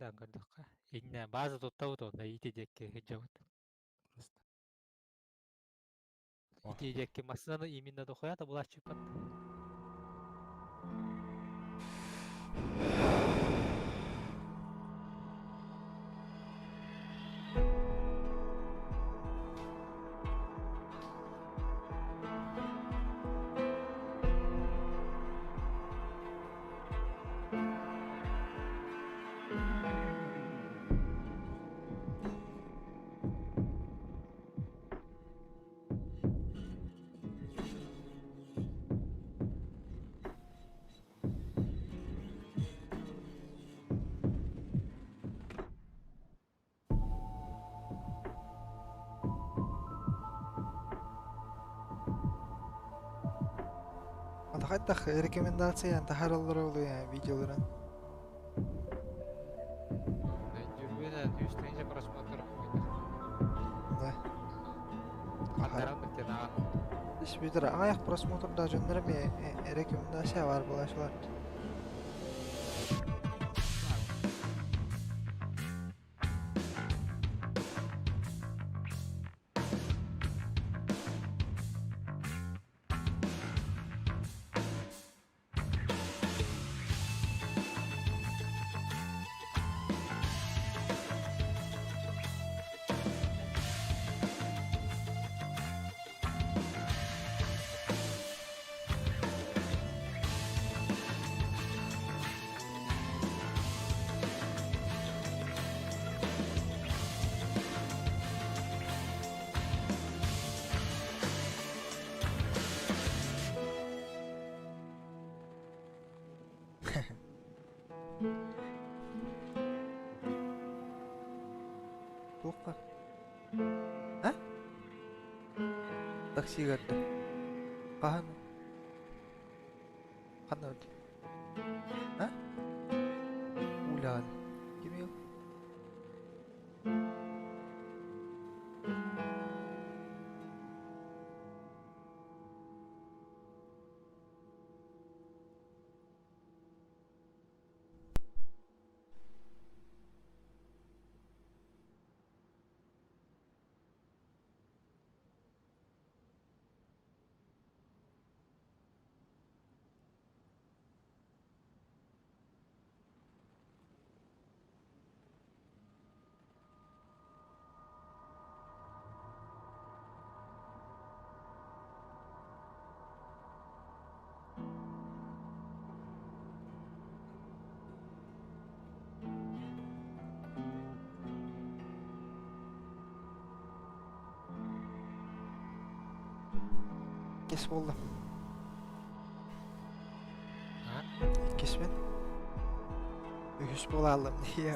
Даан көрдөххө, иннэ база туттабыт уонна ити диэки сылдьабыт. Просто. Ити диэки массыынаны именно дохуя да булааччыппат. Хайдах рекомендацияны таһаараллара буолуо видеоларын? Дьүрүһүнэ түстэнчэ просмотр Да. Ханнаран быттынаҕа. Испитер аҕыйах просмотрдаах дьоннор эмиэ рекомендация баар буолааччылар. Туохха? А? Таксига эрдэ. Хаһан? Ханна өлдү? А? Улян. Кимий ол? Иккис буолла. Иккиспин. Үһүс буолааллым дии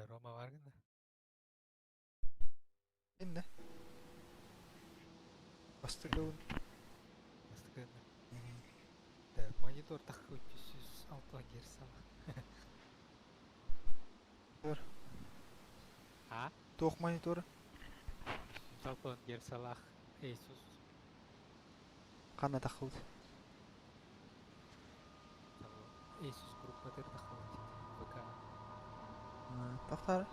Рома баар гына. Иннэ. Бастакыбын. Бастакы Монитор таххы 360 герцала. Өр. А? Туох монитора? 360 герцалаах Asus. Ханна таххыбыт? Asus группатыр таххыбыт. ВК. Тахтары.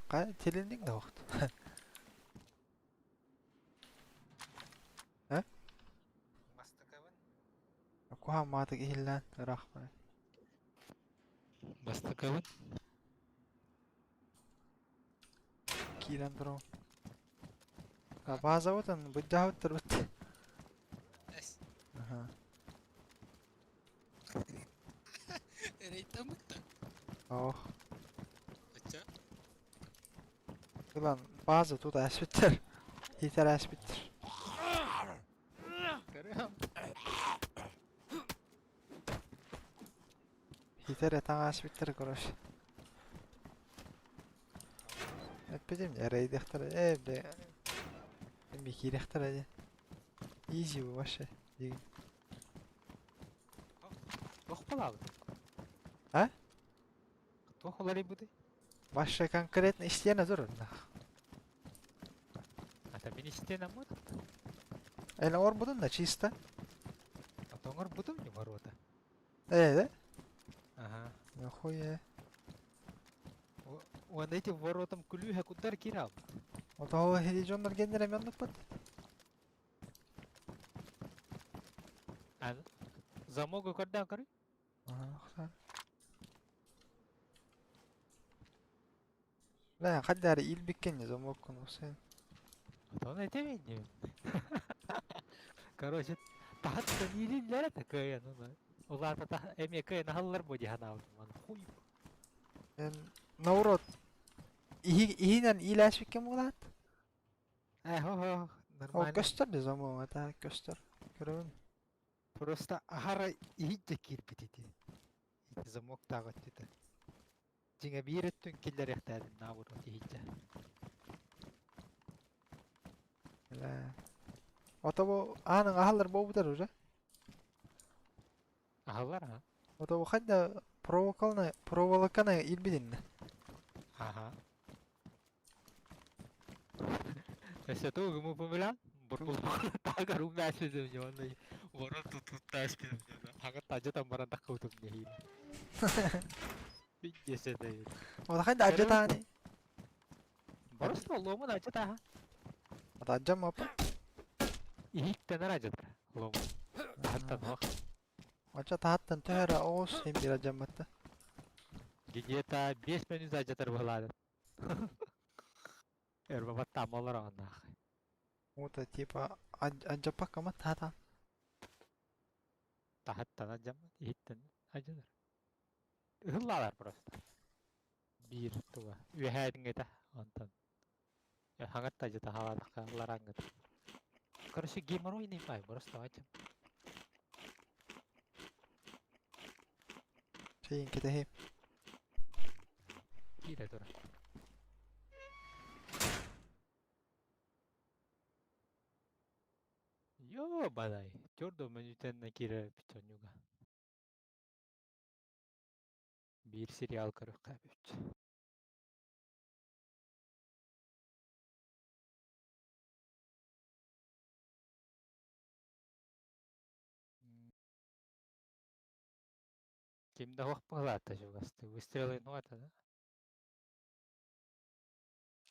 Хайа тилинниҥ да уохт. Э? Бастакыбын. Куһаҕан маатык иһиллээн ыраах баран. Бастакыбын. Киирэн турабын. Базабытын былдьаабыттарбыт. Эс. Аха. Эрэйтаммыт да. Ох. Ачча. Ылан база тут ааспыттар. Хитер ааспыттар. Көрөм. Хитер этаҥ ааспыттар короче. Эппитим эрэйдэхтэрэ ээ бля эми киирэхтэрэ дии. Изи вообще диигин. Туох буолаабыт? А? Туох уларыйбытый? Вообще конкретно истиэнэ турар нах. Ата мин истиэнэ мут. Эн оҥорбутун да чисто. Ата оҥорбутум не ворота. Ээ да? Ага. Нахуя? Уонна ити воротам күлүүһэ куттар киирэ Отоһу хили дьоннор геннер эми оннукпут. А замогу көрдөөн көрүй? Ага, Бля, хаддары илбиккен замоккун усын. Отон этемин диэн. Короче, таһыттан иилиллэрэ такая, ну, улаата эмиэ кыайан аһыллар буо дии санаабытым, аны хуй. Эн наоборот иһинэн иилээспиккин буолаат? Э, хо-хо, Ол нормально. көстөр да замок, это көстөр. Көрөбүн. Просто аһара иһирдьэ киирбит ити. Ити замоктаах өттүтэ. Дьиҥэ биир өттүн киллэриэхтээбин наоборот иһирдьэ. Бля. Ото бу ааныҥ аһаллар буолбутар уже. Аһаллар а? Ото бу хайда проволоканы проволоканы илбитиннэ. Аха. Өссө тугу мупумулан бурбултаагар умнаасызым дьонно ворон тутуттааспытым дьоно хаҥа тажатан баран таккыбытым нэһиилэ. Пиздец это. Ото хайда ажатаани. Просто ломун ажатааха. Ото ажаммаппа. Иһиттэнэр ажатар ломун. Таһыттан ох. Очо таһыттан төһө эрэ оҕус син биир ажамматта. Где-то 5 минут ажатар быһылаадым. Эрбабат таамалар аҕаннаах. Ото типа ажаппакка ма таһатаан. Таһыттан ажаммат, иһиттэн ажатар. Ыһыллаалар просто. Биир туга. Үөһээдиҥҥитэ онтон. Хаҥатта ажата хаалаатахха ларааҥҥыт. Короче, геморройный пай, просто ачам. Чэйин кэтэһиэм. Киирэ турар. Ёбадай, төрдө мүнүүтэннэ киирэр эбит онньуга. Биир сериал көрүөххэ эбит. Ким да суох быһылаата чугастыы. Выстрелы нуата да?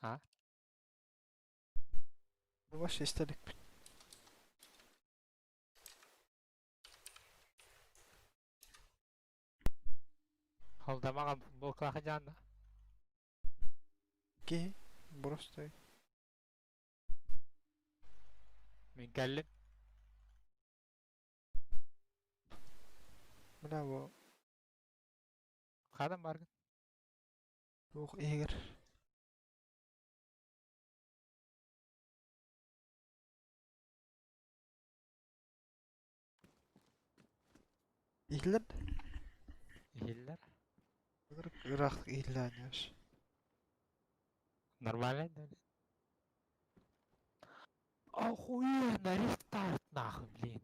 А? Вообще истэликпит. Холдамаҕа футболкалаах дьаанна. Киһи боростой. Мин кэллим. Бля бу Хадан баргын. туох иһигэр иһиллэр Иһиллэр. Ыраахтык иһиллээн Нормально да? Охуенно, рестарт нахуй, блин.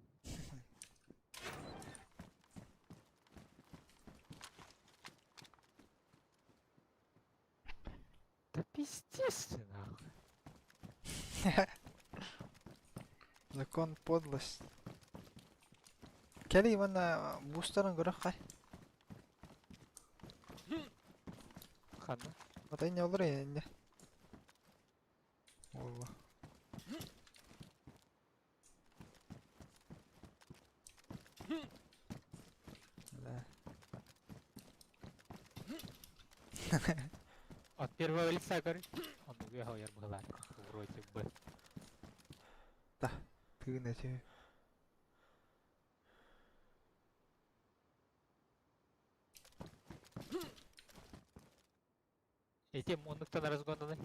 Да пиздец ты нахуй. Закон подлость. Кэлий уонна буустарын көрөххай. Ханна? Отой не олор инне. Буолла. Да. От первого лица, короче. Он уехал, я была. Вроде бы. Да. Тыын эти. Этим оннуктан разгонаны.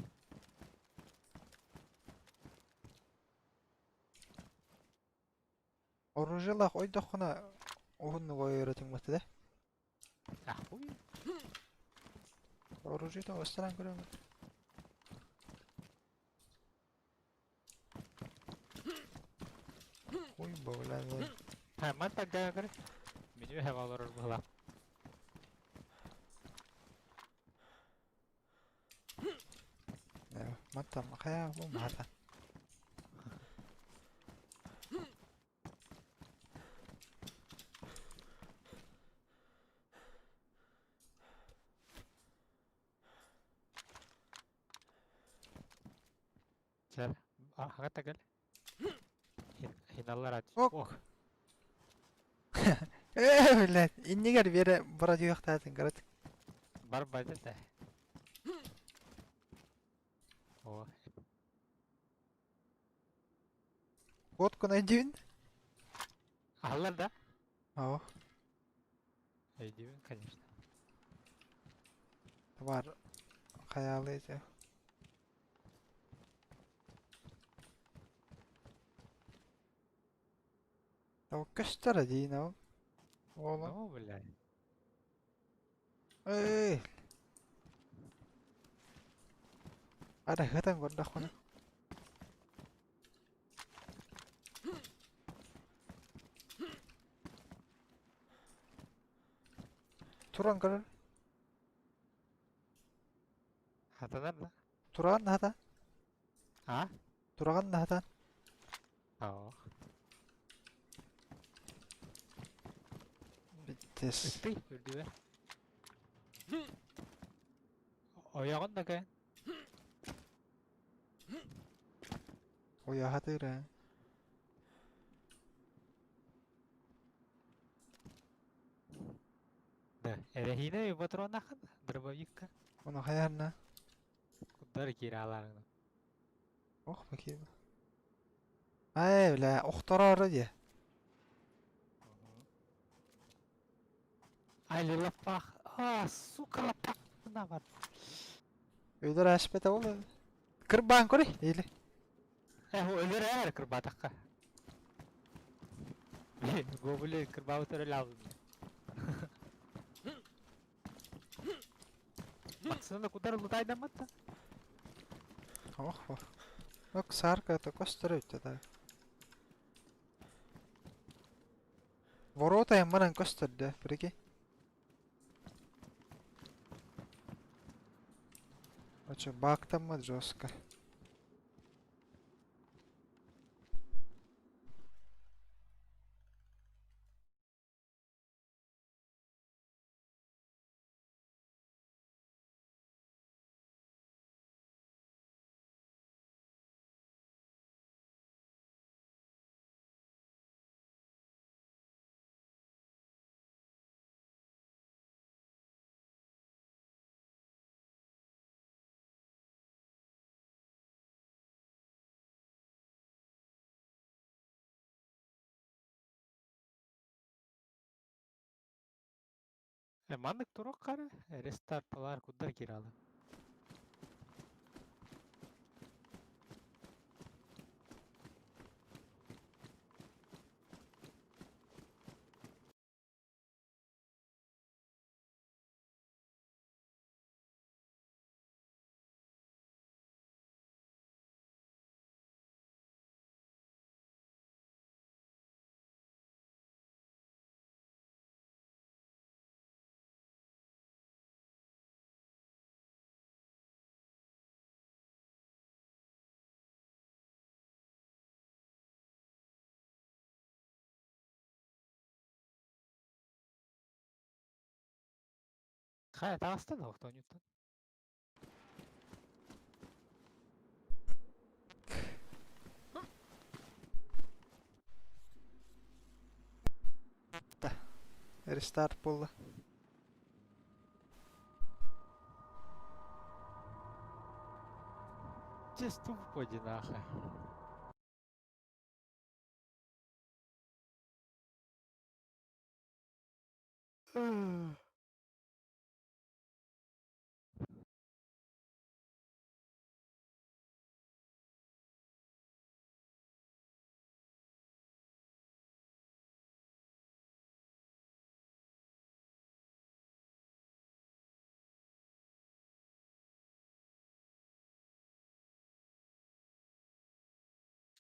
Оружиелаах ойдоххуна уһуннук ойор этиҥ да? Ахуй. Оружиетын устаран көрөҥҥүт. Ой, бля. Хайман тогда, короче. Меню хевалор была. Маттан хайа бу маата. Чэ, аҕа тагал. Хиналлар ач. Ок. Э, блядь, иннигэр биэрэ бара дьүөхтаатын кырат. Бар байды да. О. Водку найдюн? Аллар да? О. Найдюн, конечно. Бар хаялы эти. Көстөр диин ол. Ола. Ну, блядь. Эй. Ара хатан көрдөххүнэ. Туран көрөр. Хатанар да? Туран хата. А? Туран хата. Оо. Биттес. Ыттый, үрдүбэр. Ойоҕун да кэ. Ой, хатыра. Да, эрэһиинэ патронахын, дробовикка. Оны хаярна. Куддар киираларына. Ох, бакиба. Ай, бля, охтороор дии. Ай, лапах. А, сука, лапах. На бар. Өлөр аспета ол. Кырбаан көрүй, или. Э, өлөр эр кырбатаққа. Гобули кырбабы төрөл алдым. Максына кудар лутайдаматта. Ох, ох. Ок, сарка это көстөр өттө да. Ворота манан көстөр да, прикинь. А чё, баг там жестко. Маннык турок кара, рестарт кудар киралы. Хайа таҕыстан охтоньуттан. Рестарт буолла. Чэ, тупо нахуй.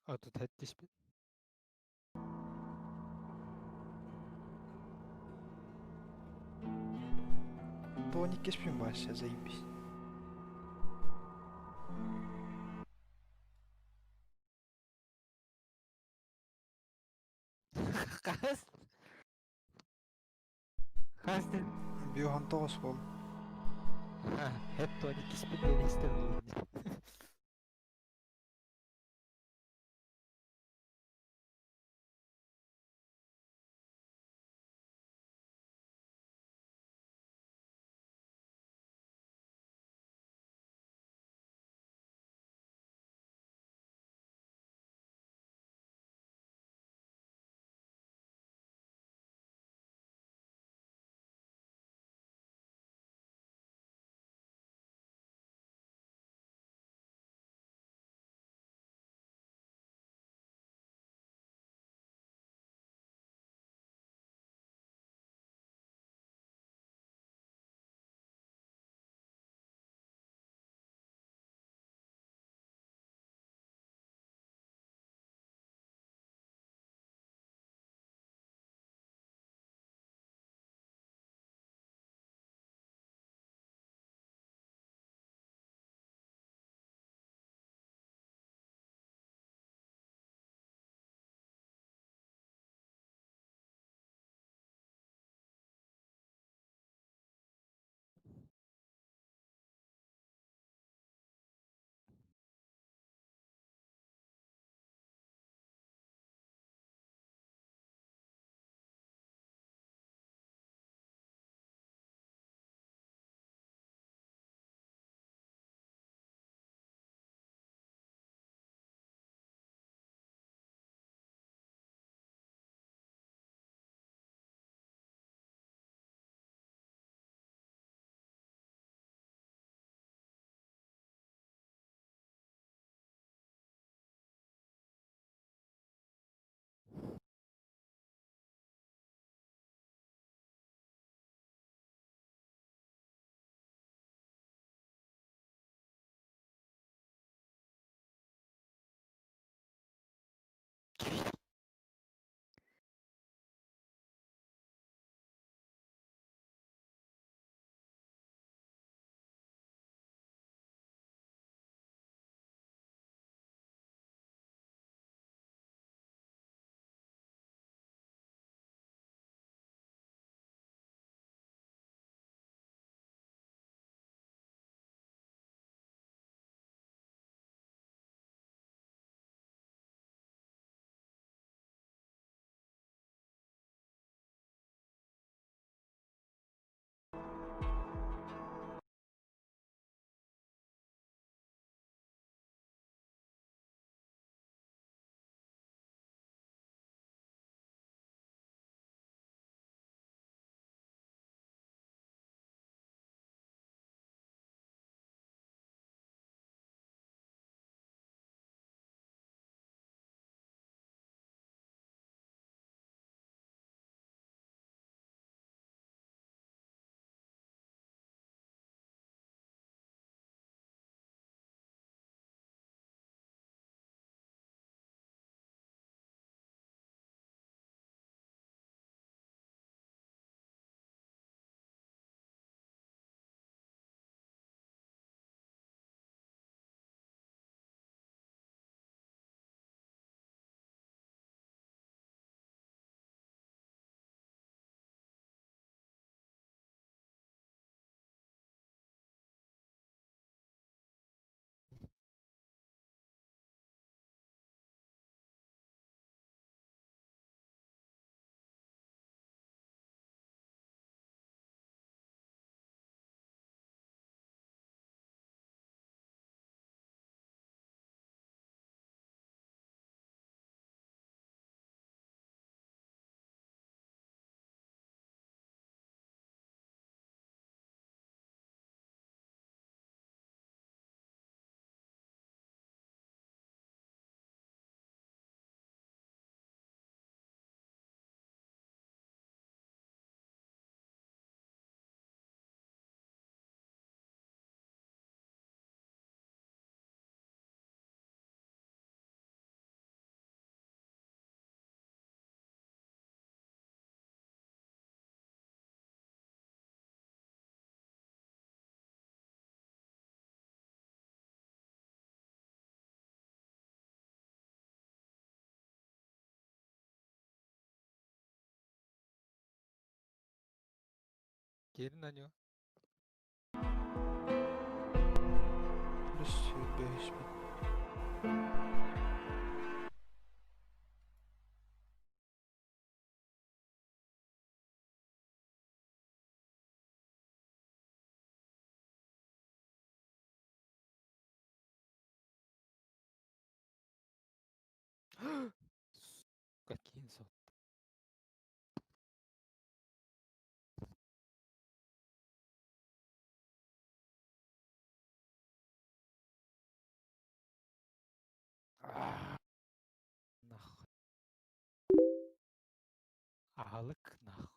37 бит. Тоник кеспин вообще, заебись. Хас? Хас ден? Биохан тоғыз бол. Hep tonik ispin istemiyorum. Киирин на него. Плюс сүүрбэ үс. Сука, киин сот. Нахуй. Аһылык нахуй.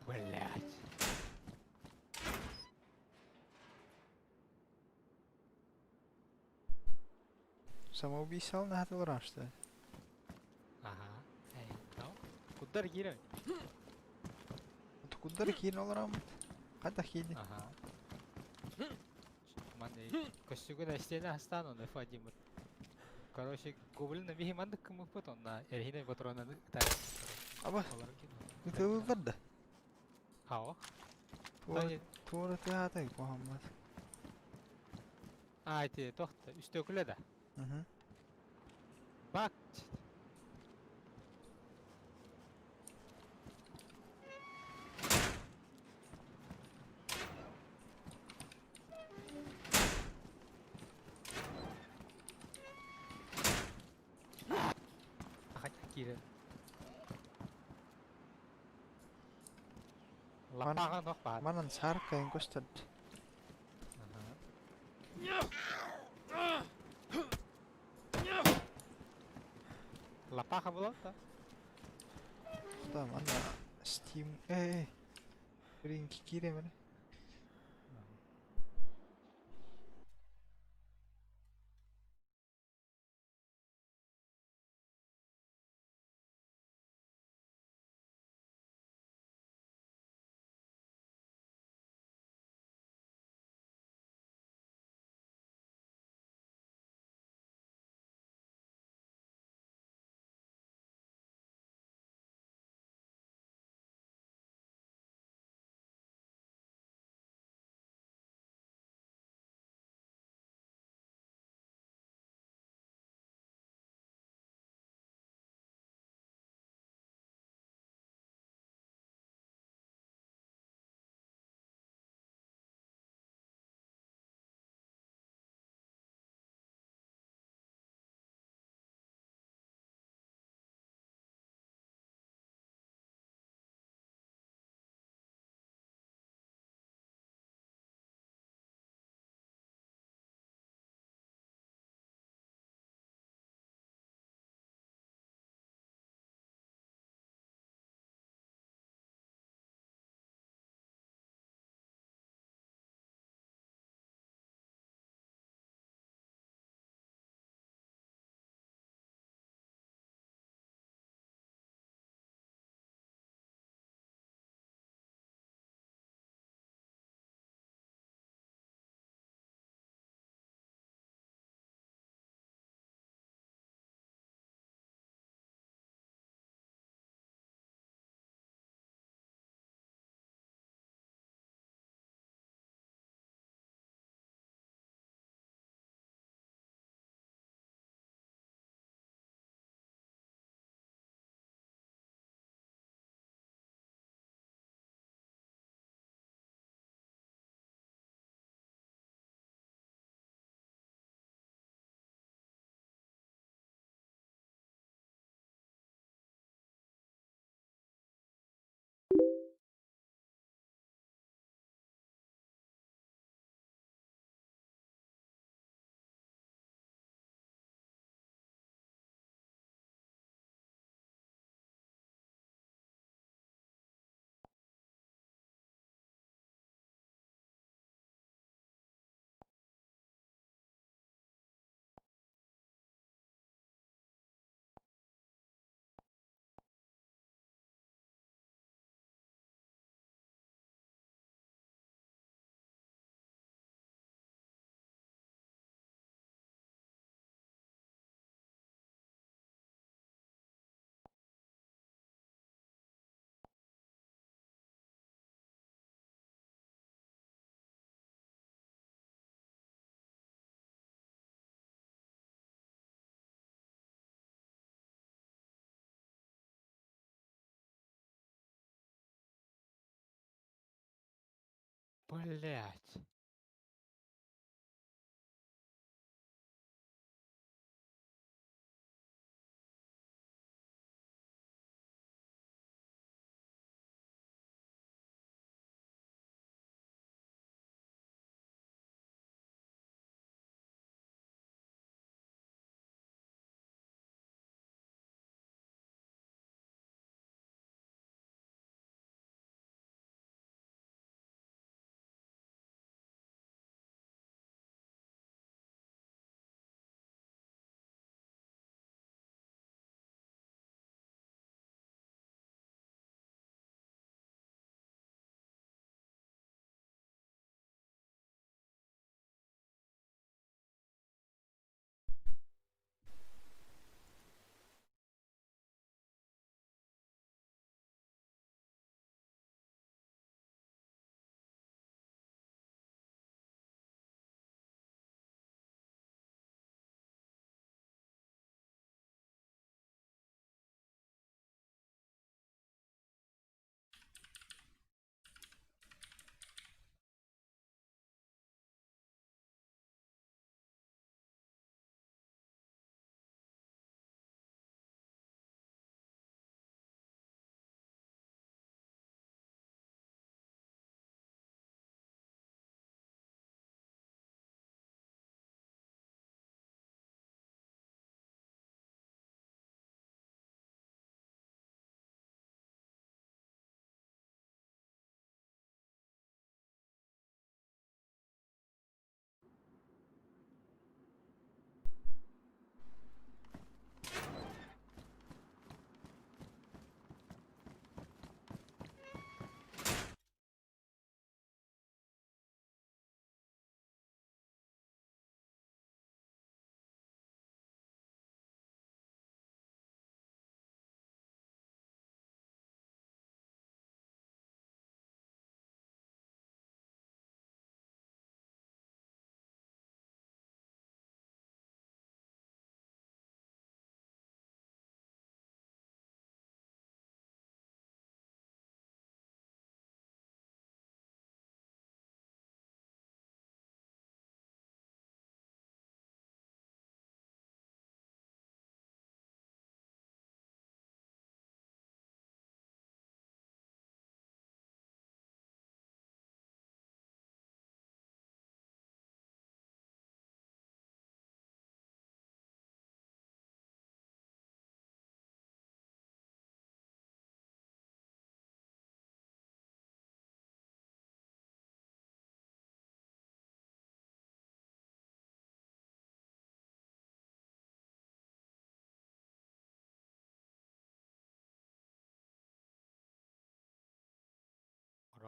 Блять. Самоубийство наһаа что ли? Ага. Эй, ну. Кудар киирэн? Кудар киирэн олороммут. Хайдах киирди? Ага. Манна Көстүгүн эстиэнэ астаан онно Вадим. Короче, гоблин биһи маннык кымыппыт онно эрихинэ патронаны ытар. Аба, ытылылар да. Хао. Туора туора тыатай куһаммат. А, эти тохта, үстөкүлэ да. Угу. Бак. Киирэн. Лаппаҕа нох баар. Манан сааркайын көстөр. Лапаха буолан да? Там ана Steam э Ринки кииремene. Блять.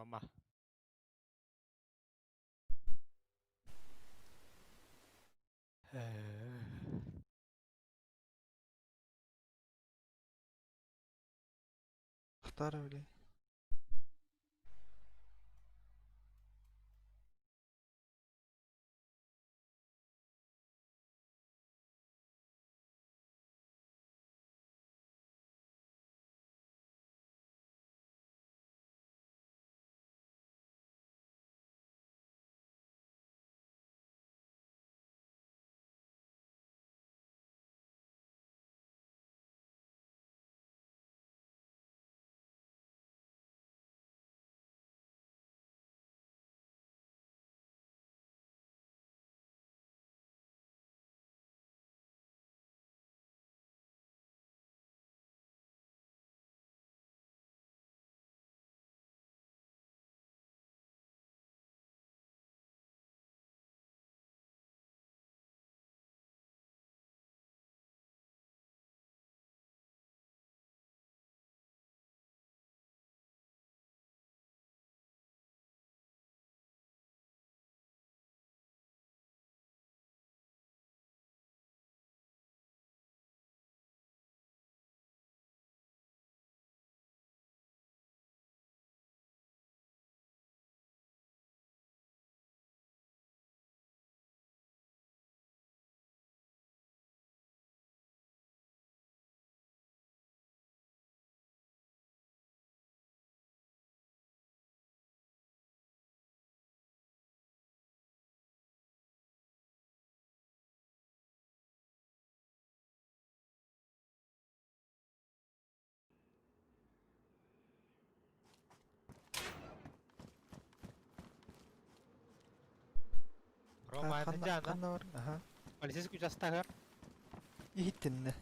Рома. Ахтар били. Рома Ханна Жана. ханна бар? Аха. Полицейский участогар. Иһиттиннэ.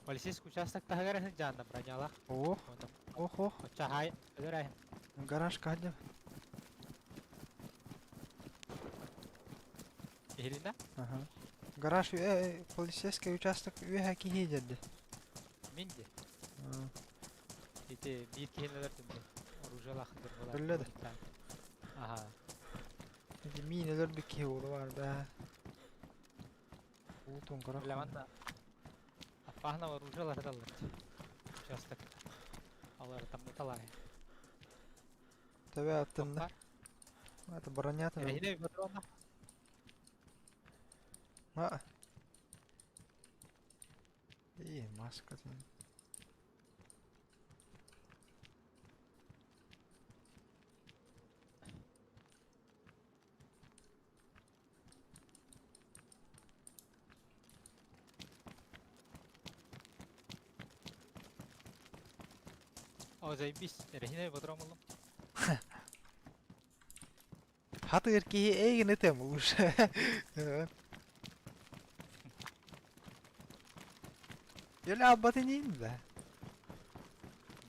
Полицейский участок таһыгар сылдьаанна бронялаах. Ох, Онно ох, ох. оччаһай өлөр. Гараж кадя. Иһилинэ? Ага. Гараж полицейский участок үөһэ киһи деді. Мин де. Ити биир киһини өлөрдүм де. Оружиялаах дыр Биллэ да. Аха. Ити миин өлөрбүт киһи уолу бар бә. Улутун көрөх. Билэмэн Аппаһына оружиялар даллар. Участок. Алар таммыталар. Төбө аттынна. Это бронята. Эрэһинэ патрона. А. И маска. О, заебись. Эрэһинэ патрон буллум. Хатыр киһи эйгин этем лучше. Йөле албатын иин бе.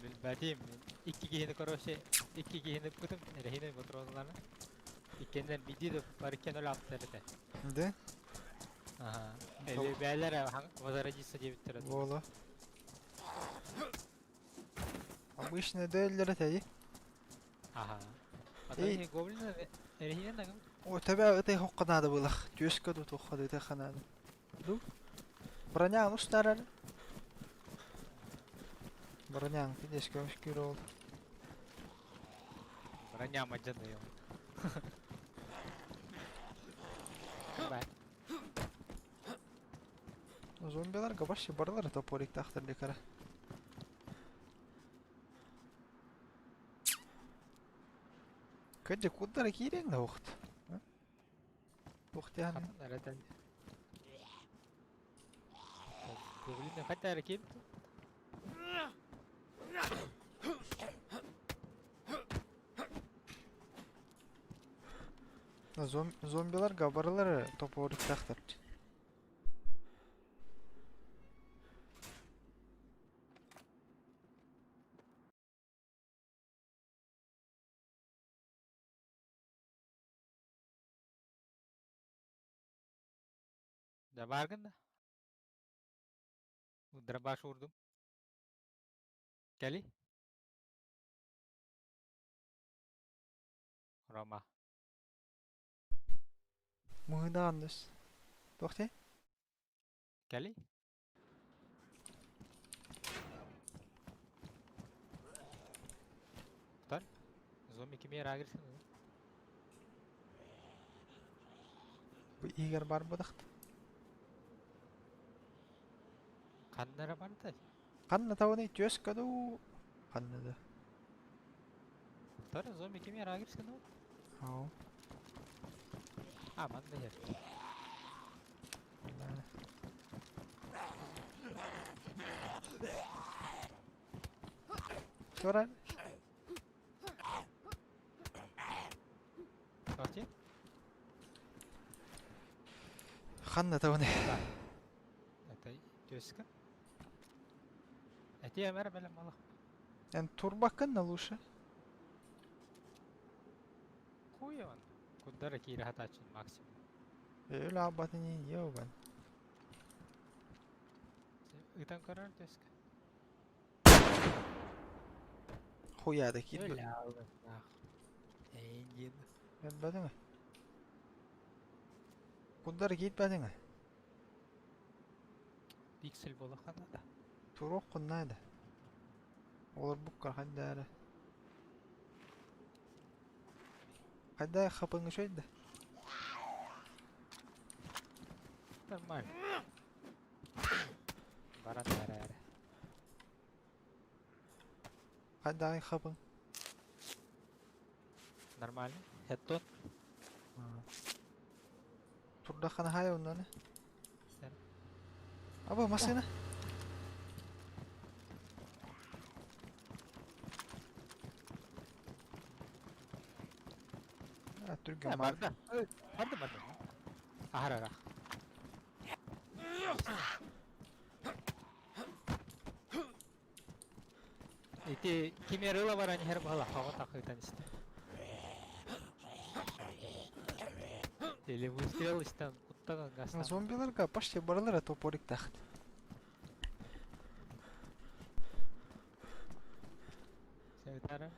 Билбэтим. Икки киһини короче, икки киһини ыппытым. Эрэһинэ патроннары. Иккиэннэр биирдии да бар иккиэн өлө аттар этэ. Да? Аха. Эли бээлэр возродиться диэбиттэр. Буола. Обычно дөөллөр этэйи. Аха. Эй. Ата гоблин эрэһинэ нагым. О, төбө ытай хокка наада булах. Түөскө ду тухха ду ханада. Ду. Броняң устарар. Броняң пидес көмүш ол. Броня мадьаны ё. Бай. Зомбилар вообще барлар топорик тахтар лекара. Кэджи куддара киирең да ухт. Ухт яны. Хатын эретен. Гоблин хатта эрекин. Зомбилар габарлар топорик тахтар. Да баргын да. Дробаш уурдум. Кэли. Рома. Мыһынаан Туох дии? Кэлий. Тутар. Зомби кими эраагырсын? Бу иһигэр бар бадахт. Ханна эрэ барда? Ханна табыный түөскэ дуу? Ханна да? Тутар зомби кими эраагырсын? Ау. А, манна иһэр. Турар. Окей. Ханна табыный? Это түөскэ. Эти эмэр бэлэм малах. Эн турбаккын на лучше. Хуй он. Куддара киирэ хатааччын максимум. Өлө абатын еуган. Ытан көрөр түөскэ. Хуяда киирбит. Өлө аллах. Эйин. Көрбөтүҥ. Куддара киирбэтиҥ. Пиксель буолаххана да. Туруох куннаада. Олорбукка хайда эрэ. Хайда хапыҥ үчүгэй да? Нормально. Баран эрэ. Хайда хапыҥ? Нормально. Хеттон. Турдаххана хай оннаны. Аба машина. А, түргэн бар. Барда. Барда барда. Ахар ара. Ити кимерыла баран иһэр бала хаҕа тахытан истэ. Или выстрел истэн куттаган гастан. Зомбиларга почти барылара топорик тахт. Сәйтара.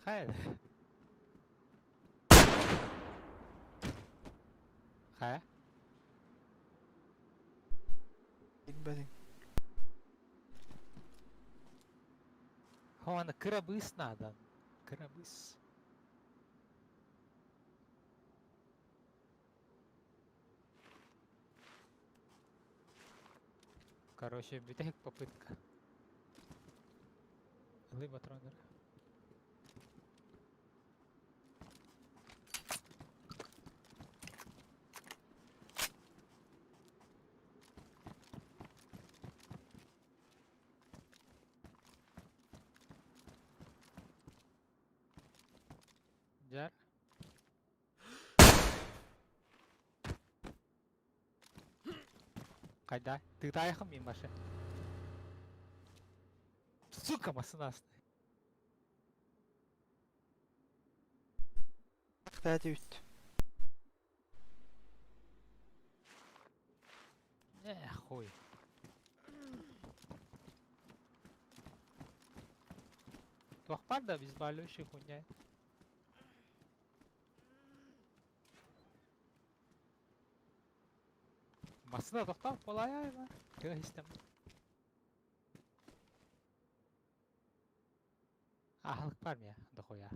Хайа. Хайа. Билбэтиҥ. Хоны кыра быыс надо. Кыра быыс. Короче, бүтэһик попытка. Ылый патроннары. Дьэр. Хайда? Тыытаайахым мин башы. Сука, масынасты. Кстати, үт. Э, хуй. Туох баар да обезболивающий хуйня. Массына тохтоо буолаайа Тыа истэм. Аһылык бар мия, дохуя.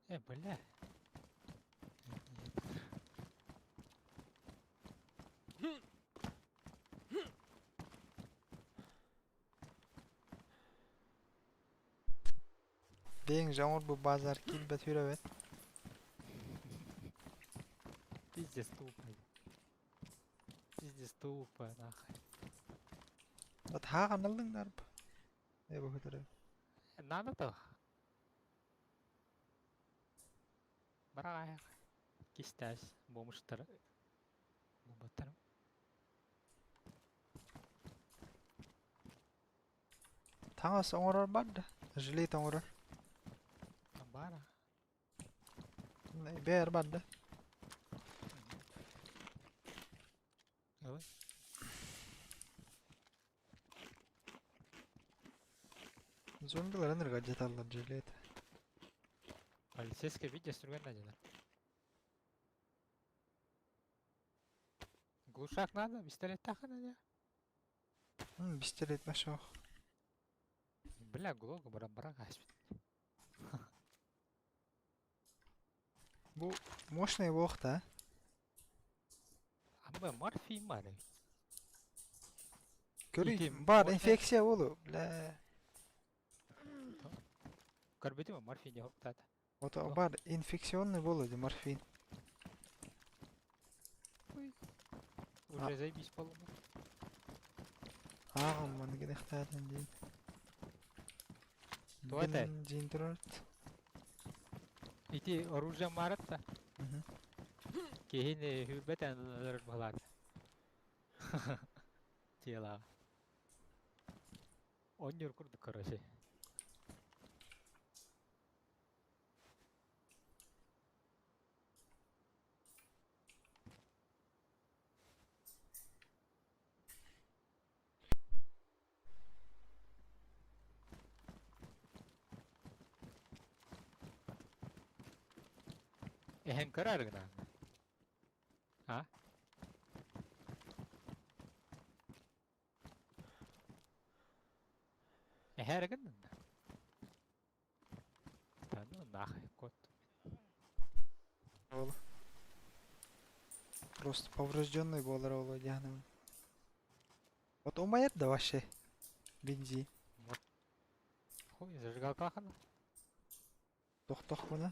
Э, бля. Бэйэҥ дьоҥҥор бу базар киирбэт үрэбэт. Пиздец тупо. Пиздец тупо, нахуй. Вот хааҕан ыллыҥ нарб. Э бу көтөрө. Надо то. Бараҕаайах кистээс бомжтар булбаттар. Таҥас оҥорор бар да? Жилет оҥорор. Баара. Бээр бар да? Ылы. Зомбилар ынырга жаталлар жилет. Полицейский видео сүргэн дьонор. Глушак надо, пистолеттаах надо. Пистолет башох. Бля, глок бара-бара хаспит. Бу мощный буолта. Амба морфин бары. Көрүй Ити бар морфин- инфекция болу. Бля. Көрбүтүм морфин диэн хоптаата. Вот Туох? бар инфекционный болу ди морфин. Уже заебись полому. Ааҕым маны гинехтаатын диин. Туох этэй? Дин турарт. Ити оружие мааратта. Киһини хүрбэтэн ылар балаат. Тело. Онньур курдук, короче. Эһэҥ көрөр гына. А? Эһэ гыннын да? Да ну нахуй, кот. Болу. Просто поврежденный болар ол дианым. Вот умайыр да вообще. Бензин. Вот. Хуй, зажигалка хана. Тохтох буна.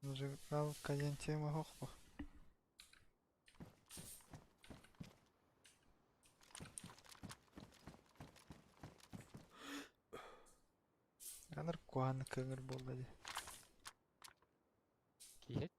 Зажигалка диэн тема хохпо. Анар куһааны кыҥыр буолла дии. Киһит.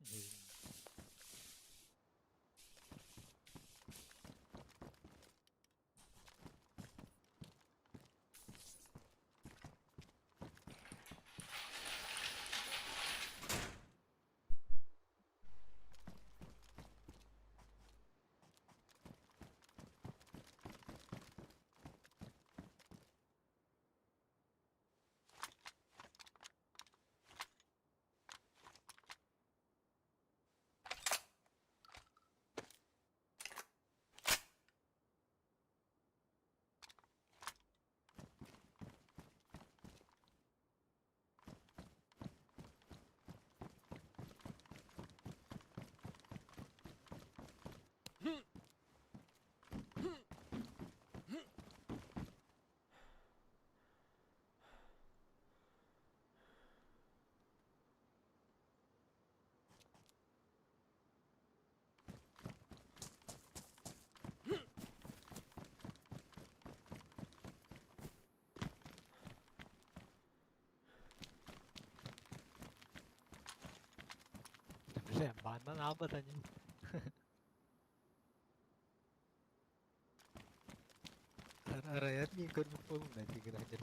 Бля, банан албата не. Арайат не көрбүт болум да тигир ажыр.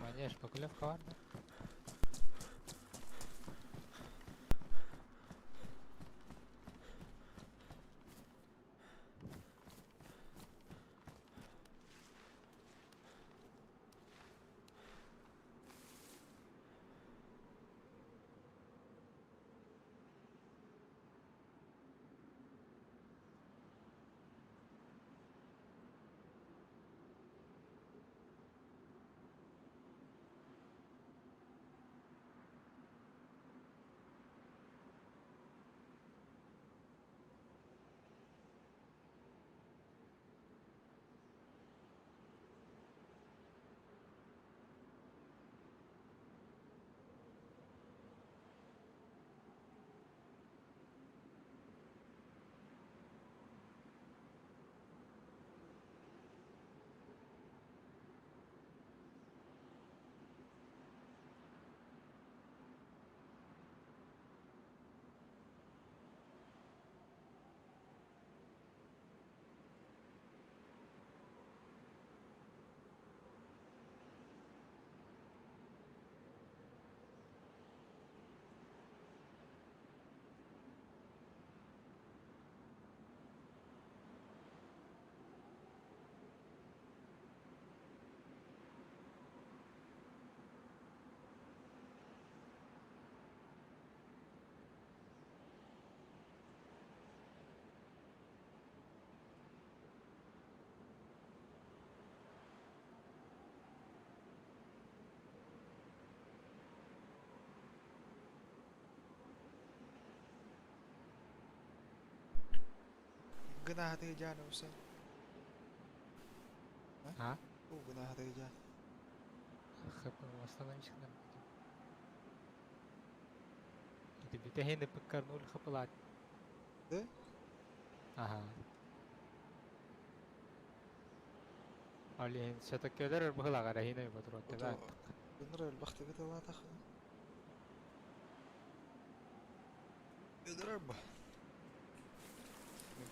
Манеж Шпаклевка бар да? Гынаһатыы дьаан уса. А? Уу гынаһатыы дьаан. ХП восстановись к нам. Ты битахин пыккарнул хапылат. Да? Ага. Алин сатаккелер быһылагара хина батрот. Дыныр элбахты бытылаатах. Ödürür bu.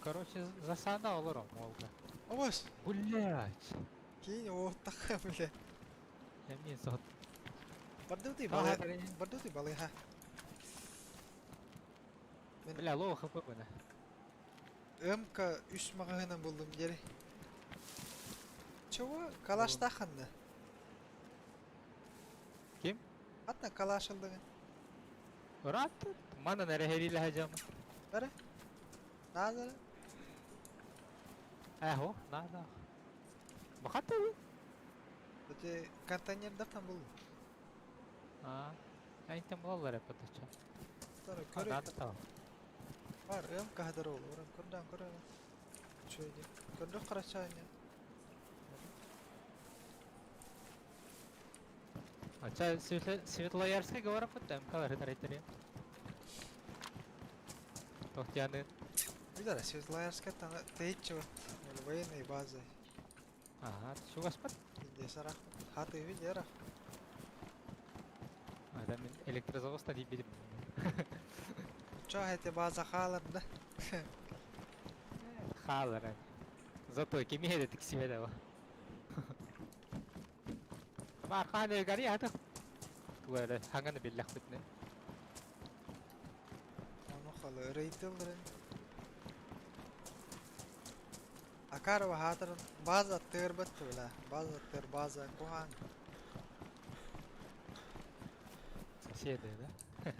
Короче, засада олором олга. Обос. Блять. Кинь о такая, бля. Я мин сот. Бардыты балы. Бардыты балы ха. Бля, лоу хп бына. МК үс магазинын булдум дери. Чего? Калаш таханды. Ким? Атна калаш алдыгын. Рат, мана нэрэ хажам. Бара. Назар. Эхо, на на. Бахаты. Эти контейнер да там был. А. Айнтем булалар эпатача. Тара көрө. Надо там. Бар, МК хадыр ол. Оран көрдөн көрө. Чөйдө. Көрдө карачаня. А ча Светлоярский говорят, МК рытаритери. Тохтяны. Видала, Светлоярская там тейче вот военные базы. Ага, что господ? Где сарах? Хаты видера. А там электрозавод стадии видим. Чо эти база халар, да? Халара. Зато кемеде тик себе дава. Марханы гари ата. Туара ханганы биллах битне. Ону халы рейтилдер. Акарва хатыр база тырбат тула. База тыр база кухан. Соседы, да?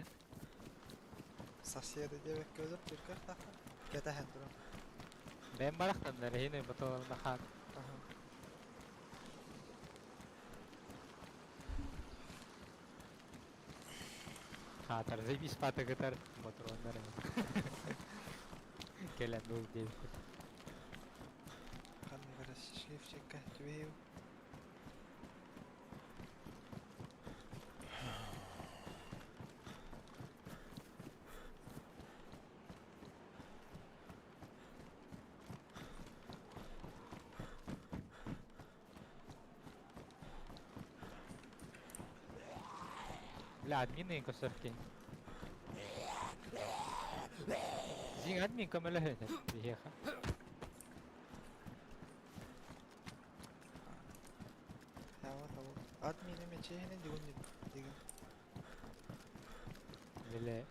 Соседы девек көзүп түркөх таха. Кете хендурум. Бен барахтан нархины баталарна хан. Аха. Хатар заебись пата гытар мотроннар. Келен дул дейбит. Хан гарас шлифчикка түбейу. Бля, админы косорки. Зин админ камалахын. Биһиэхэ. Хава хава. Админ эме Чиэһинэй дигин дигин. Били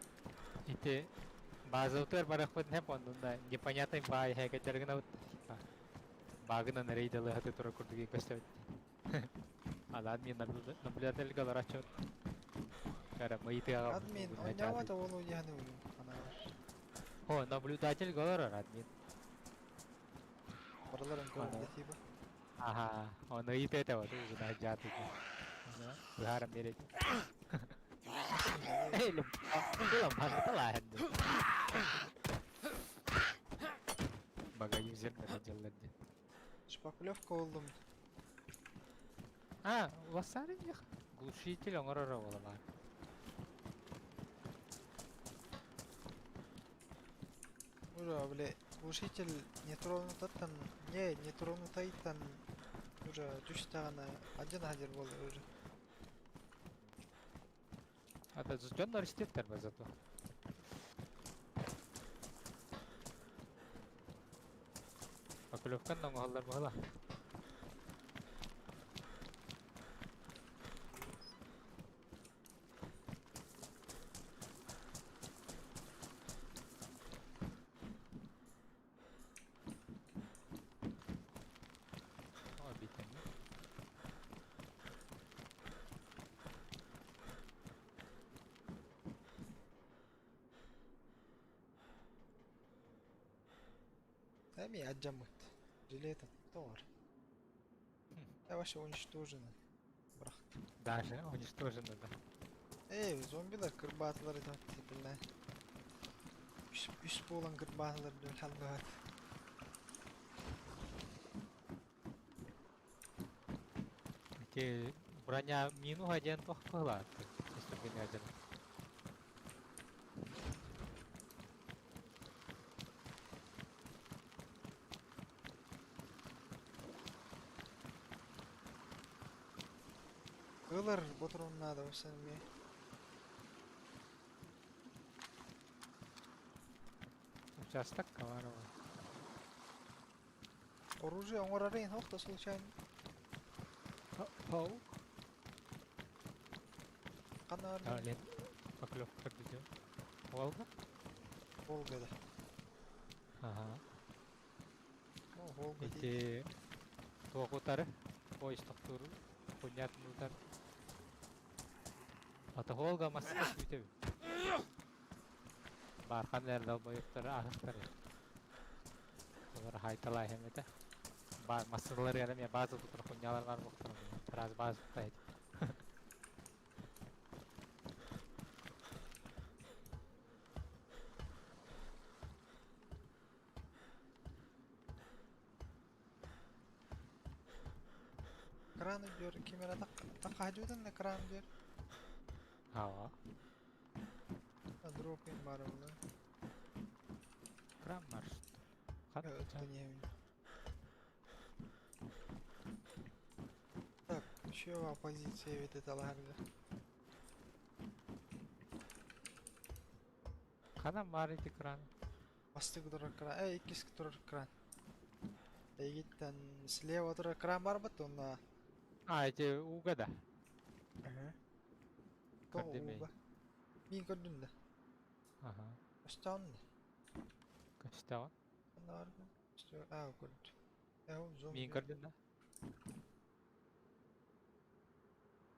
ити базабытыгар барыахпытын сөп оннунна непонятный баай иһэ гынабыт багынан рейдалы хаты турар курдук көстөбүт. Аны админ наблюдательга олороччубут. Кара мыйтыаҕа Админ, онньоҕо ол уйаһаны уйун ханаабар. О, наблюдатель олорор админ. Барыларын Аны көрөр тиба. Аха, ону ыйыта вот угуна жааты. Быһааран биэрет. Эй, лампа Бага юзер дьаллар дии. Шпаклевка олдум. А, васари них глушитель оҥорор оҕоломаар. Уже, бля, глушитель нетронутаттан, не, нетронутайтан уже түстэҕинэ один хадир буолар уже. А то дьоннор истиэттэр ба зато. Шпаклевканы оҥоһоллор быһыла. О, битэммит. Эми адьаммыт. Жилета тоҕор. Я вообще уничтожено. Бырахт. Даже уничтожено, да. Эй, зомбилар кырбаатылар это бля. Үс буолан кырбаатылар диэн халбаат. Ити броня минуһа диэн туох быһыылаах Если Ылар ботурун надо вообще мне. Участок Комарова. Оружие оҥорорын охто случайно. Паук. Ханна А, лен. Поклевка где? Волга? Волга да. Ага. О, Волга дии. Ити туох утары? Поезд тохтуур хуйнятын утары. Ата Волга массыына күүтэбит. Баархан эр долбоёбтары аһыктары. Олор хайталаа этэ. Ба массыыналар эмиэ база тутар хуйнялар бар буолтар. Раз база тутар. Кран диyor, кемера таққа на кран диyor. Ава. Дропин бар була. Кран марш. Это не. Так, еще позиция ведь это лагеря. Хана марити кран. Бастык турар кран. Эй, иккис турар кран. Эйгиттен слева турар кран бар бат, онна. А, эти уга да. Ага. Көрдүм Уга. Мин көрдүм да. Ага. Остан. Көстөҕүн. Ханна бар? А, көрдүм. Э, зомби. Мин көрдүм да.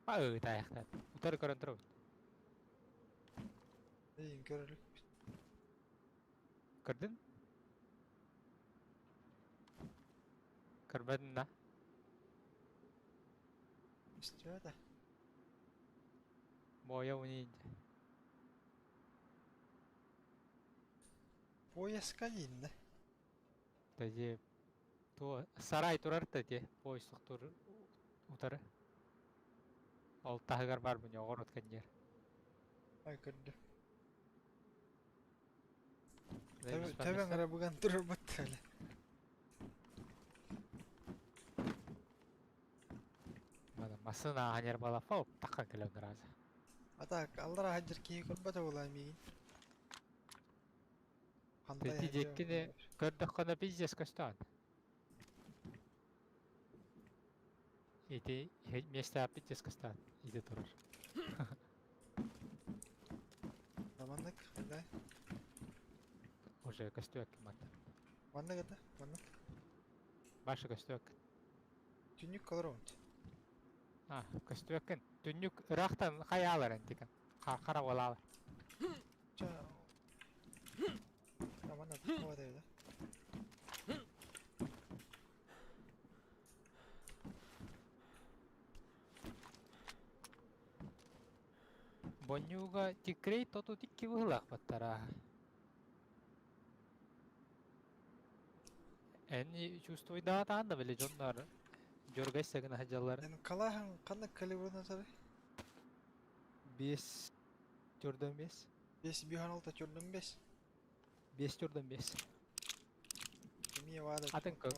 А, тайахтар. Утары көрөн турабыт. Эй, көрөлүк. Көрдүн? Көрбөтүн да. Что да? Моя уни. Пояска инне. Тэди то сарай турар тэди поезд тур утары. Ол таһыгар бар буни оҕорот кэннер. Ай, көрдүм. Төбөң ара буган турар бат эле. Мана масына ханер бала фау такка келен разы. А так, аллара хаджыр киһи көрбөтө була миигин. Хантай Тэди хаджыр дьеккини көрдөххөнө пиздец көстөөн. Ити месте пиздец көстөөн. Ити турар. Маннык, да? Уже көстүөк мат. Маннык это, маннык. Баша көстүөк. Түннүк колоровать. А, көстүөккүн. Түннүк ыраахтан хайаалар энтикэн. Хара буолаалар. Ча. Манна туох да? Бонньууга тикрей тоту тикки быһыылаахпаттара. Эн чувствуйдаатаан да били дьоннор дьоргайса гына сылдьаллар. Эн калааһын ханнык калибрын атары? 5 төрдөн 5. 5 5 6 төрдөн 5. 5 төрдөн 5. Эмиэ баада. Атын көр.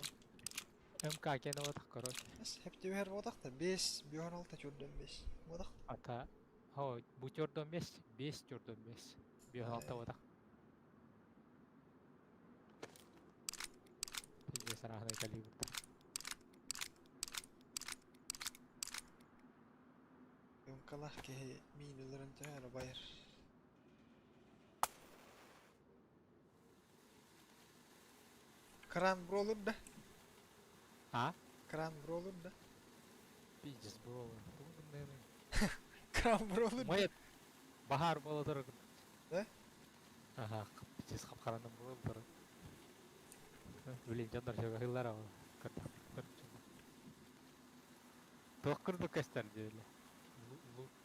МК кene отах короче. Хеп түһэр буотах да 5 5 6 төрдөн 5. Буотах. Ата хо бу төрдөн 5 5 төрдөн 5. 5 6 отах. Пиздец разный калибр. МКлах киһи миин өлөрөн төһөр байыр. Кран броллер да? А? Кран броллер да? Пиздец бро. Кран броллер. Моя баһаар буола турар. Да? Ага, пиздец хап-харанан буола турар. Блин, дьоннор сөбөһүллэр ол. Туох курдук көстөр диэли.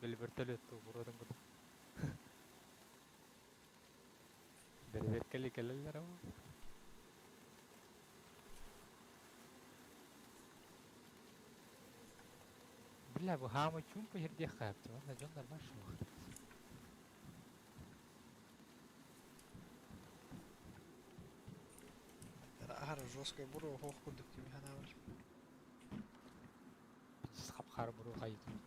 Били вертолет буруотун курдук. Бэрбэккэли кэлэллэр ол. Бля, бу хаамы чуумпу сирдиэх хаапчы, уонна дьоннор бар суох. Аһар жесткая буруо хоох курдук тими ханаабар. Пиздец хап-хара буруо хайытыбыт.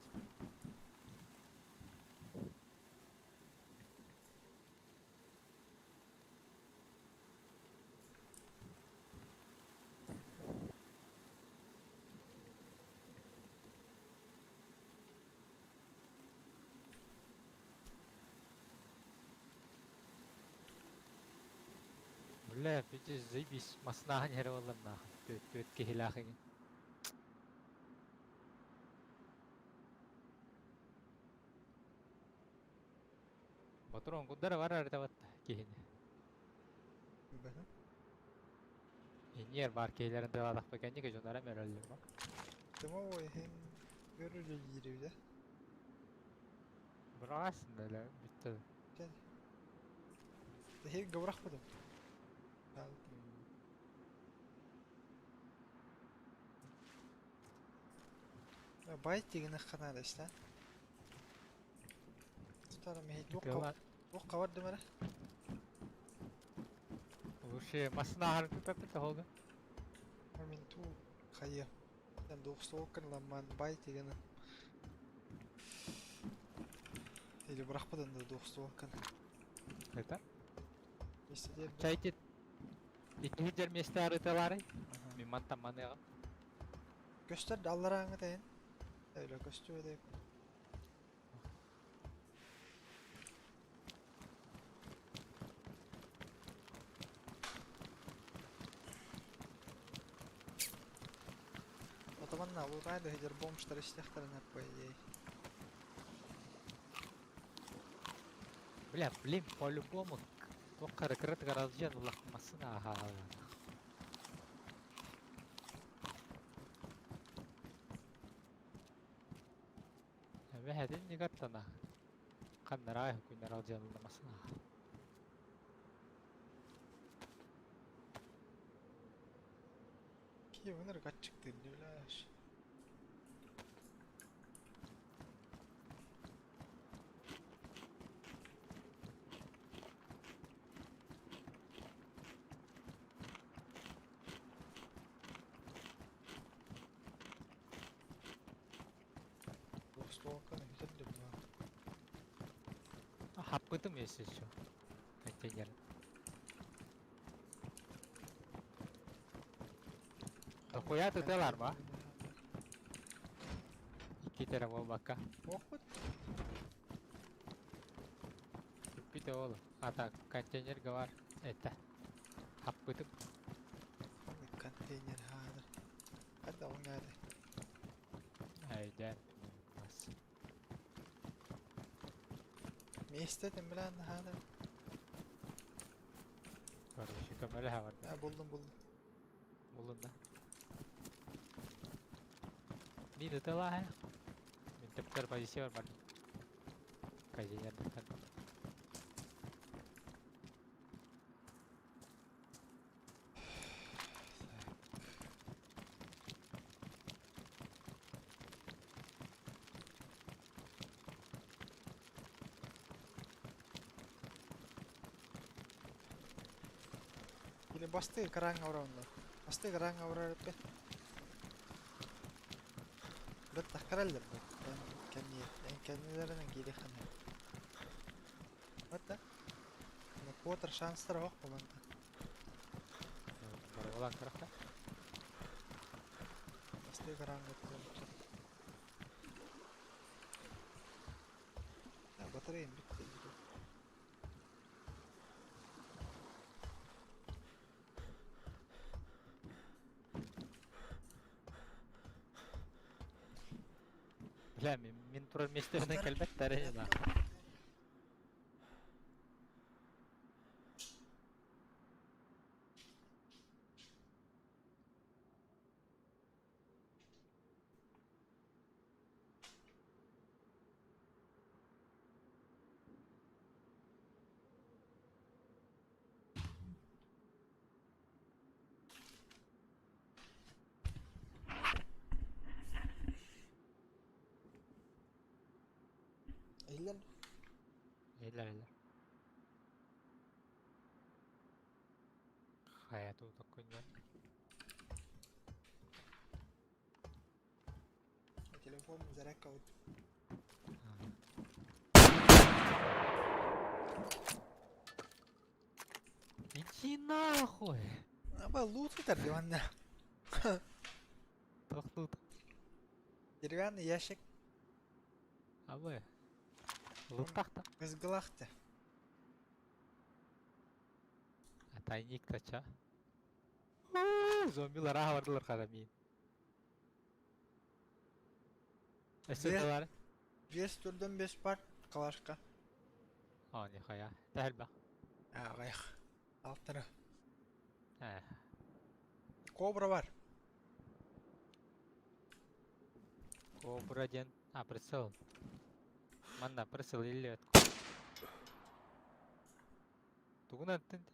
Бля, пиздец, заебись, массынаһан иһэр буоллар нахуй. Түөт түөт киһилээх игин. Ботурон куддара барар этэ киһини. Билбэтим. Иньер бар киһилэрин тылаатахпа кэнники дьоннора мөрөллөр ба. Дымовой иһин көрүлүллүүрүбүдэ. Быраҕасын да эле бүттэ. Кэл. Тэһиир гыбырахпытым. Бай тигини ханаада истэн. Тутарам иһи туох хабар дымара? Вообще массынаһарын туппаппыт холга. Мин туу хайы. Эн дуохсуоккан ламман бай тигини. Или бырахпытын да дуохсуоккан. Это? Месте Чайти икки месте арыталары. Мин мантан маныга. Көстөр даллараңы тайын. Öyle көстү деп. Отаманна улгайды хедер бомжтар истехтерин по идее. Бля, блин, по-любому туохха кыратыгар алдьан улах массына аха. Эбэһэтин нигаттана. Ханнарай күннэр алдьан массына. Ки өнөр катчык дилер. Двухстволка на два. Хаппытым если что. Контейнер. Дохуя тыталар ба? Икки Сүппүт эрэ буолбакка. Охпут. Сүппүт ол. Ата контейнерга бар. Это. Хаппытым. Контейнер хаадыр. Хата оҥнаады. Айден. Бас. Миэстэ тэмбилээн хаадыр. Короче, көмөлөһө барда. А, булдум булдум. Булдун да. Мин ыталаа. Мин төптөр позиция бар бардым. Контейнерден. Или бастыы экраҥҥа олороннор. Бастыы экраҥҥа олорор эппит. Баттахтараллар бу. Эн кэннилэринэн киириэххин. Вот да. Квотер шанстара ох буманта. Барыбалаан көрөхтө. Бастыы экраҥҥа тутан. Батареям бүттэ. Бля, мин турар миэстэбинэн кэлбэттэр ээ да. Иһиллэр Иһиллэр иһиллэр. Хайа туутуккунньан. Телефон зарядка вот. Иди нахуй! Аба лут ытар манна. Туох лут? Деревянный ящик. Абы. Луттахта. Кызгылахты. А тайник тача. Зомбилар аха бардылар хара миин. Өссө Бе- бар. Биэс турдун бес бар калашка. О, нихуя. Тәһелбә. Аҕыйах. Алтара. Э. Кобра бар. Кобра диэн. А, прицел. Манна прицел иллет. Тугун аттын?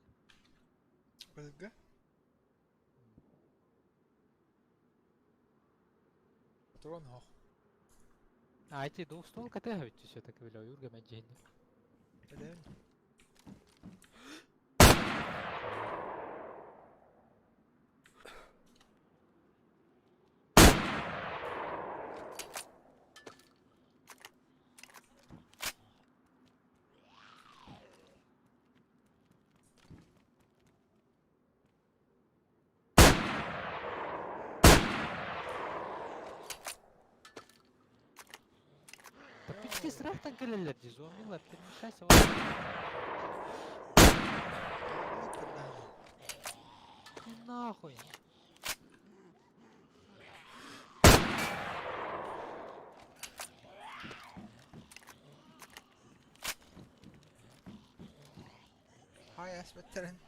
Быһыгы. Патрон оһох. А эти двухстволка тыаһа все-таки бile ойуурга мэлдьиһиннэр. Эдэн. Да пиздец, ыраахтан кэлэллэр дии, зомбилар перемешайся. Иди нахуй. Хай эспэттэрин.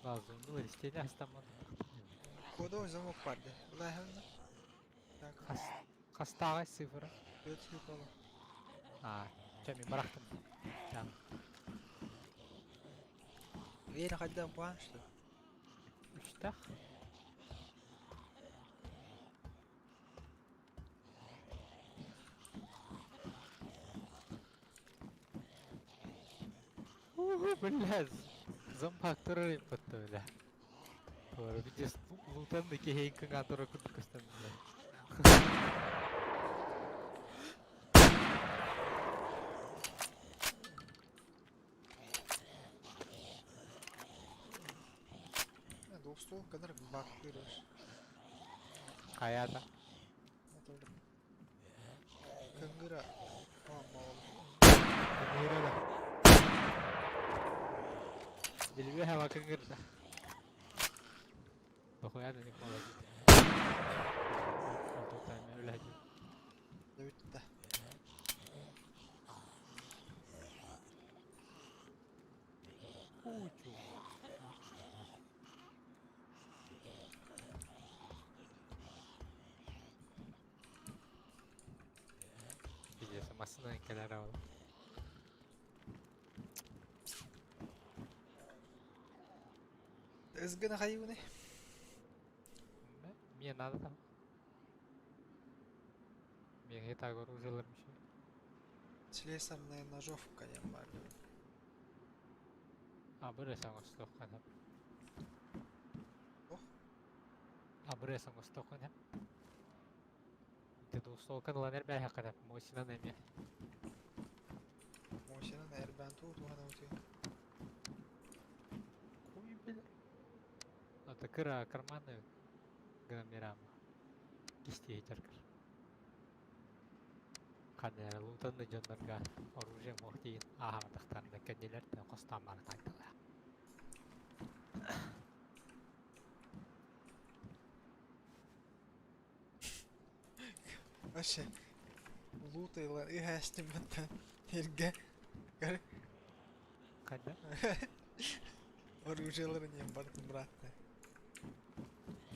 Зомбилар истиэнэ астаммат. Кодовый замок бар дии. Улаһын. Так, Хас хастааҕай цифра? Түөрт сүүс А, чэ мин барахтым. Там. Вера хайдах баан что? Үстэх. Уху, бля, зомбак турар импотто, бля. Видишь, лутан киһи кыҥаан турар курдук көстөн, бля. Двухстволка гынар бактырыш. Хайаата? Кыҥыра. Кыҥыра да. Билбэ хаба кыҥырда. Похуя да не молодец. Бүттэ. Кучу. Пиздец, массыынан кэлэр ол. Ызгына хайыыны? Мне надо там. Мне так оружие еще. Слесарная ножовка диэн баар. Абыры оҥостуохха сөп. Ох. Абыры оҥостуохха сөп. Ты двустволка ылан эрбээһэххэ сөп. Мосинан эмиэ. Мосинан эрбээн туу туһана утуйан. Хуй бля. Это кыра карманы гынан Кистиэ дьаргар. Ханна эрэ лутанны дьоннорго оружие муох тиийин ааһабатахтарына кэннилэртэн хостоон бары таайдылар. Вообще, лутайлар үһээстиммэттэн эргэ көр Ханна? оружиеларын иһин бардым быраатта.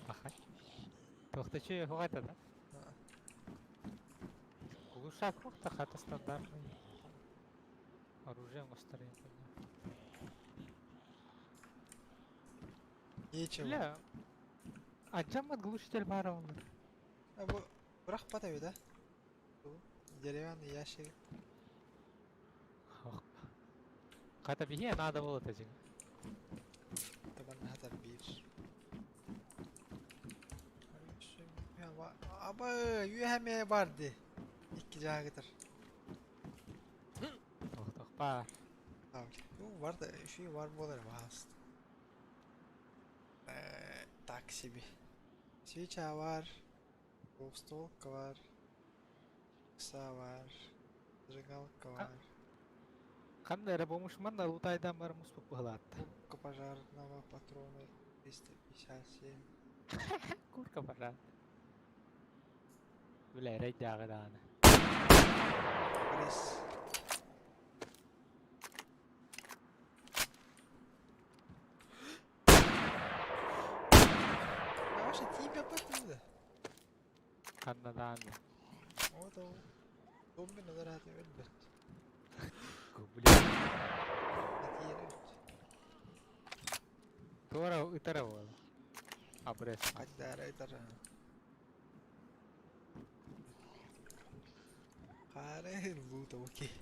Пахай. Туохтачы хугата да? Глушак та хата стандартный. Оружие оҥостор я понял. Нечего. Бля, ачаммат глушитель баара олор. А бу бырахпат эбит а? Деревянный ящик. Хата биһиэ наада буолла дьиҥ. Табаннаһатар биир. Аба үөһэ бар ди. Икки жаагытар. Тохтохпа. Бар да үшүй бар болар бааст. Так себе. Свеча бар. Двухстволка бар. Кса бар. Зажигалка бар. Ханна эрэ бомушман лутайдан бар муспук быһылаатта. Курка пожарного патроны 357. Курка пожар. Бля, эрэйдээҕи даҕаны. Пресс. А вообще тебя да? Ханна даҕаны. Вот ол. Зомби назараты өлбөт. Бля. Этиер өлбөт. Туора ытара буола. Абрес. Хаддара ытара. Хаары лута окей.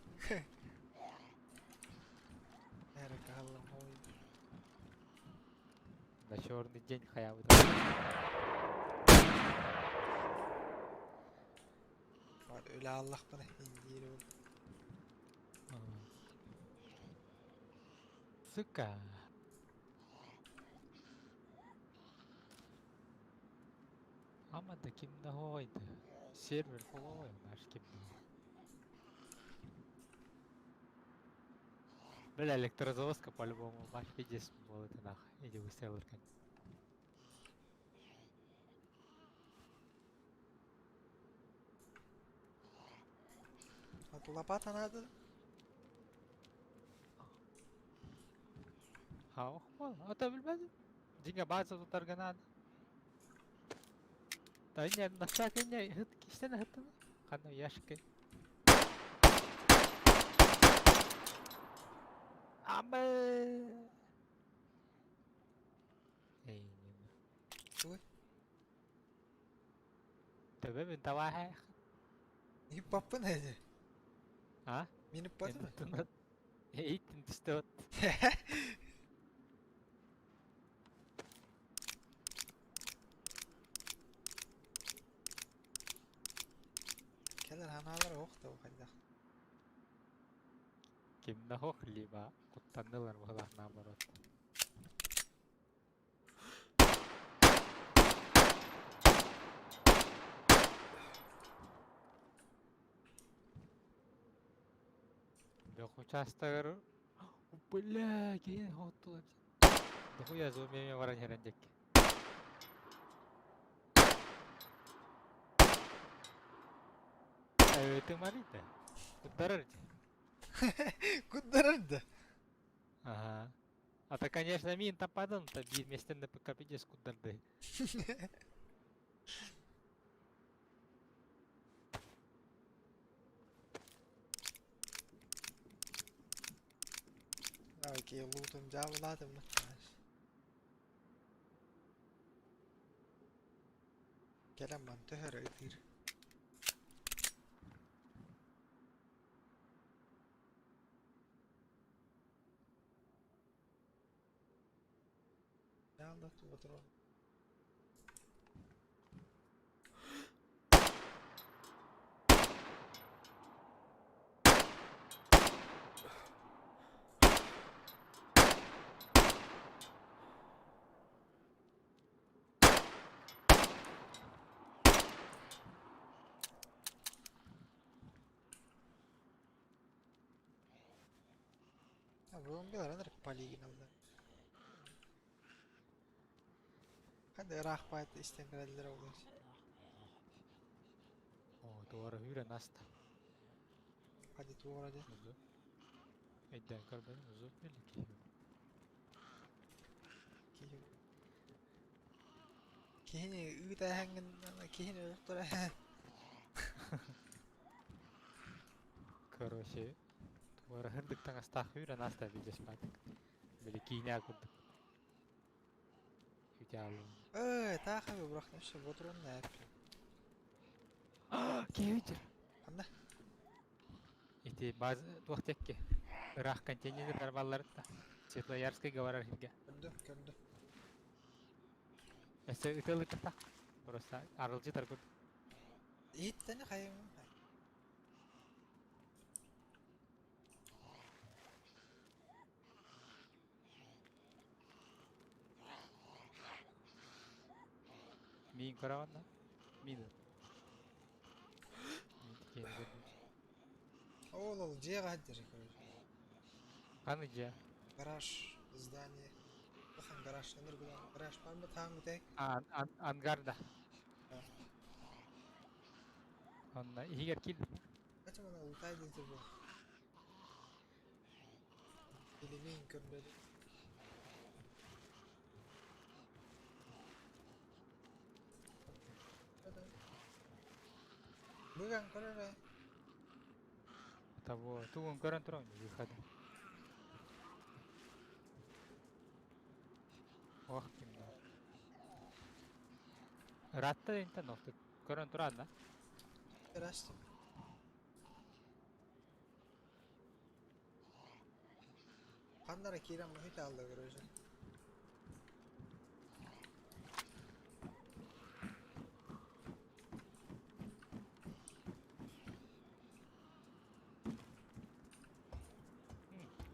Эре калла мой. На черный день хаябыт. Бар өлө аллахпына индиир ол. Сука. Ама да ким да хойды. Сервер холой наш ким да. Бля, электрозаводка по-любому. Баш пиздец был это нах. Иди выстрел Вот лопата надо. Ha, ата билбэтим. Дьиҥэ бааза тутарга наада. Да инньэ настаак инньэ ыһыт кистэн ыһыттана. Ханна ящикка. Амы. Эй, Ой. Төбөбүн табааһа. Не папын эди. А? Мини папын. Эйтин түстэ от. Кэлэр ханаалар ох да хайдах. Кимнэ хох либо куттаннылар быһылаах наоборот. Бөх учаастагар бля киһи хоттулар. Дохуя зомби баран иһэрэн диэкки. Өтүм арыйда. Куттарар дии. Куттарар да. Ага. А то, конечно, мин таппадым, то биир миэстэн да капитес куттарды. Окей, лутум дьаабылаатым. Кэлэн ман төһөрө ытыыр. Дьаалла туга Зомбилар ынырык полигиналлар. Ханна ыраах баайта истэн кэлэллэр ол. Оо, туора үүрэн аста. Hadi туора дии. Узу. Өйдөөн көрбөтүм, узу били киһи. Киһи киһини ыытааһыҥҥын киһини өлөртөрө. Короче, туора һырдык таҥастаах үүрэн аста видеоспатык. Били киинэ курдук. Идеалын. Эй, таах бырахтым все, ботурун нээп. Киһи Ханна? Ити баз туох текки. Ыраах контейнер барбалларытта. Светлоярскайга барар сиргэ. Көрдüm, көрдüm. Өссө ытылыкта. Просто арылдьытар курдук. Иһиттени хайым. Миин көрөҕүн да? Миин. Миин тикиэни көрдүм. Ол ол дьиэҕэ сылдьар короче. Ханна дьиэ? Гараж, здание. Улахан гараж, ынырык улахан гараж баар ма таам бүтэһик? Ангарда. Онно иһигэр киир. Кача мана лутай диэтир бу. Билимин көрбөдүм. Бүгэн көрөр ээ. Того, тугун көрөн туран выхода. Ох, ким да. Ыраатта интен охту көрөн туран да. Ыраастым. Ханна эрэ киирэн муһуйта аалла короче.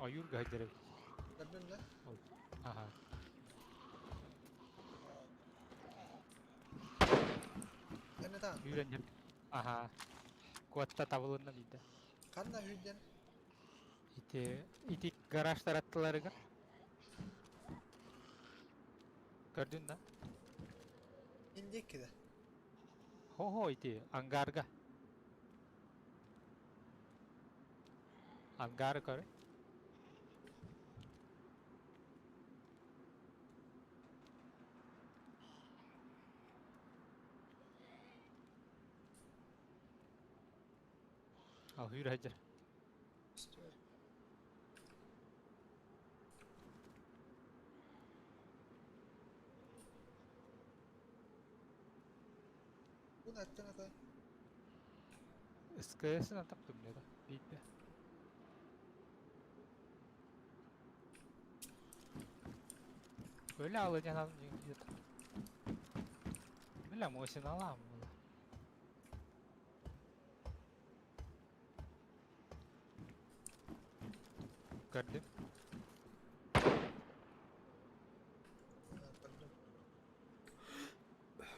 Ойуурга сылдьар эбит. Көрдүн да? Аха. Кэннэ таан. Үүрэн иһэр. Аха. Куотта табылынна биирдэ. Ханна үүрдэн? Ити ити гаражтар аттыларыгар. Көрдүн да? Индиэкки да. Хо-хо ити ангарга. Ангары көр. Ал үүрэ сылдьар. Бу наттан ата. СКС-ынан таптым да биирдэ. Өлө алыдьан Бля, мосин алам була. Көрдүм. Көрдүм.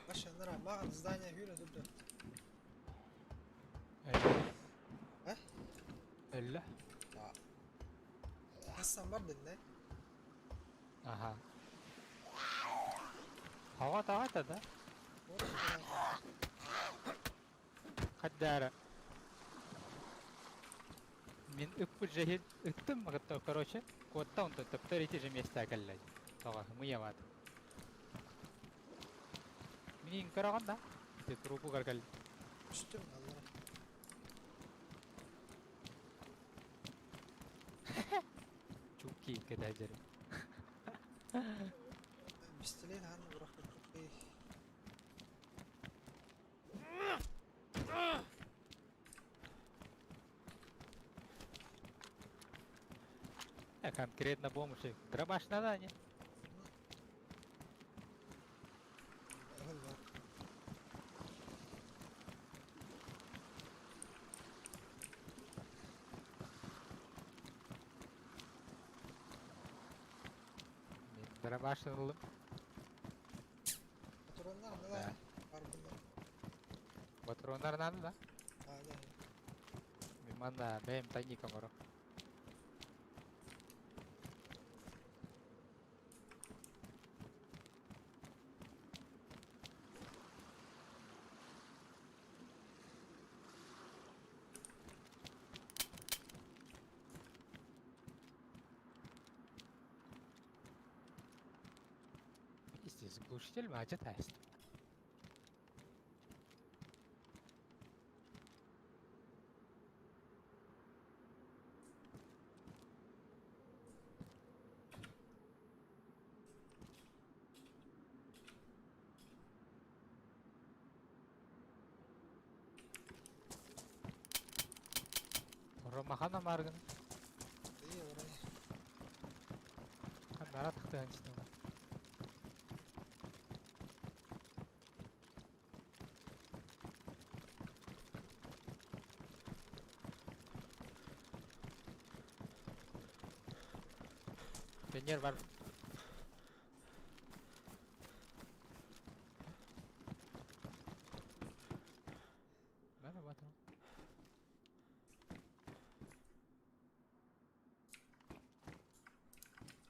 Машина маған здание үүрэ турда. Өллө. А? Өллө. Да. Тахсан бардын да? Аха. Хаҕа таҕата да? Хаддаара. Мин ыппыт жэһин ыттым кытта, короче, куотта онтон төптөр ити же места кэллэ. Тоҕо мыйабат. Мин көрөҕөн да? Ити трупугар кэлли. Түстүм аллара. Чуки кэтэһдьэрим. Бистэлээн хаан бырахпыт. Конкретно помощи. Дробаш надо, не? Дробаш ыллым. Патроннар да бар bunlar. Патроннар надо, да? А, да. Мин манна бэйэм тайник оҥоро. Пиздец, глушитель мачет аст. Ромахана маргын. Iyi oraya. Ханнара тахтыган читала. Пионер бар. Бара батырым.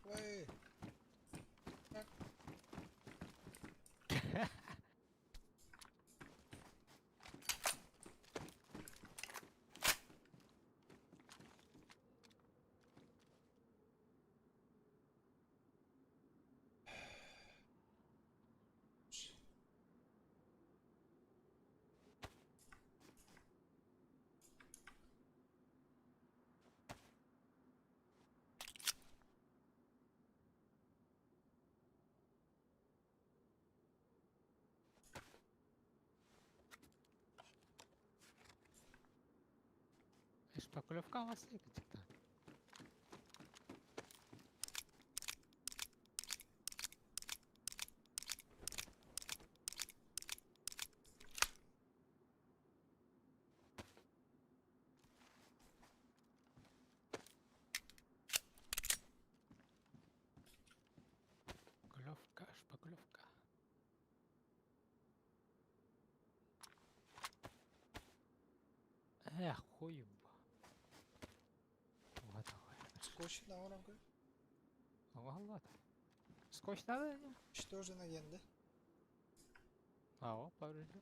Ой. Шпаклевка у вас есть? Шпаклевка, шпаклевка. Эх, хуй. Вот такой. Скотч на оранку. Ладно. Скотч надо? Не? Что же на генде? А, о, поврежден.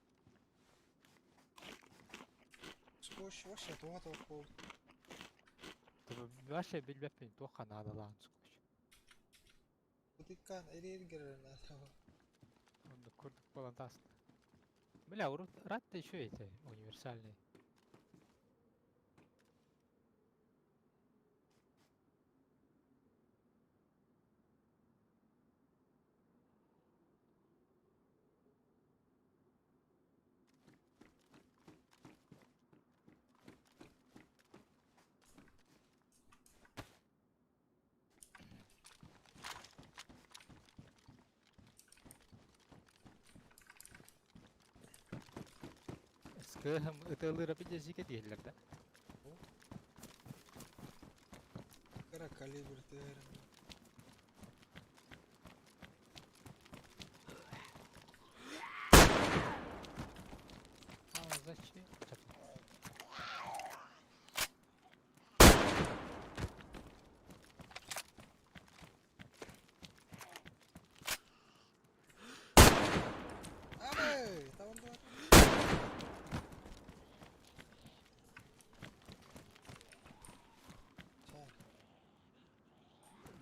Скотч вообще туға тоқ бол. Вообще билбеппин туохха наадалаан скотч. Бутиккан эрер керер наада. Онно курдук буолан тааста. Бля, урут ратта еще эти универсальные. Скыһым ытылыра бидезике дииллэр да. Кара калибр терем. А, зачем?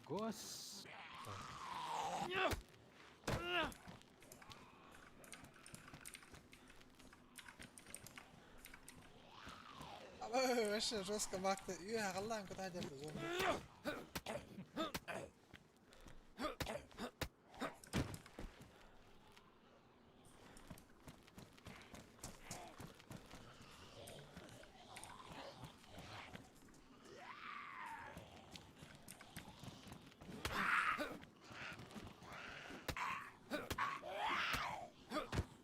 Гос... Вообще жестко бакты. Үө аҕаллаан кутаа дьарда зомби.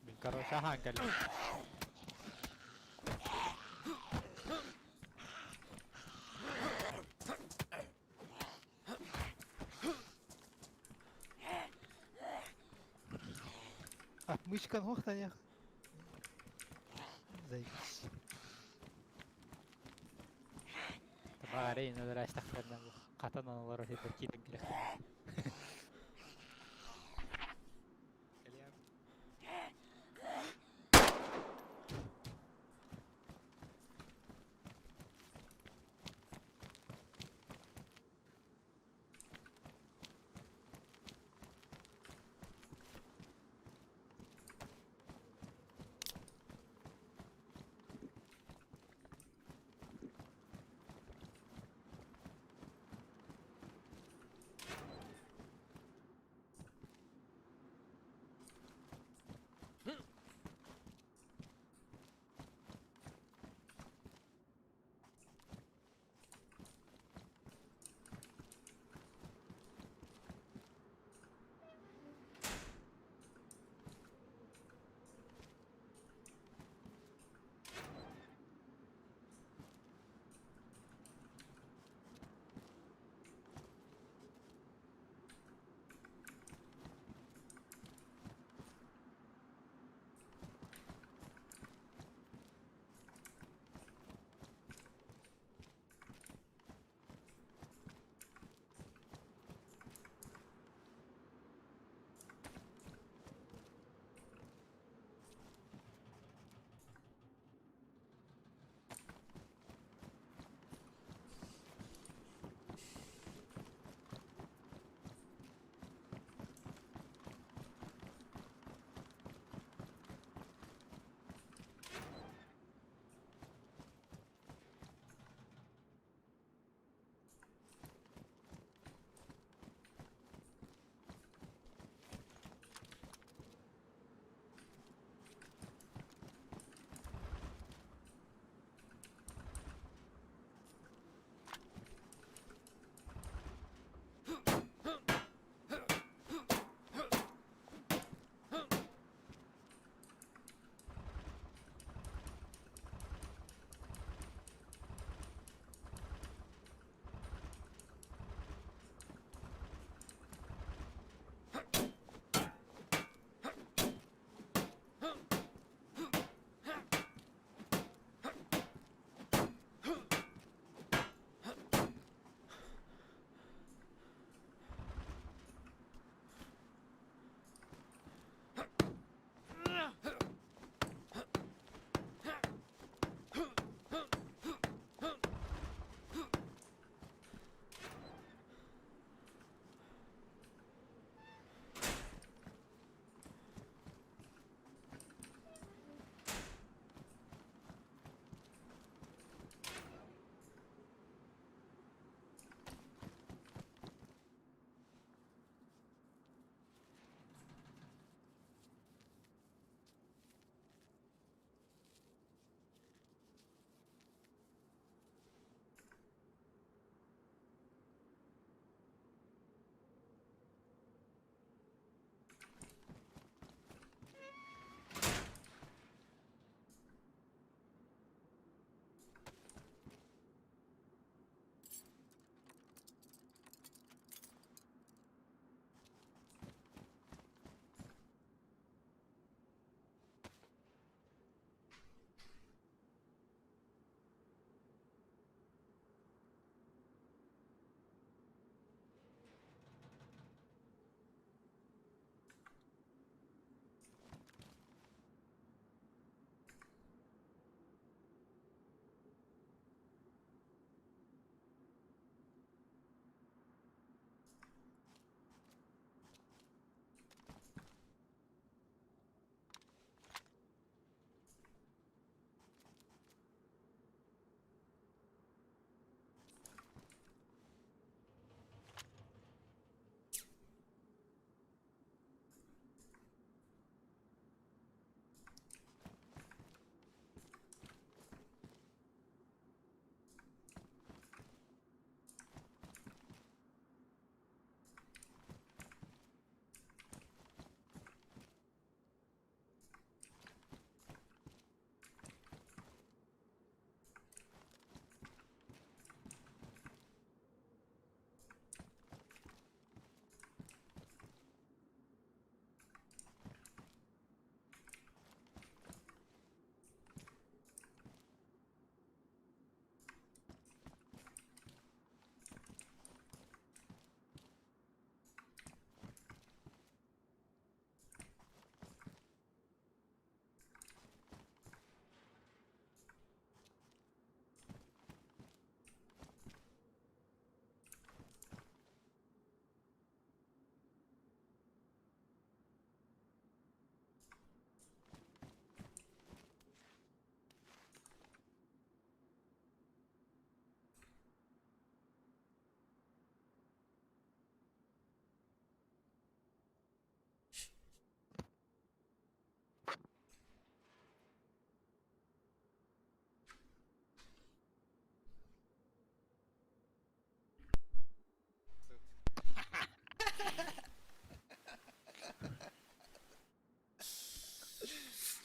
Мин короче аһаан кэллим. Отмычка нохтанях. Заебись. Табаарей нөлөрөөстөхтөрүнэ бу хатан олорор иһитэр киирэн кэлэхтэрин. Кэлиэм.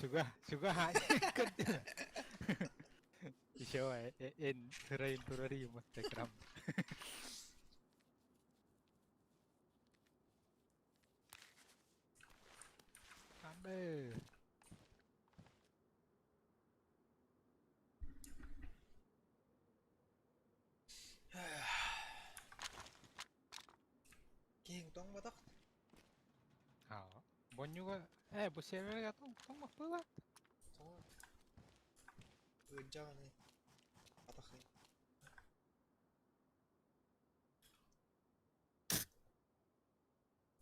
Чуга, чуга Еще эн сырайын турар Инстаграм. Амбе. Киһиҥ тоҥмотох. Аа, Бонньуга, ээ, бу сервергэ тоҥмаппыла. Тоҥ. Ыалдьаҕыный. Атахый.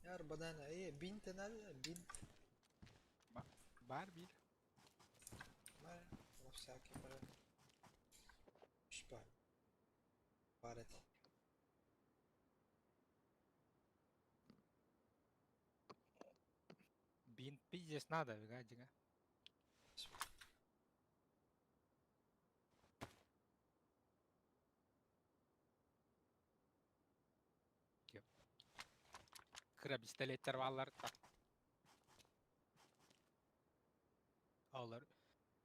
Яр банана, э, бинт надо, бинт. Баар биир. Бар, на всякий бар. Шпа. Бар этэ. Бинт пиздец надо, дьиҥэ. Кыра пистолеттэр бааллар да. Олор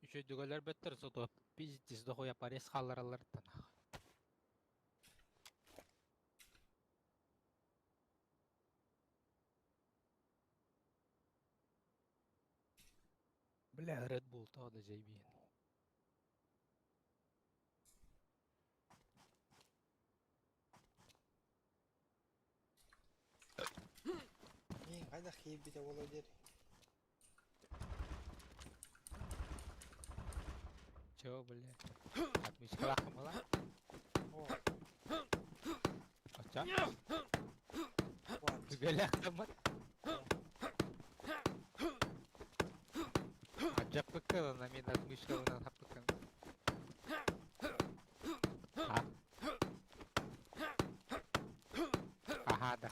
үчүгэй бөттөр зато пиздец дохуя порез хаалларалларыттан. Бля, Red Bull тоҕо да дьэйбиэн. Мин хайдах киирбитэ буолуо диэри. Чё, бля? Отмычкалаах была? О, Оча? what? Түгэлээх Алдьаппыккын, онно мин отмычкабынан хаппыккын. А? Аха, да.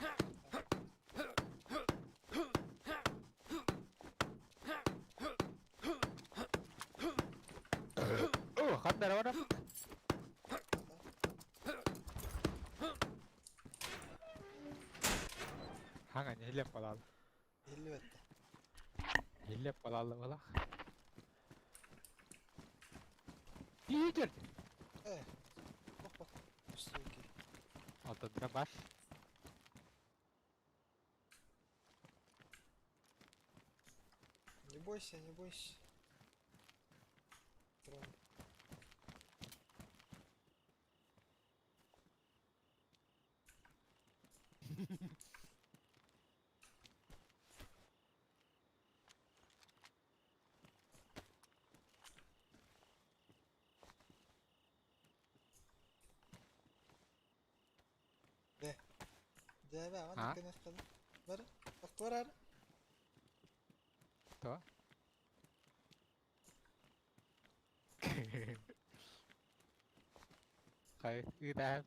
О, ханна барар? Хаҥа ньиһилиэп балаал. Иһиллибэттэ. Иһиллиэп балаалла балаах. Питер! Э, опа, суки. Ото дробаш. Не бойся, не бойся. Трон. Дэ. Дьээбэ, аҕан А? иккиэн Бар, охтуорар. Кто? Хай, ыытаһын.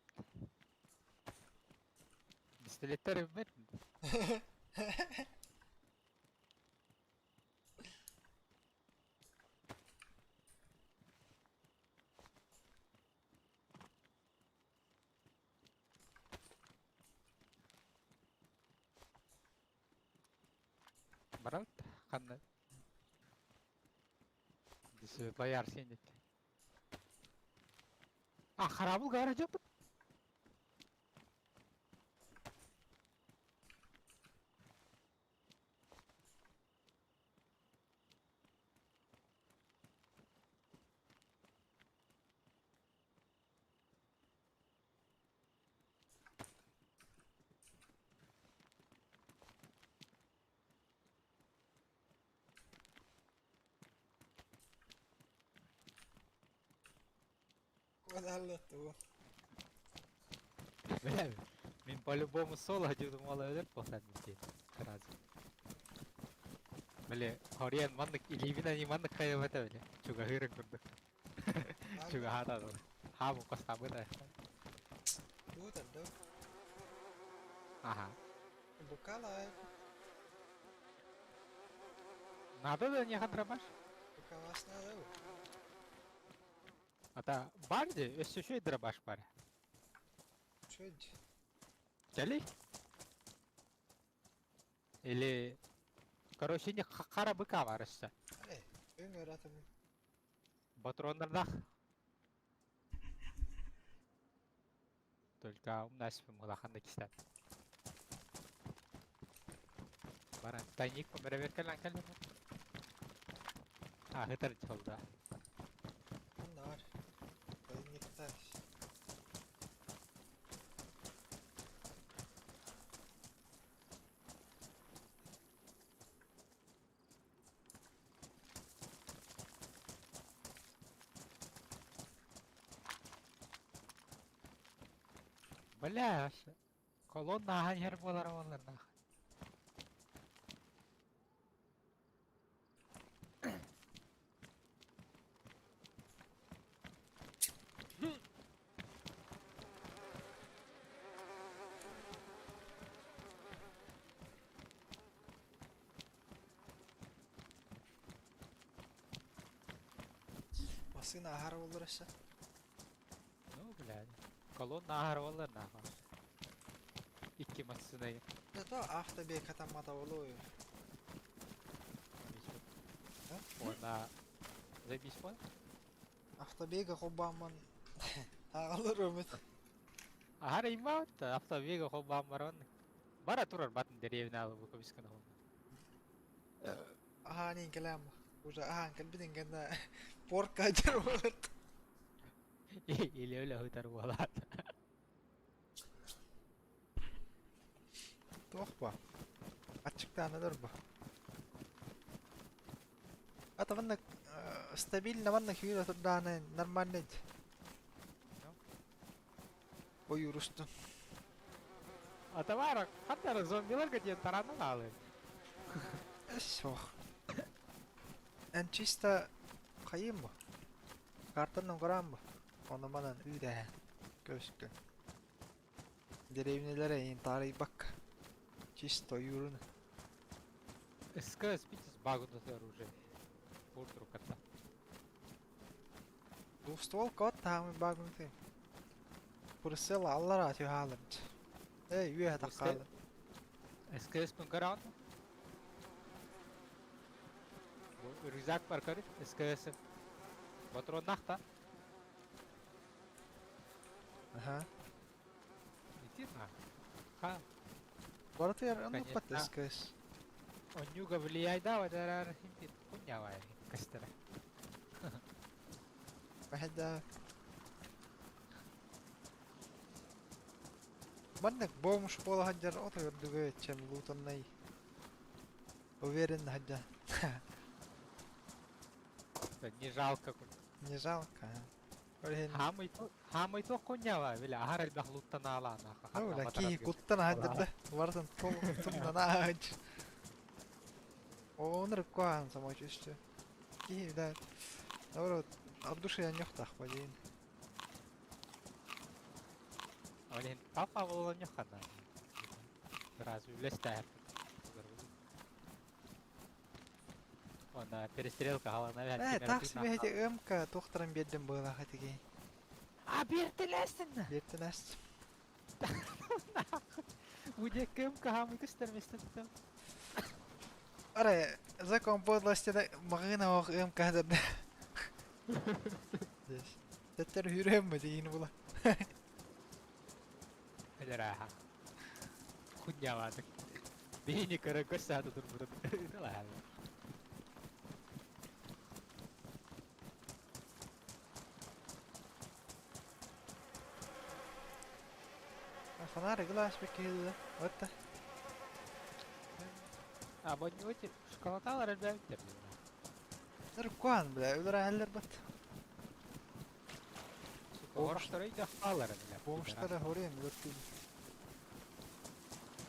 Пистолеттер өлбөт. Барабыт ханна? Светлояр сенит. А, харабыл гаража. Куоталла тугу. Бля, мин по-любому соло думал өлөр буолсан дии сразу. Бля, хориан маннык илиибин ани маннык хайабата бля. Чугаһыырын курдук. Чугаһаата Хаабы хостаабыта. Тугу тарда? Ага. Букалай. Надо да не дробаш? Букалас надо. Ата бар дии, өссө үчүгэй дробаш бар. Чуть. Кэлий? Или... Короче, не хара быка бар өссө. Эй. Өҥөр атым. Патроннардаах. Только умнаспым улахан кистэн. Баран тайник бэрэбиэркэлээн кэллим. Аһытар дьолда. Bunlar. Тайниктар. Бля, колонна ахан иһэр буолар буоллар нах. Массыына аһара буоллар өссө. Ну, блядь. Колонна аһар буоллар нахуй. Икки массыына. Зато автобег хатаммата буолуой. Уонна заебись понял? Автобега хоббаамман ааҕаллар өмүт. Аһар имаут автобега холбаан баран бара турар батын деревня бу көбүскэн холбаан. Аһаан кэлэм. Уже аһаан кэлбитин кэннэ порка дьэр буолар. Или өлө хытар буолаат. Туох ба? Аччыктаанылар ба? Ата манна стабильно манна күүр отурдааны нормально Ойуурустун. Атабара хаттара зомбиларга диэн таранан аалын. Суох. Эн чисто хайыым бу? Картанан көрөөн бу? Ону манан үүдэһэн көбүскүн. Деревнялары эйин таарыйбакка. Чисто ойууруну. СКС питис багнутое оружие. Бурдрук атта. Двустволка от таамы багнутый. Прицел аллара түһаалымт. Эй, үөһэ таххаалым. СКС пын көрөҕүн? Бу рюкзак бар көрү, СКС. Патроннаах та. Аха. Ити на. Ха, Барытыгар оннук бат Конечно. СКС. онньууга влияйда вадарар химпит куннявай кастера. Мэһэйдээ. Маннык бомж буола сылдьар ото үрдүгэ чем лутаннай. Уверен сылдьан. Не жалко. Не жалко. Ол иһин Хаамый туох куннявай, бile аһар элбэх луттанаалаана. Ола киһи куттана сылдьар да. Барытын тумнана сылдьар. Онор куһаҕан самочувствие. Киһи да наоборот от души анньыахтаах диин. Ол иһин папа буолан ханна. Сразу үлэстээр. Онна перестрелка халана Ээ, таах сибэһити ымка туохтаран биэрдим быһыылаах этигий. А биэртэлээстин! Биэртэлээс. Удьэ МК хаамый көстөр местеттем. Арай закон подлости маҕыына оох ымка хатарда. Тэттэр хүрөм диин була. Өлөрааха. Хунняваатык. Биһини көрө көссааты турбутун. Ыталаһа. Фонарь глаз беккиһи Отта. А бонньуоти шоколадалар элбээбиттэр. Ныркуан бля, өлөр бат. Орохтор өйдө хаалар бля. Бомжтара хорен өртүн.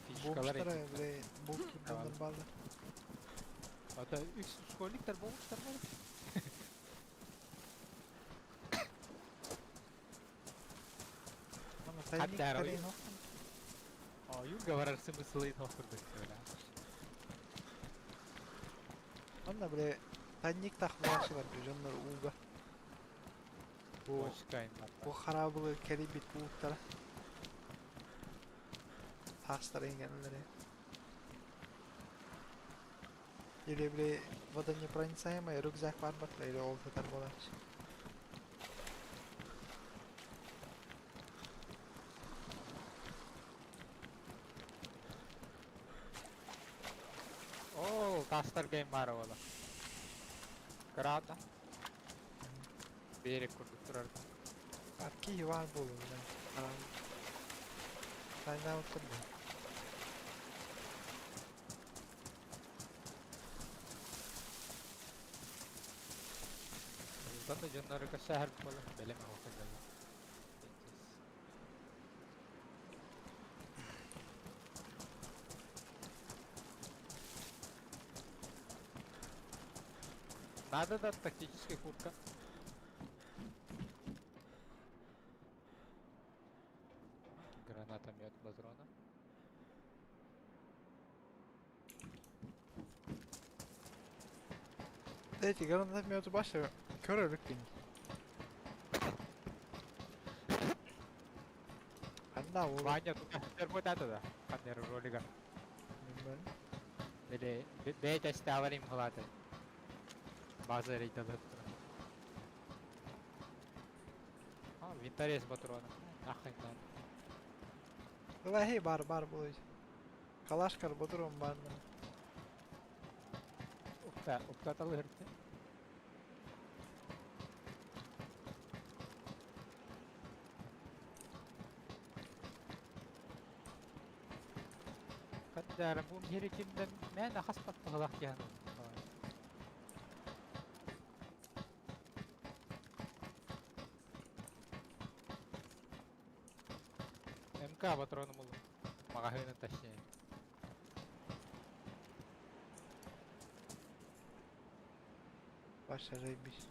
Фишкалар. Бомжтара бля, бомж курдунар баллар. Ата үс школьниктер бомжтар бар. Ана Хаттар тайник ой. тарин Оюнга барар смыслы тохурдук бля. Анна бля, тайник тахмаачылар дьоннор ууга. Бу Бошкайн. бу харабылы кэрибит ууттара. Таастар ингенлери. Или бля Водонепроницаемый рюкзак баар батла или ол сытар буолааччы. Оо, тастар гейм баар буола. Кыраата. Берег курдук турар. Арки баар буолуо Тайнаабыттар дуо? Уутан да дьоннору көрсөһөр буола бэлэм оҕо дьоно. Надо да тактическая куртка. Гранатомет патрона. Эти гранатометы баша көрөлүк Ханна ол? Ваня, тут термотата да. Ханнер ролига. Или бэйте ставарим халаты. База рейдалар. А, винторез патрона. Нахрен надо. Лахи бар бар буолуй. Калашкар ботурум бар. Укта, уктаталырты. Хаттарым бу мирикимден мен ахаспат тылах диэн. МК патроны булу. Магазина точнее. Баша заебись.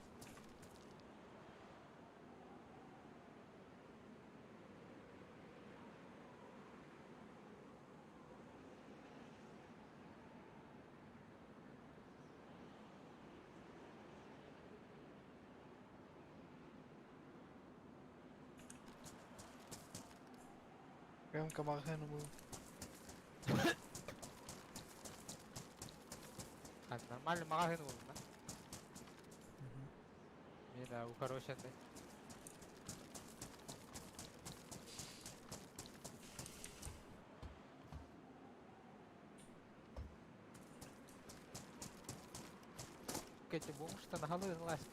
МК магазин был. А нормально магазин был, да? Мен у хороший. Кэти бомж-то на голове залазит.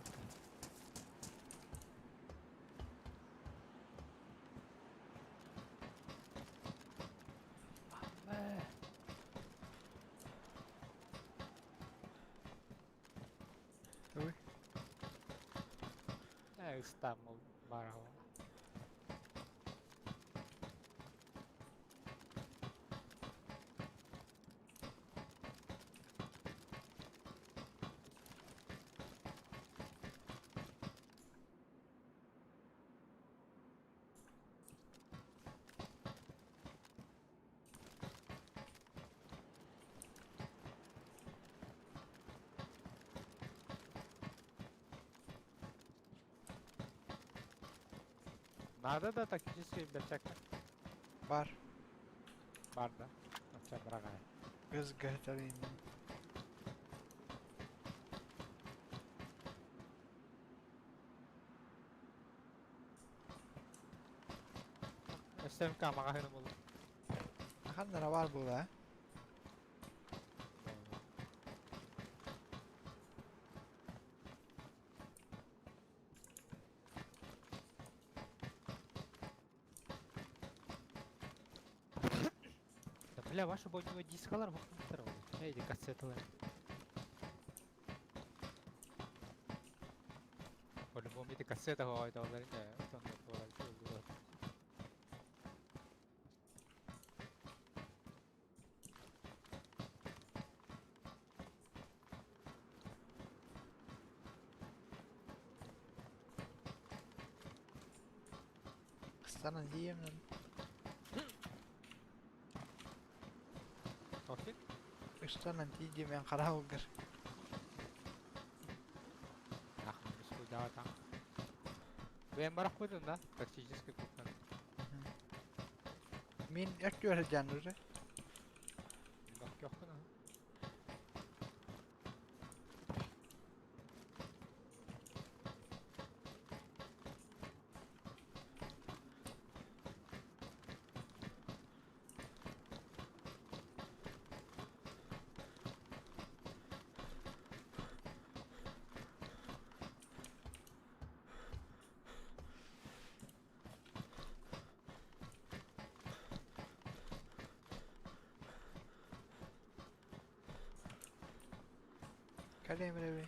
Ой. Ыстамыл бараҕа. Надо да тактический перчатка. Бар. Бар да. Оча дорогая. Без гатарин. СМК магазин был. Ханнара бар була. Да бля, ваша бойнуга дискалар бухнуттар ол. Эй, кассеталар. По-любому эти кассета говорит, а не, он Станан диемнен. Кофе? Ыстанан тиийдим хараалгар. Нахуй, да там. Бэм барах будем, да? Тактический кухня. Мин өттүөр жанры. Бак Кэлиэм эрэбий.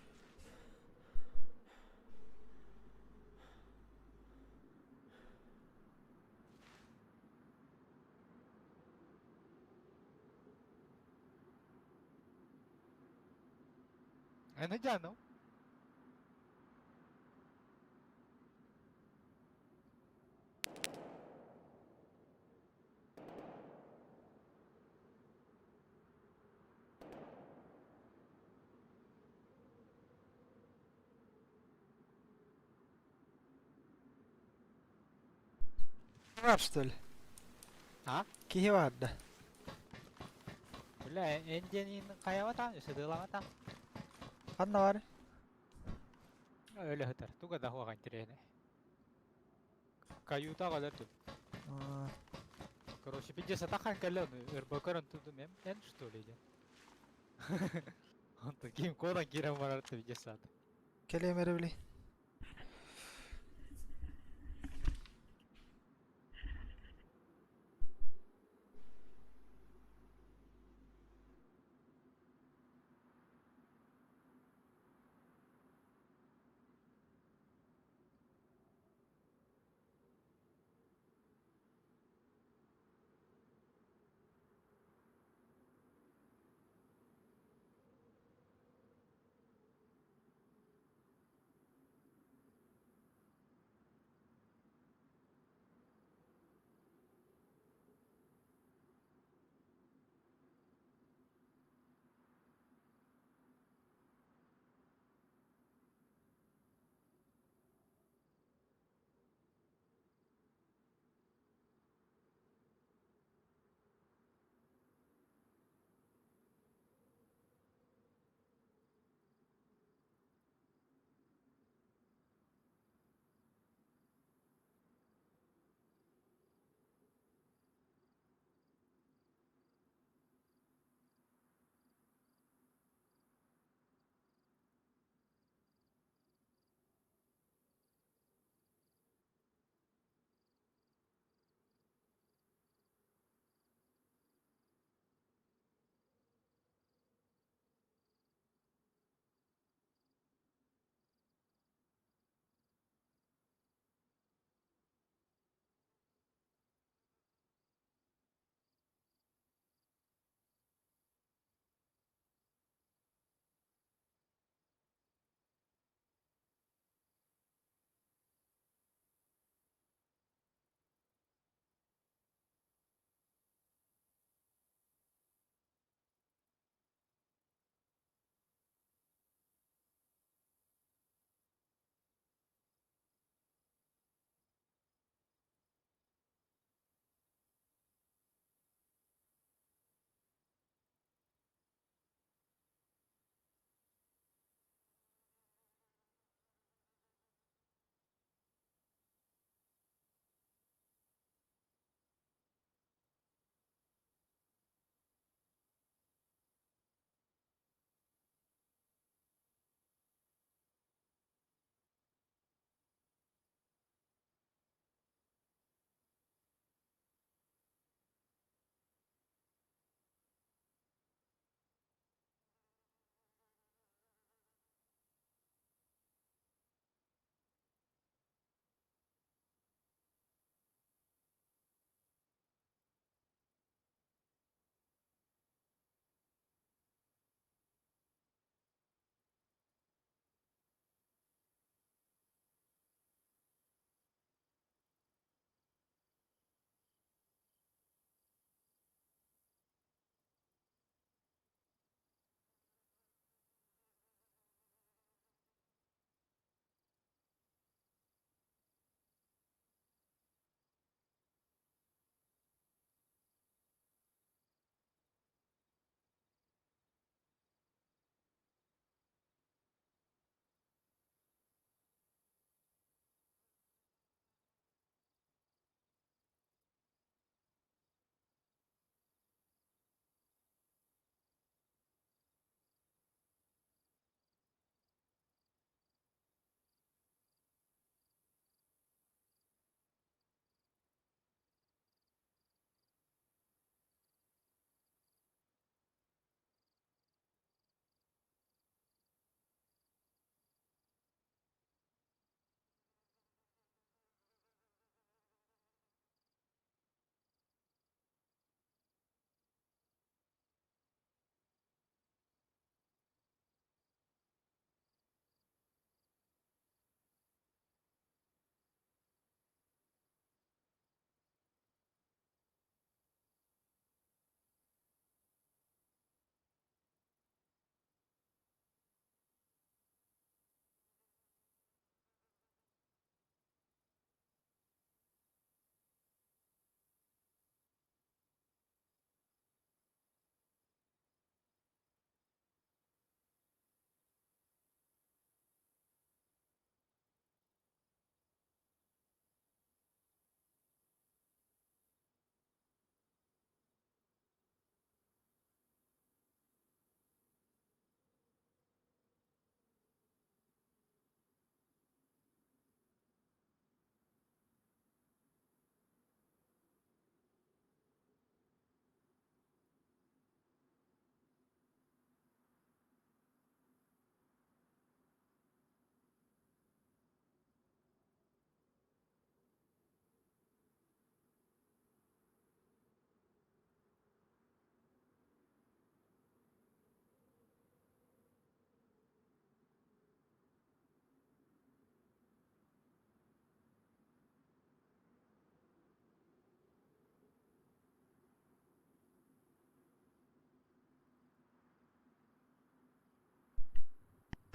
Эн дьану. Бар что ли? А? Киһи баар да? Бля, эн диэнин хайабатаан, сыдыылаҕатаан. Ханна баар? Өлө сытар. Туга да хуаҕа интэриэһинэй. Каютаҕа өлөрдүм. Короче, пиздец, атахан кэллэ ону РБК-ран тутум эн что ли диэн. Онтон ким куотан киирэн барар пиздец саата. Кэлиэм эрэ били.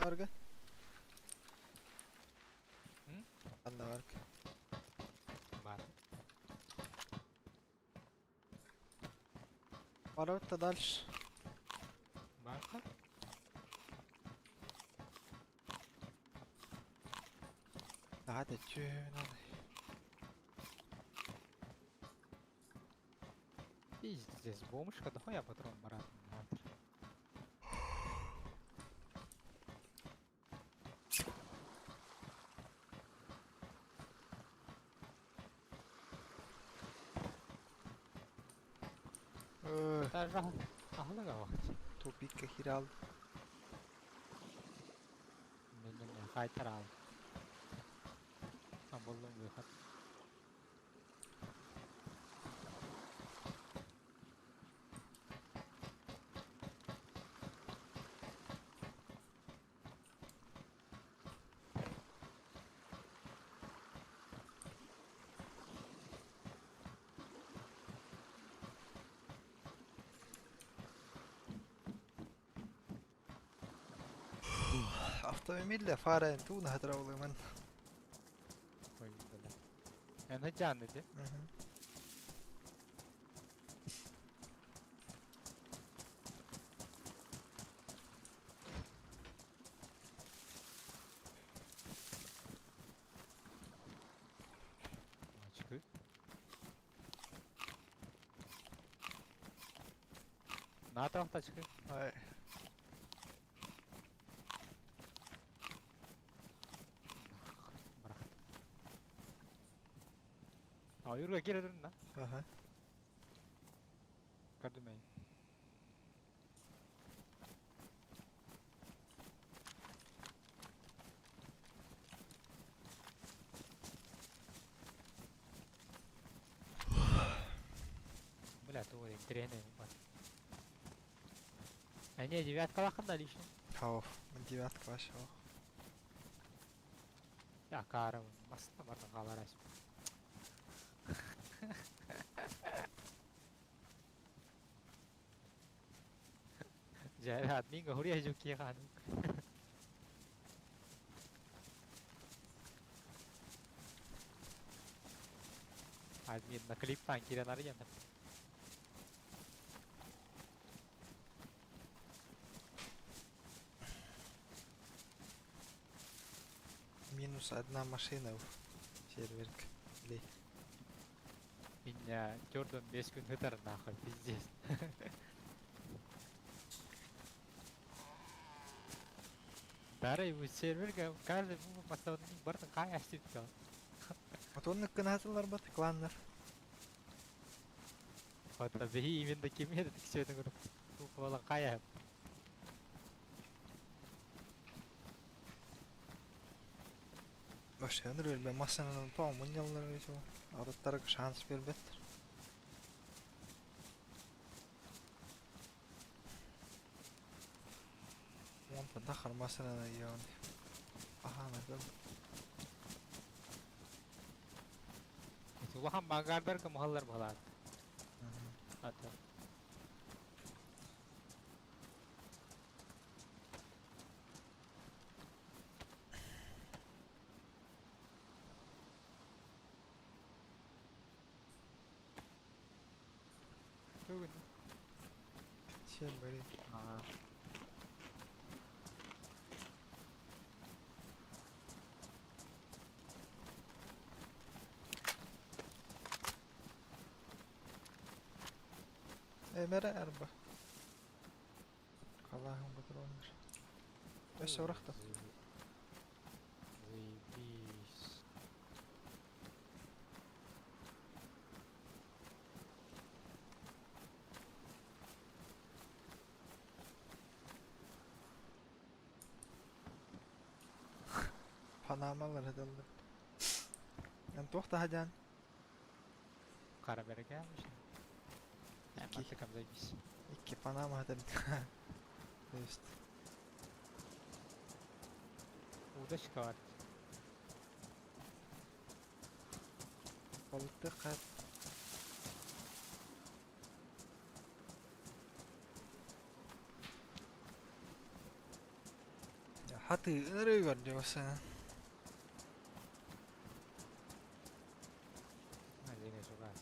Арга. М? Анна барга. Бар. Барабыт дальше. Барка? Надо чё надо. Пиздец, бомжка, дохуя патрон барат. Э, Даже ахлыга вакыт. Тупикка хирал. Менен хайтарал. А болдум выход. Автомобиль фара туна хатраулы мен. Ой, бля. Эн жан иди. Очки. На тачки. Ай. Брат. А, Юрга кире дурун да. Ага. Көрдүм. Бля, то интересный. А не, девятка лаханда лично. Хауф. Девятка вообще. Я кара, масна барна халарас. जय आदमी गौरी है जो किया खानू। आदमी नकली पांकी रहना रही है। Минус одна машина в серверке. Ли. Меня Джордан без күн хытар нахуй, пиздец. Дара его сервер каждый поставил барта кая астипка. Отонны кынатылар бат кланнар. Вот бихи именно кимер все это говорю. Тупо кая. Вообще, өнөр массанан тоң муньялар өйсө. Адаттарга шанс бербет. Онта дахар массанан яны. Аха, надо. Улахан бангардар махаллар балат. Ата. Бүгүн. Сен бери. Аа. Эмере арба. Калахым патрондар. Өссө урахта. Заебись. Панамалар хадаллар. Эн туохта хадян. Кара берген. Икки. Эм заебись. Икки Панама хадал. То есть Удачка бар. балыкты кат. Хатыы ынырыгар дьоҕусана. Дьиҥэ чугас.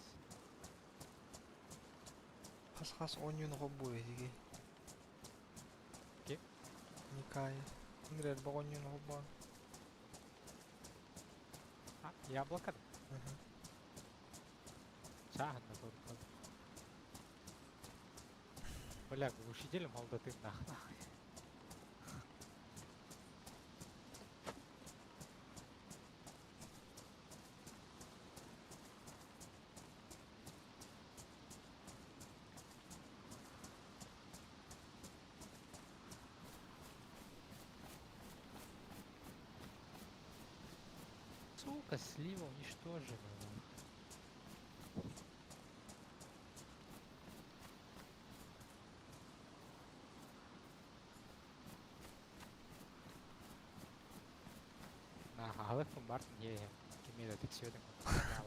Хас-хас оонньууну холбуур этигий? Ким? Никай. Ыҥырар элбэх оонньууну холбоон. А, яблоко да? Чааһынна турбут. Бля, глушителем холдотын нах. Сука, слива уничтожена. Нахуй. Ага, алыппын бартын иэйэм. Кими да тиксиэтин курдук.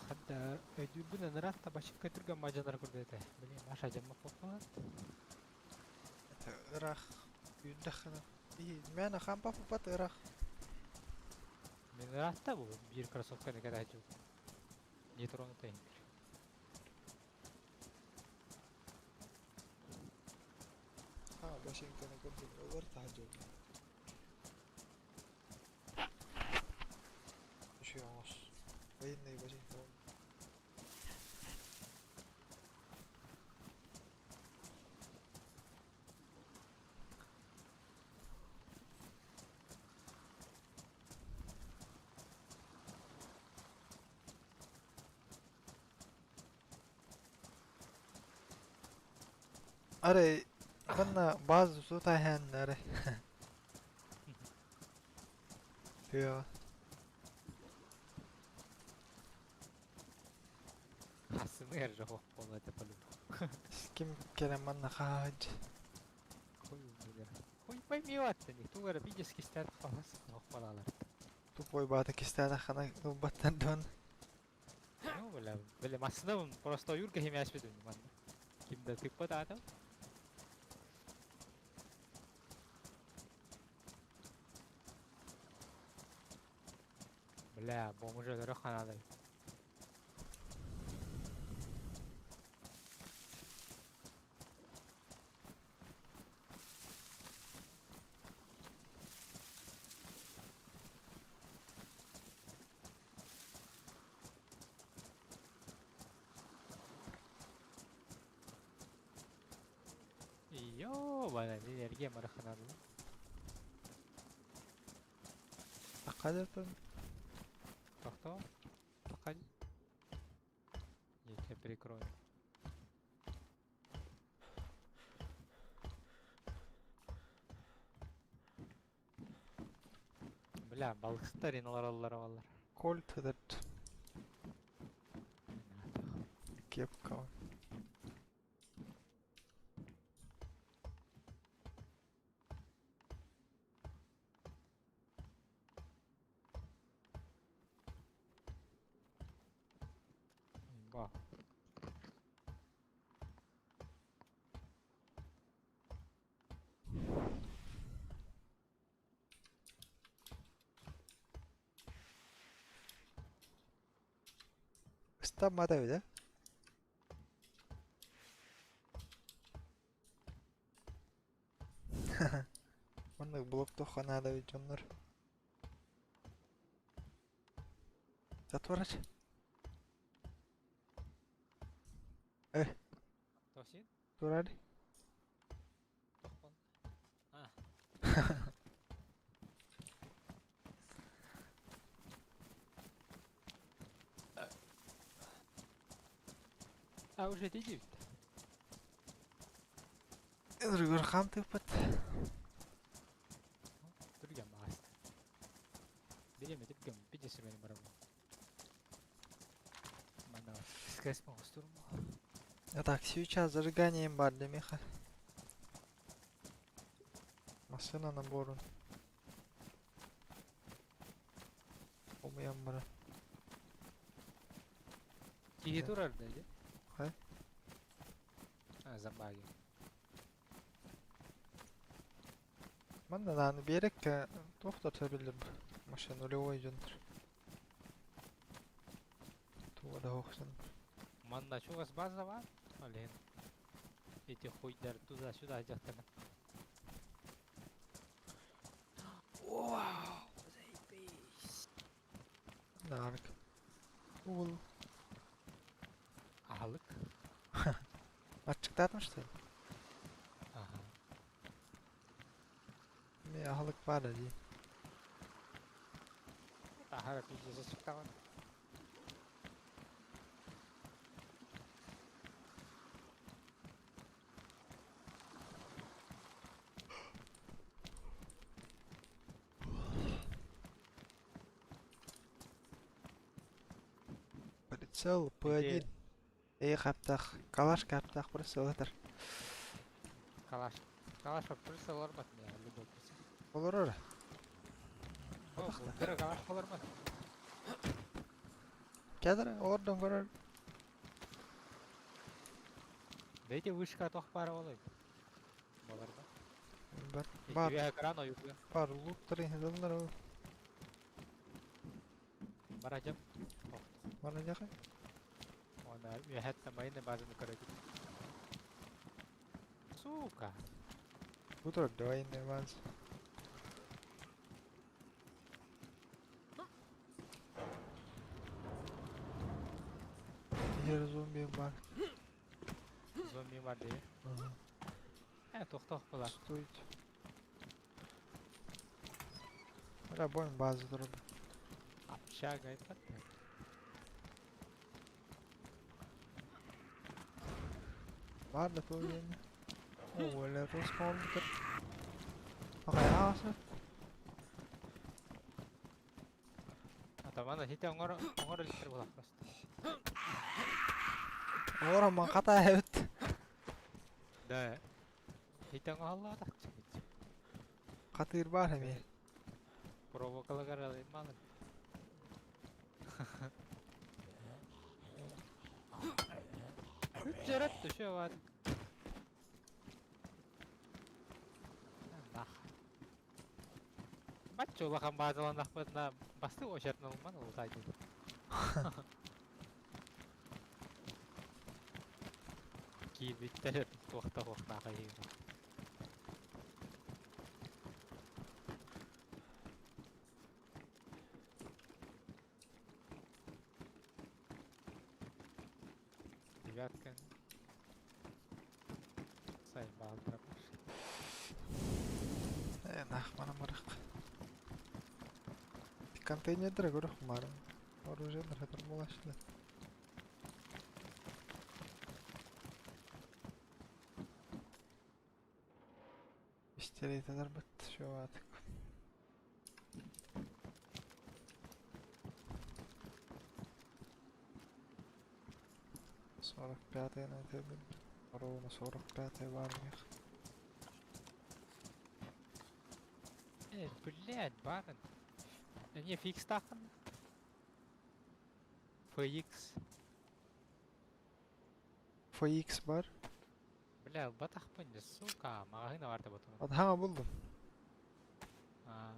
Хадда өйдүүрбүн ыраатта бачыкка түргэн мадьанар курдук этэ. Блин, Маша дьамма поппалат. Ыраах үүрдэххинэ. Мээнэ хаампаппат ыраах. Мин ыраатта бу биир кроссовканы кэтээччи. Нетронутый. Аа, башинканы көрдүм. Олор таһдьыллар. Үчүгэй оҥос. Военный башинка. Арай манна бааза тутаһан арай. Тыаҕа. Хасыны эрэ буолла этэ по-любому. Ким кэлэн манна хаһаадьы. Хуй бля. Хуй пойми аттани. Тугу эрэ видео кистээн халас балалар. Тупой баата кистээтэххинэ ылбаттар дуон. Бля, бля, массыынабын просто ойуур кэһимээспит манна. Ким да тыыппат аата. Бля, бомж өлөрө ханадай. Ёбана, энергия мараханадым. Акадетон. Тохто. Пока. Я тебя прикрою. Бля, балыксыттар иналараллар баллар. Кольт этот. Кепка. Ба. Ыстаммата эбит ээ. Маннык блоктуохха наада эбит дьоннор. Затворач. Э. Тосин? Турар. Тохпон. А. А уже дедибит. Ыргыр хам тыппыт. Түргэн баҕаста. Бириэмэ түргэн пиде сүмэни барабын. Манна скресс оҥостурум. А так, сейчас зажиганием бар для меха. Машина наборун. Умуйан баран. Киһи турар да дии? Хайа? А, зомбаги. Манна даҕаны биэрэккэ туох да сөбүллэр машина нулевой дьоннор. Туга да суохсун. Манна чугас база бар. Блин. Эти хуйдар туда-сюда дьахтана. Вау, заебись. Нарк. Уол. Аһылык. Аччыктаатым что ли? Ага. Эмиэ аһылык баар дии. Аһара пиздец аччыктаҕын. Прицел П1. Эй хаптах, калаш хаптах прицел этэр. Калаш. Калаш прицел олорбот меня, любой прицел. Олорор. О, кыра калаш олорбот. Кедр олордон көрөр. Дайте вышка туох баара буолуой. Болар да. Бар. Бар. Икки экран ойуга. Бар луттар иһэллэр ол. Барадьам. Барадьаха. Она үөһэттэн майны базаны көрөбүт. Сука. Бу турар военная база. Егер зомби бар. Зомби бар дии. Э, тохтох була. Стоит. Рабон база турар. Общага это. Бар да то диэн. Оо, роспаунтер. Хайаасы. Атамана хите оҥоро оҥоро иликтэр буолар просто. Ороммон хата эбит. Да. Хите оҥоһоллоотах. Хатыыр баар эмиэ. Провокалагар малы. Дьөрөт еще var. Нах. Бачча улахан баазаланнахпытына бастык очерныл ылман улутаайдын. Киирбиттэр туохта туохтаах иһин. Девятка. Сайбалдра Э, нах манан барах. Контейнердere көрөх марын. Оружиелар хатыр булашылар. Пистолеталар бат шуатык. 45-й на это ровно 45-й в армиях. Э, блядь, барин. Не, фикс тахан. FX. FX бар. Бля, батахпын, сука, маҕаһыына барда ботун. Атаҥа булдум. Аа.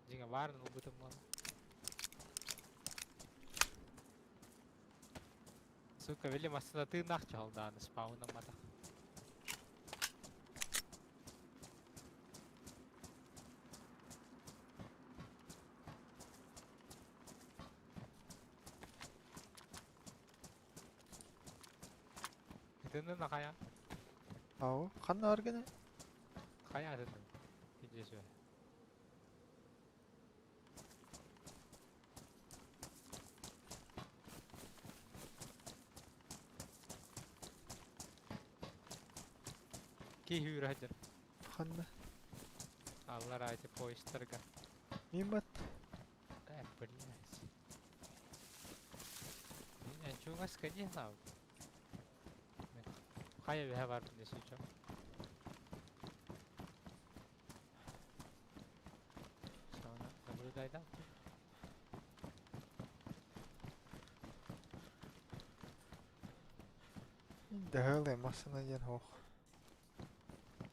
Дьиҥэ баарын ылбытым буолла. Сука, били массыына тыыннаах чаһылдааны спаунамматах. Итиннэ хайа? Ау, ханна аргыны? Хайа итиннэ? Киджи Киһи үрэһдэр. Ханна? Аллар ити поездарга. Мимат. Э, блядь. Меня чугаска не знал. Хайа бэһэ бар несүчө. Sonra наблюдай да. Дөһөле массына диэн хоох.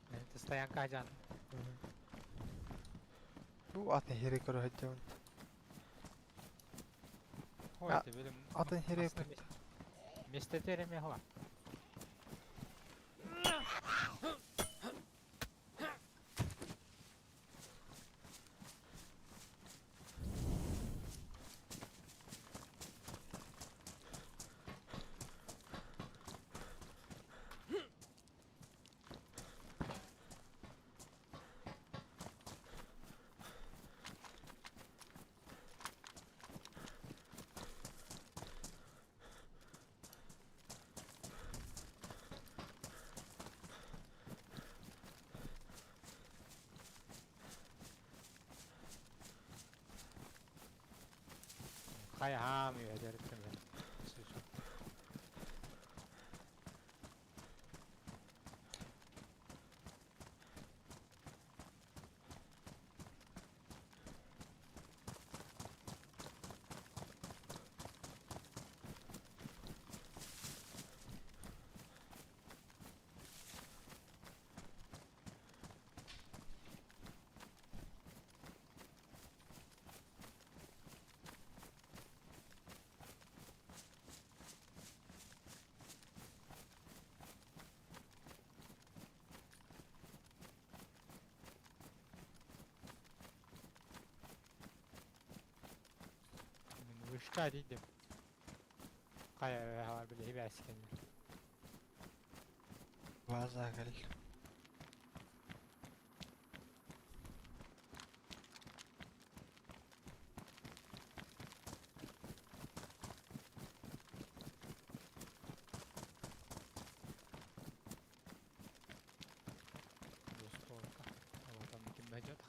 Это стоянка жан. Бу атын хире көрө сылдьабын. Ой, А, ты билим. Атын хире Местетер эме хуа. Хайа хаами өдөрүттүм. Вышка дидим. Хайа хава били хибәскен. База кэл. Двустволка. А вот там ким найдет.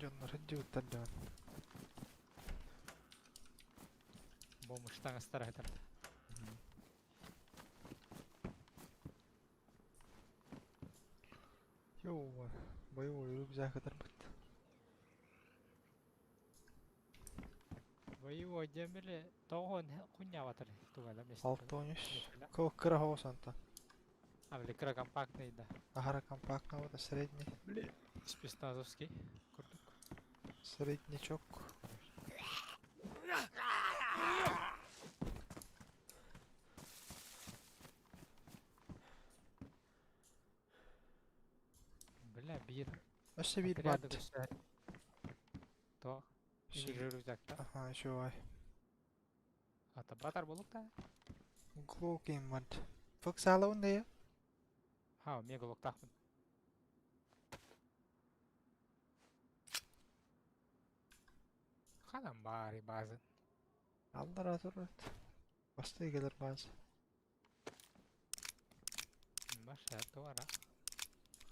Дьоннор сылдьыбыттар дьон. Бомж таҥастара сытар. Йоо, боевой рюкзак ытарбыт. Боевой диэн били тоҕуон кунньаабатар тугала место. Алтонюс. Кыра хоҕус онтон. А, били кыра компактный да. Аһара компактный вот средний. Били спецназовский курдук. Среднячок. Бля, биир Өссө биир отряды баар. көстөр. То, инигир рюкзакта. Аха, үчүгэй. Ата батар болук та. Глокин бар. Фыксаалабын да Ха, мен глоктахпын. Ханан баары базын. Аллара турат. Басты келер базы. Баша туара.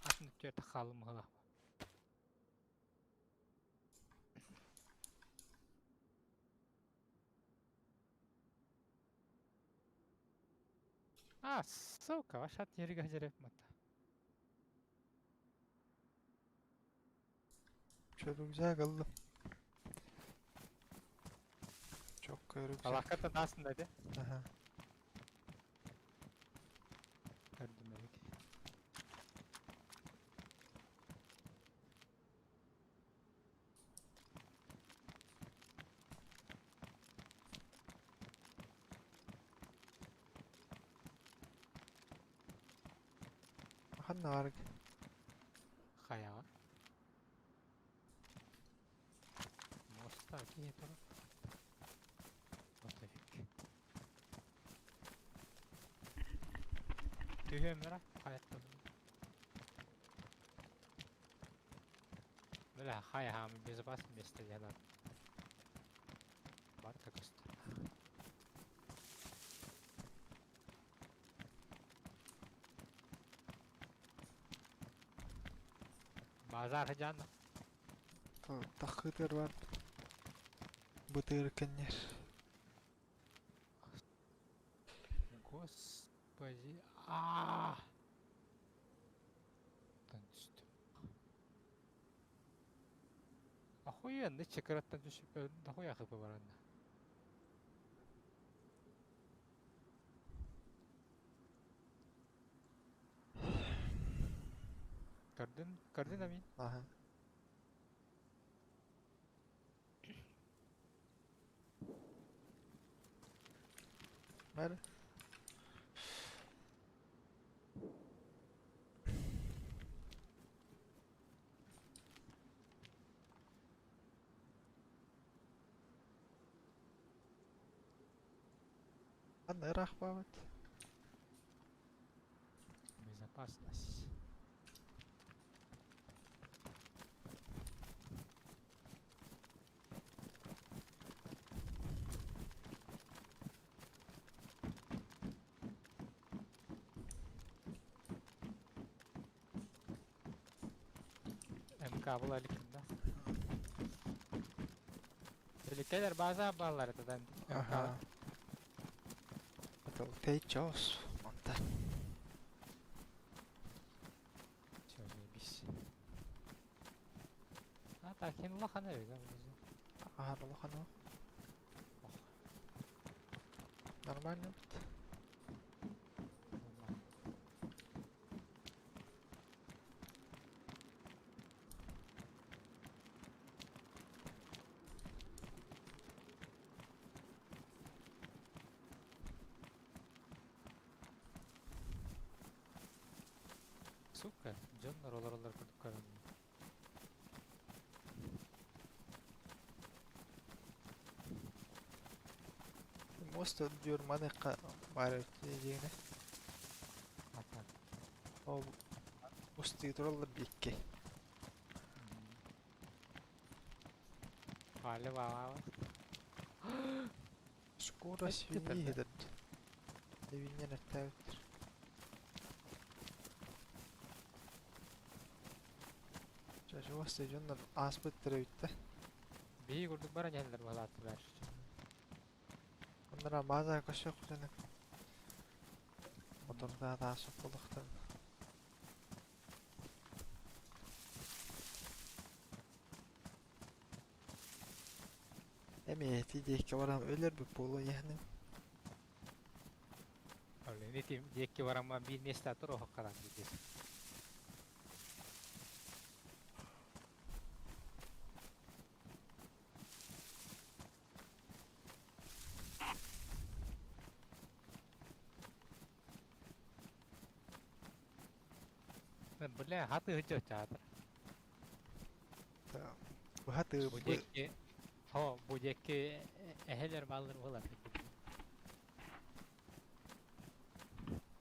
Атын түөрт хаалым ыла. А, сука, ваша терге жереп мата. Şu рюкзак aldım. Çok рюкзак. Алаката дасын dedi. Аха. Көрдүм элек. Ханна барыг. Хаяга. Моста кие турар. What the heck? Түһүөм хаятта. Бля, хая хам безопасное место я Барта көстөр. Базар жан. Тахытыр бар. Бытыр кеннер. Господи. А. Түстүм. Охуенно, чекараттан түшүп, дохуя хп бар анда. Көрдүн, көрдүн амин. Аха. Бер. Ханна ыраах баабыт. Безопасность. МК була иликпин да. Биликкелер база баллар этеден. Аха. Это тейчос. Онтан. Все, заебись. А так, хин улахан эбит, а, өзү. Аха, улахан о. Ох. Нормально бит. Нормально. Сука, дьоннор олороллор курдук көрүнү. Мост диyor маныка бар дегене. Ата. Ол усты тураллар бикке. Хали баава. Шкура Эти свиньи тогда. этот. Свинья оттавит. Чугас дьоннор ааспыттар эбит да. Биһи курдук баран иһэллэр быһалааттылар. Оннора бааза көрсүөхпүтүнэ мотордаах ааспыт буолуохтарын. Эмиэ ити диэки баран өлөрбүт буолуо иһэним. Ол ити диэки барамман биир миэстэ тур оһохханан диир. Бля, хаты хычча чаатыр. Быһа тыы Бу диэки Хо, бу диэки эһэлэр бааллар буолар.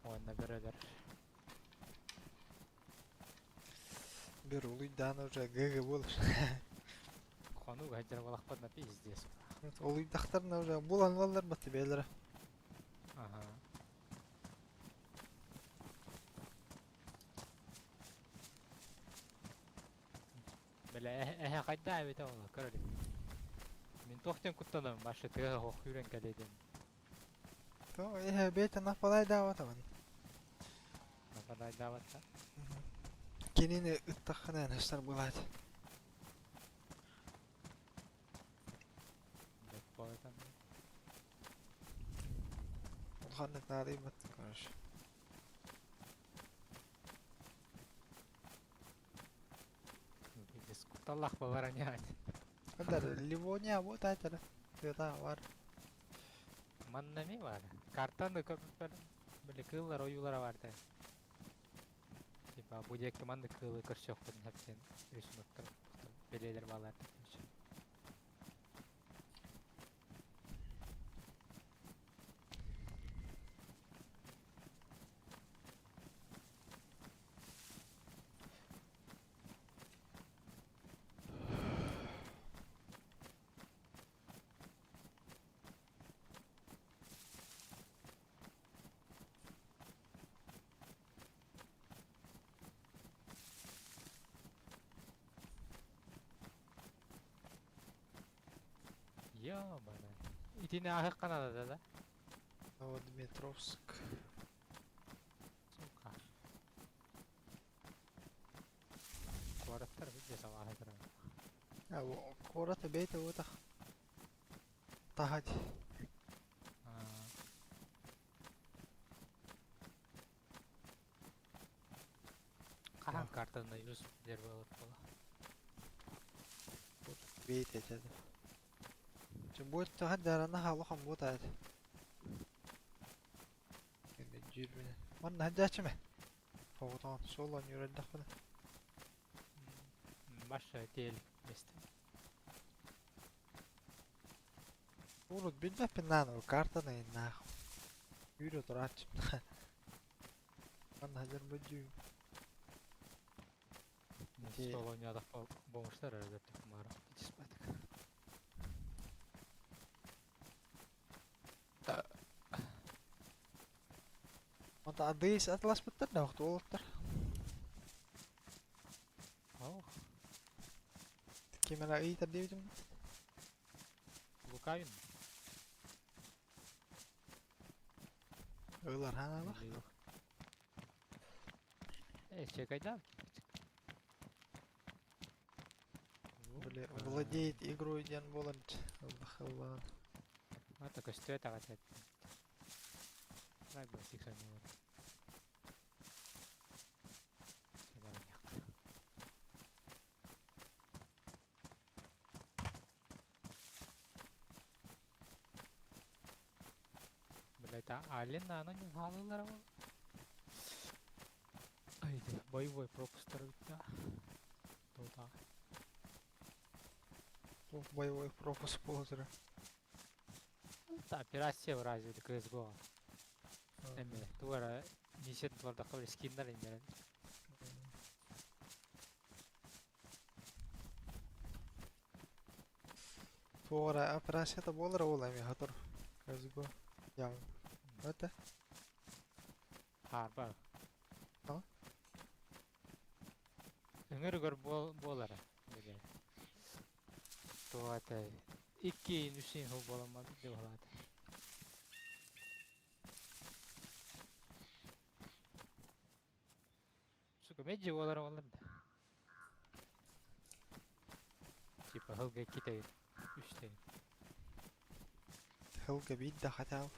Уонна бөрөлөр. Бер улуйдаан уже ГГ буолар. Хонуу хаджар буолахпытына пиздец. Олуйдахтарына уже булан ылаллар баты бэйэлэрэ. Ага. Бля, эһэ хайда эбитэ ол көрөр. Мин туох диэн куттанабын, башы тыа ох үүрэн кэлиэ диэн. То эһэ бэйэтэ нападайдаабатабын. Нападайдаабатта. Кинини ыттаххына эн былаат. Бэт буолатан. Улаханнык наадыйбат, короче. Пиздец, кутталлах болар нять. Дар Ливония вот айтара. Тыата бар. Манна ми бар. Картаны көппөр били кыыллар ойуулара бар да. Типа бу диэки маннык кыылы көрсүөхпүн сөп рисуноктар бэлиэлэр баалар короче. Ёбана. Итини ааһык Канадада да? Новодмитровск. Сука. Куораттар виде сабааһы турар. А куорат бэйэтэ уотах. Таһать. Хаһан картаны юз билэр буолар буола. Бэйэтэ этэ. Чым будет хаджарана халахан бут айт. Енді жүрбүнэ. Манна хаджачыме. Оғытан солон юрэлдэхпинэ. Баша тел месте. Урут билбэппин наана картаны нах. Үүрө турааччым. Манна хаджар бөдүү. Ити- Солонядах бомжтар өлөрдүк мара. Тиспатык. Онта адыйс атласпыттар да уолаттар. Ох, Кимера ыйтар диэбитим. Лукавин. Ылар ханалах. Э, чекайда. Бля, владеет игрой диэн буолан Аллах Аллах. Ата көстүө тагат. Рай бу сиксен бар. Блять, а Алина, она не халылар ол. Ай, боевой пропуск да. Туда. Боевой пропуск буолар. Та операция разве CSGO. Эме, туара нисет туарда кабыл скиннер индерен. Туора операцията буолар ол эми хатыр. CSGO. Я. Это? Харба. А? Ыҥырыгар буолара били туох этэй иккиин үсүн сыл буоламмат дьылҕалаата. Сука мэлдьи буолара буоллар да. Типа сылга иккитэ үстэ. Сылга биир да хотя бы.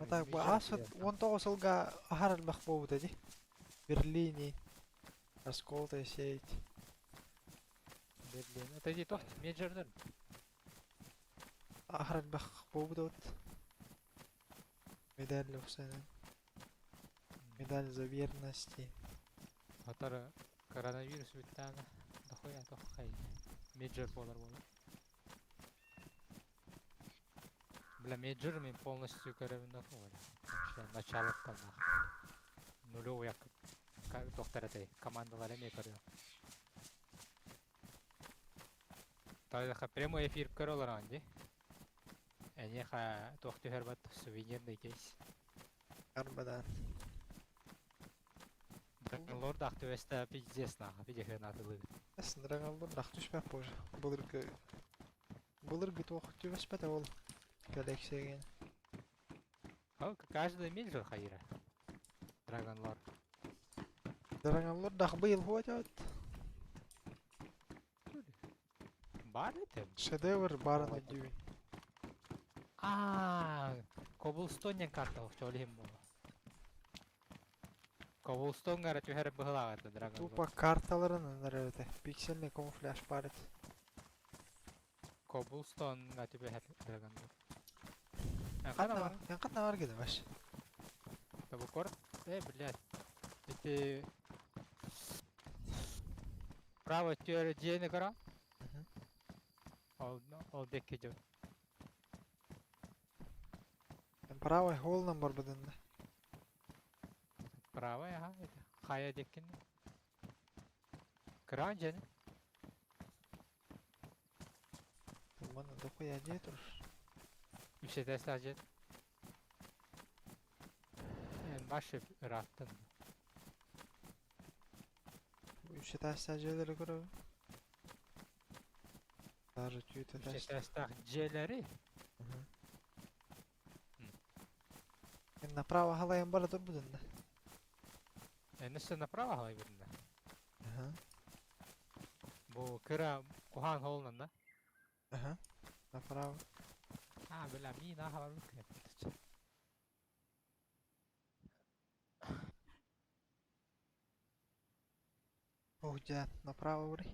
А так бу ааспыт 19 сылга аһар элбэх буолбута дии. Берлини, Расколотая сеть. Берлин. Это дии туох мейджордар. Аһар элбэх буолбута вот. Медаль охсанан. Медаль за верности. Атары коронавирус бүттэҕинэ дохуя тоххай мейджор буолар буолар. Бля, мейджор мин полностью көрөбүн да вообще началоттан нулевой доктор этэй командалар эмиэ көрүө. Тайдаха прямой эфир көрө олорон дии. Эйиэхэ туох түһэр бат сувенирный кейс. Арбадан. Драгонлордаах түбэстэ пиздец нахуй пидехынаатылыгыт. Эс Драгонлордаах түспэт позже. Былыргы былыргы туох түбэспэтэ ол коллекцияген. Ол каждый мильжер хайыра. Драгонлор. Драгонлордаах быйыл хуотят. Бар этим. Шедевр барын өйдүүбүн. Аа, Cobblestone диэн карта охчоол иһин буолла. Cobblestone гара түһэр быһылаах этэ Dragon Тупо карталарын ынырар этэ. Пиксельный камуфляж баар этэ. Cobblestone-га түбэһэр Dragon Lord. Ханна ханна бар геде баш. Табукор? Э, блядь. Ити Право өттүгэр дьиэни көрө. Ол ол диэки дьон. Правый холлан барбытын да. Правый, ага, это. Хайа диэккин. Кыраан дьиэни. Манна дохуя дьиэ турар. Үс этээстээх дьиэ. Эн баш ырааттын. Үс этээстээх дьиэлэри көрөбүн. Даже түөрт Үс этээстээх. этээстээх дьиэлэри? Эн направо халайан бара турбутун да. Эн өссө направо халайбытын да. Аха. Бу кыра куһаан холунан да? Аха. Направо. А, бля, мин аха барбыт кыһаппыт. Ох, дьэ, направо бри.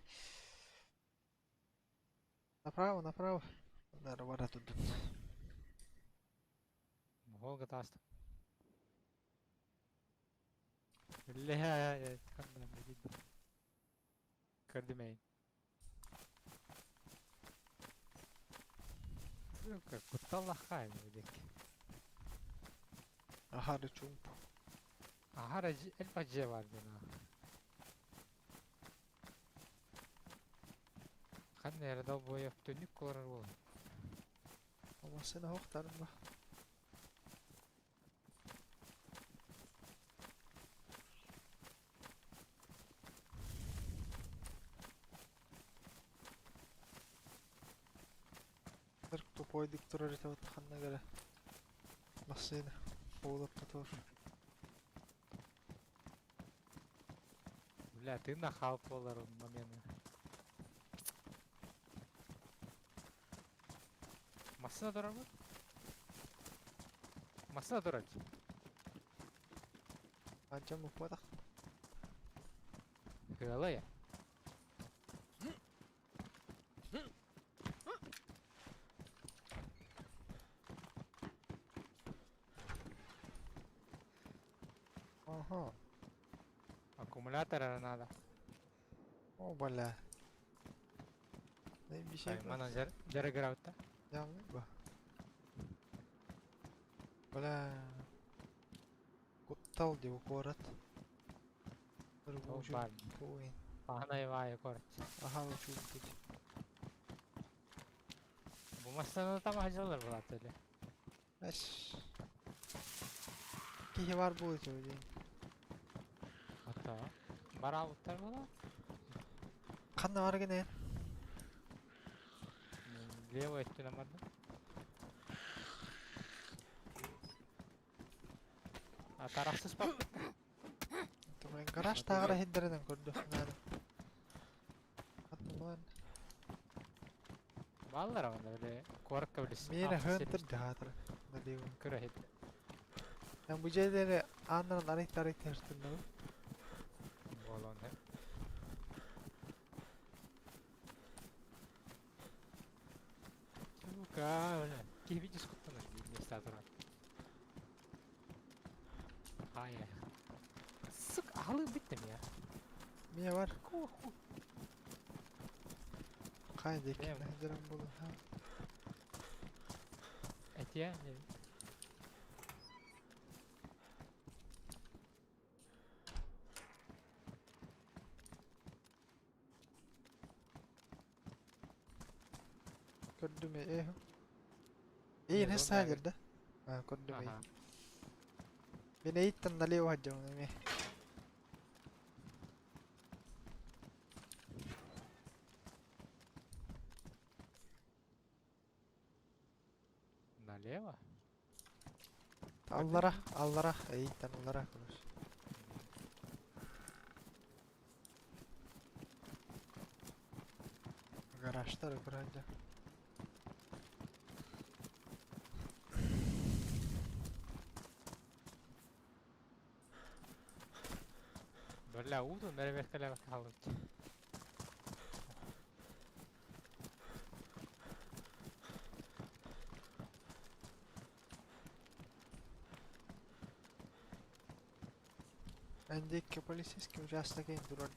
Направо, направо. Нары бара турдун. Моһолга тааста. Бля, Көрдүмэйин. Сука, кутталлаххай бу диэки. Аһары чуумпу. Аһара элбэх дьиэ баар диэн Ханна эрэ долбоев түннүк куорар буолан. Массыына оһохтарын ба. Тупойдук турар этэ ханна гара массыына буолаппа тур. Бля, ты нахал буолар момены. Массыына турарбыт? Массыына турар. Анча муппатах. Ыала Ага. Аккумулятор надо. О, бля. Наибишей. Манан жарыгыраутта. Явный ба. Бля. Куттал диу город. Бар. Пахнай город. Ага, учу тут. Бу массыына там хажалар булат эле. Эс. Киһи бар буолуо диэн. Tamam. Бараабыттар буолуо. Ханна баргын эн? Левый өттүнэн бардым. А тарахсыспаппыт. Мен гараж тааҕар иһиннэринэн көрдөххүнэ Ханна Бааллар онно били куоракка били Миэнэ автосервис хыантыр дьаһаатар налево. кыра иһит. Эн бу дьиэлэри ааннарын арыйтарый тыһыртыннабын. Буолуон сөп. Сука, бля. Киһи дискуттанар биир миэстэ турар. Ай, сука, аһылык бүттүм я. Миэ бар. Какого хуя? Хай диэки Бэйэм. наһдыран буолуо. Этиэ, Көрдүм ээ. Эйин Не, хесса зона да? А, көрдүм Ага. Мин эйиттэн налево хаджамын эми. Налево? Аллара, аллара, эйиттэн аллара көрөс. Гаражтар көрөндө. Бля, уутун бэрэбиэркэлээбэккэ хаалбыт. Эндикки полицейский участок эйин турар.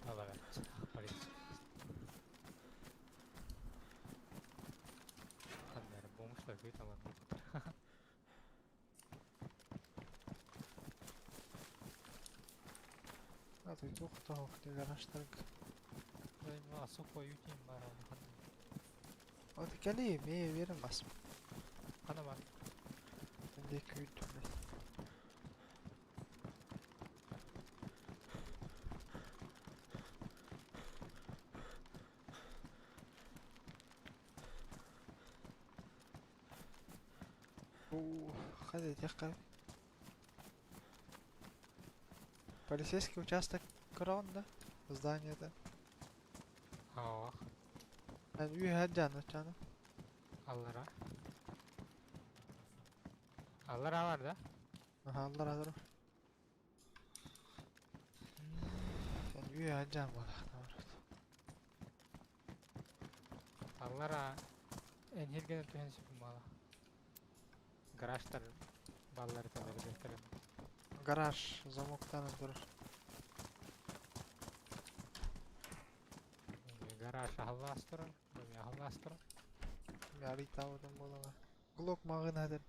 Ала бэрт. Полиция. Ханна эрэ бомжтар күүт алар. А ты туох тоһох ти гаражтарга. Асук ютим бар оны ханна. От кели мээ верен бас. Ханна бар. Эндикки үйттүм. Уу, хайда диэххэ. Полицейский участок көрөҕүн да? Здание да. Ах, Эн үөһэ дьааны чааны. аллара. Аллара бар да? Аха, аллара турар. Эн үөһэ дьаан буолаахтан барбыт. Аллара энергияны түһэн сөпүн буола. Гаражтар баллары бэрэбиэркэлэн. Гараж замоктанан турар. Гараж аһыллаас турар, бу аһыллаас турар. Мин арыйтаабытым буолаҕа. Глок маҕын хатыр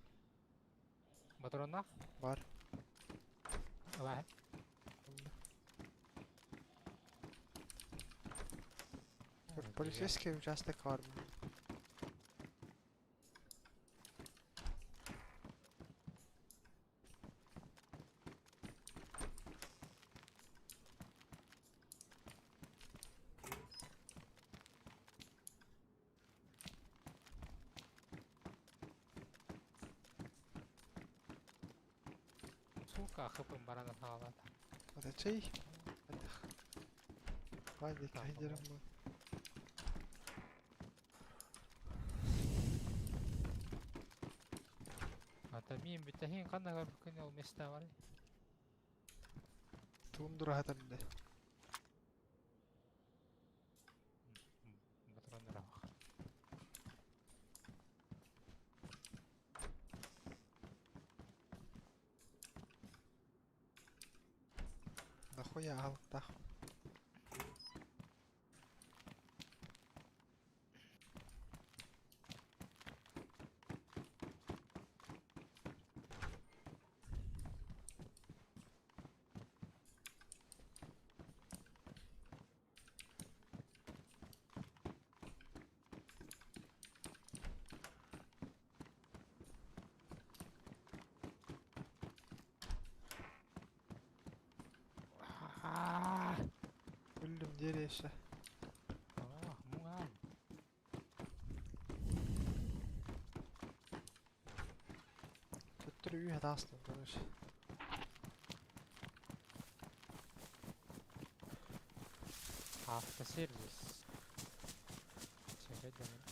Батроннаах? бар. Ылаа. Полицейский участок бар. Сука, хыпын баранан хаалата. Это чей? Хай диэки Так, хайдырым бу. Ата мин бүтэһин ханна көрбүккүн ол места бар. Тундра хатыр да. Батроннар ах. Нахуя аһылыктаах. Деревья. О, муҥаан. Төттөрү үһэ таастым, короче. Автосервис. Чэкэ дьонун.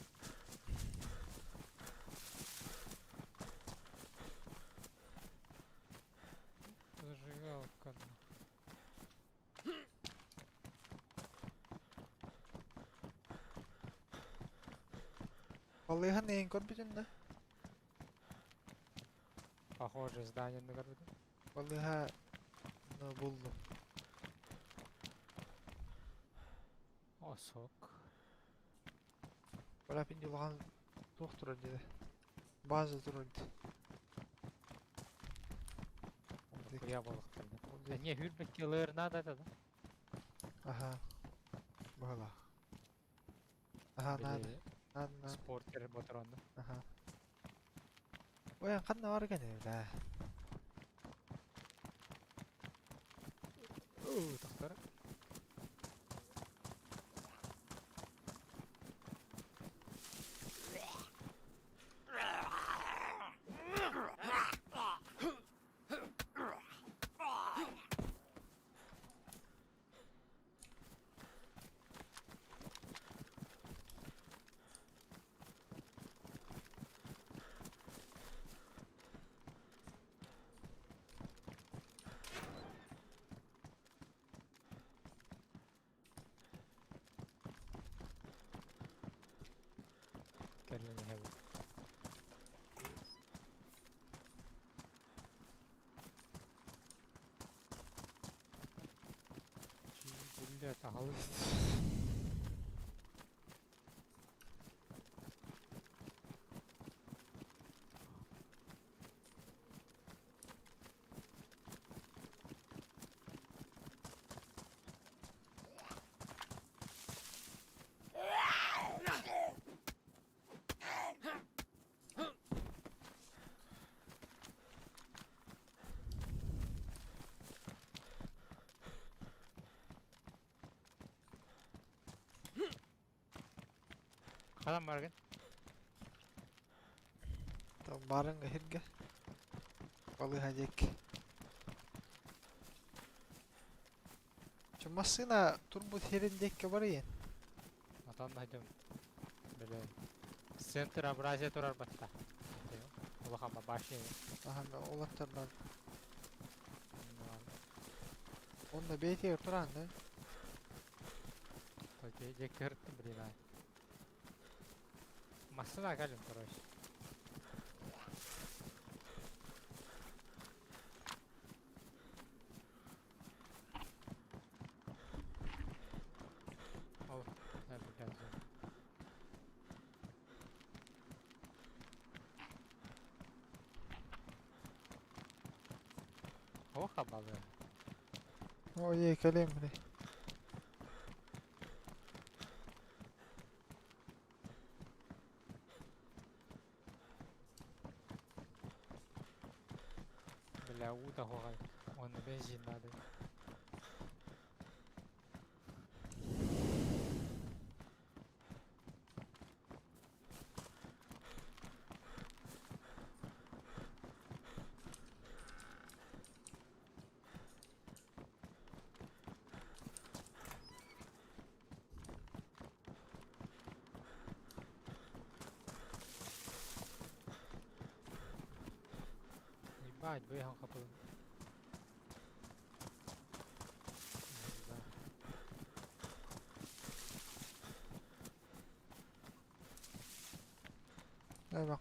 Зажигалка. Балыыһан эйин көрбүтүн да? Похоже, здание на городе. Балыыһа ну, буллум. О, сок. Бара пинди улахан туох турар диде. База турар диде. Куя балыктар. Да не, хүрбекке лыр надо это, да? Аха. Баһыла. Аха, надо. Надо, надо. Спортер ботронда. Аха. Ой, ханна бар экен да. Тохтор. Кэллин иһэбит. Блядь, аҕалыс. Ханан баргын? Там барынга хирге. Балыыһа диэки. Чо массыына турбут хирин диэкке барыйын. Атан найдем. Бile. Центр Абразия турар батта. Улахан башня. Аха, олаттардан. Онно бэйэтигэр туран да. Деккерт, блин, ай. Массына кэлим, короче. Ол, блядь. Оха балы. Ой, кэлиэм били. Бля, уда хоҕай. Уонна бензин надо. Ебать, быйхан хапыл.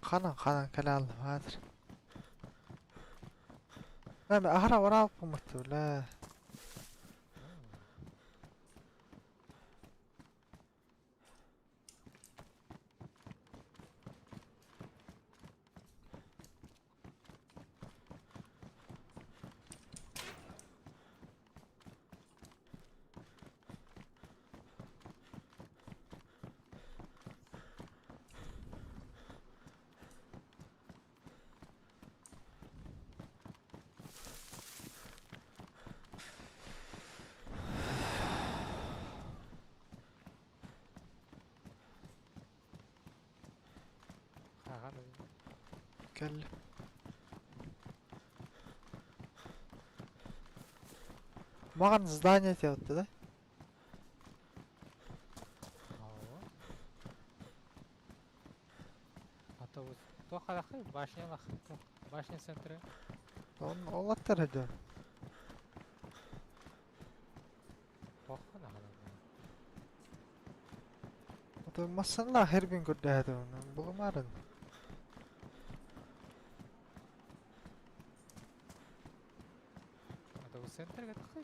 Ханан ханан кэлэ аллым хаатыр. Мэ аһара барааппын бля. Кэллим. Маҕан здание этиэхтэ да? Оо. А то вот туох харахы башнялах башня центра. Он ол аттар дьон. Туохха наһаа. Ото массанлаах эрбин көрдөһөтүм. Булумарын. А то центрга тахай.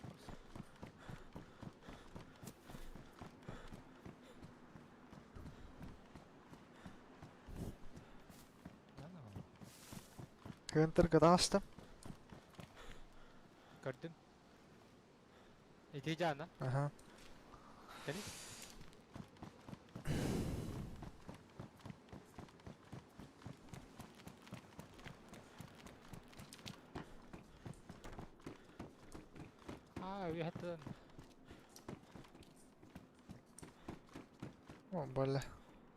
Кыынтырга таҕыстым. Көрдүм. Ити жаана. Аха. Кели. Аа, үһэттэн. О, бала.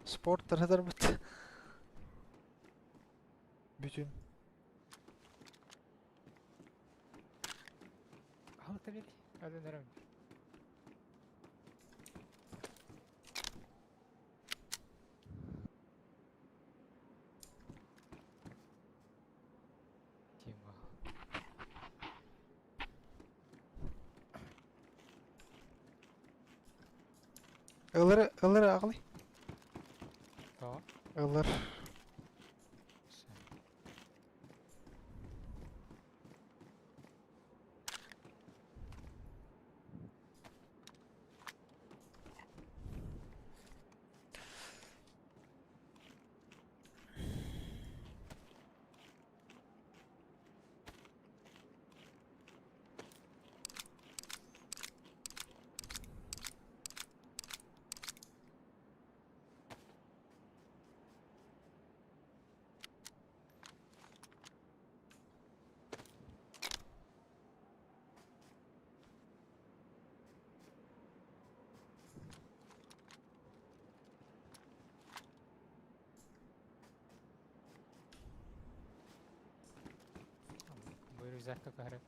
Спорт тардарбыт. Бүтүн. Алта бери. Өлөн эрем. Тима. Ылыр, ылыр аҕалый. То. Ылыр. Бу рюкзакка көһөрөм.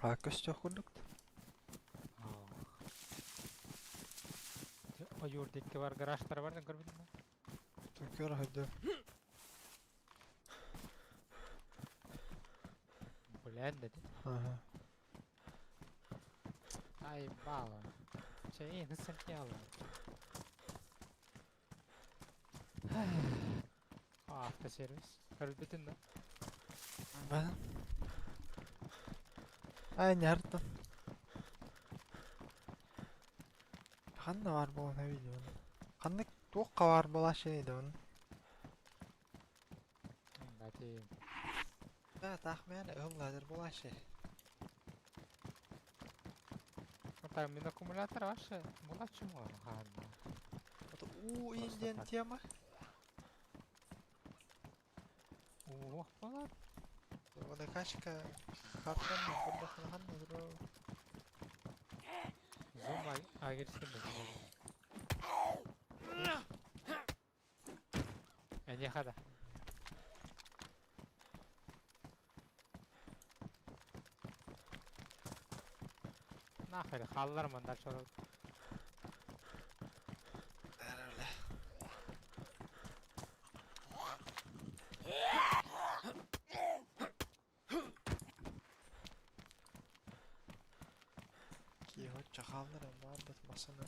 А көстөх курдук. Ойуур диэки бар гаражтар бар көрбүтүм. Көр хойду. Блин dedi. Ага. Ай бала. Чей, ну сантьяло. Автосервис. Көрбүтүн да. Ben. Ay nerede? Ханна бар буолан видеоны. Ханна туохха бар буола шейді оны. Бати. Да, тахмен ылладыр буола шей. Так, мин аккумулятор ваше була чему? Ладно. Это у Просто Индиан так. тема. Ох, була. Водокачка хартан курдахна ханна дро. Зум агерсин. Не хада. Нахер, халлар мандар чорот. Öyle. Ки хоча халлар мабыт масына.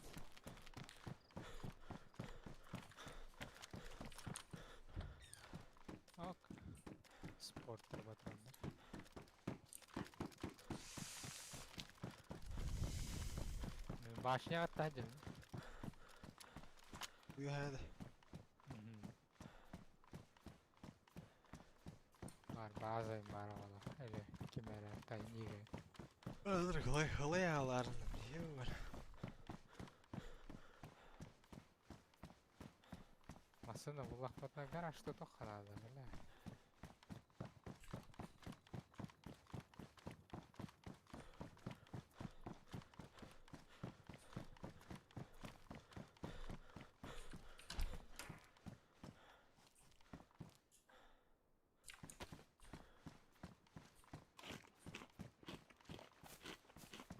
Ок. Спорттер патрондар. Башня аттадым. Уйхады. Бар база бар ола. Или кимере тайниге. Öldür kolay kolay ağlarını. Yok. Масына булахпатна гараж что то ханада, бля.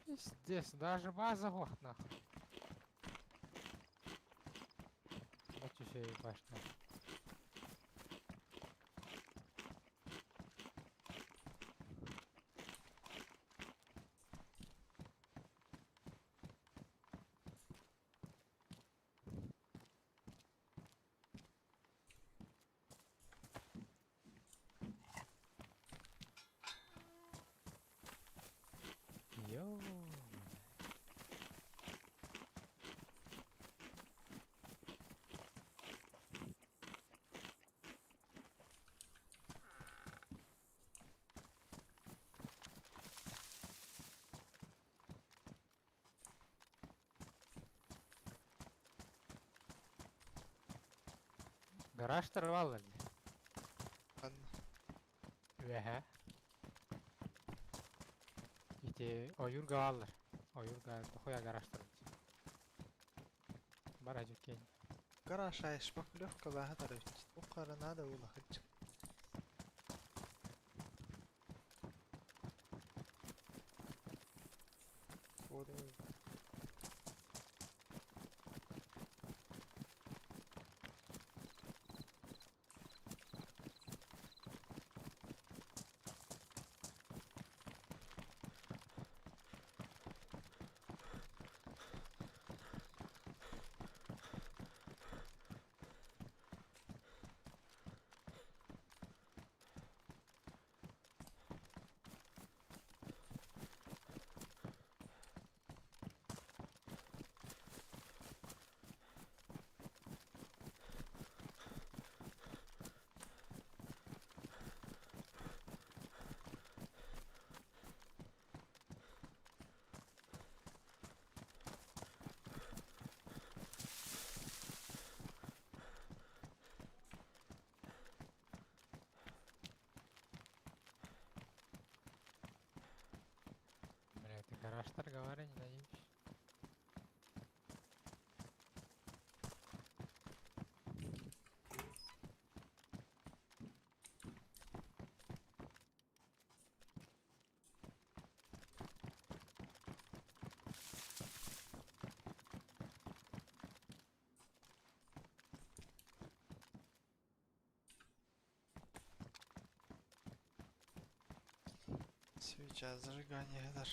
Пиздец, даже база вот нахуй. Вот еще и башня. Йоу. Гараж тарвалар. Үөһэ. Ити ойуурга бааллар. Ойуурга дохуя гаражтар. Бар ажуккен. Гараж шпаклевка баһа тарыч. Тухара надо улахыч. Вот. Бля, ты гараж торговали, не надеюсь. Свеча зажигание дар.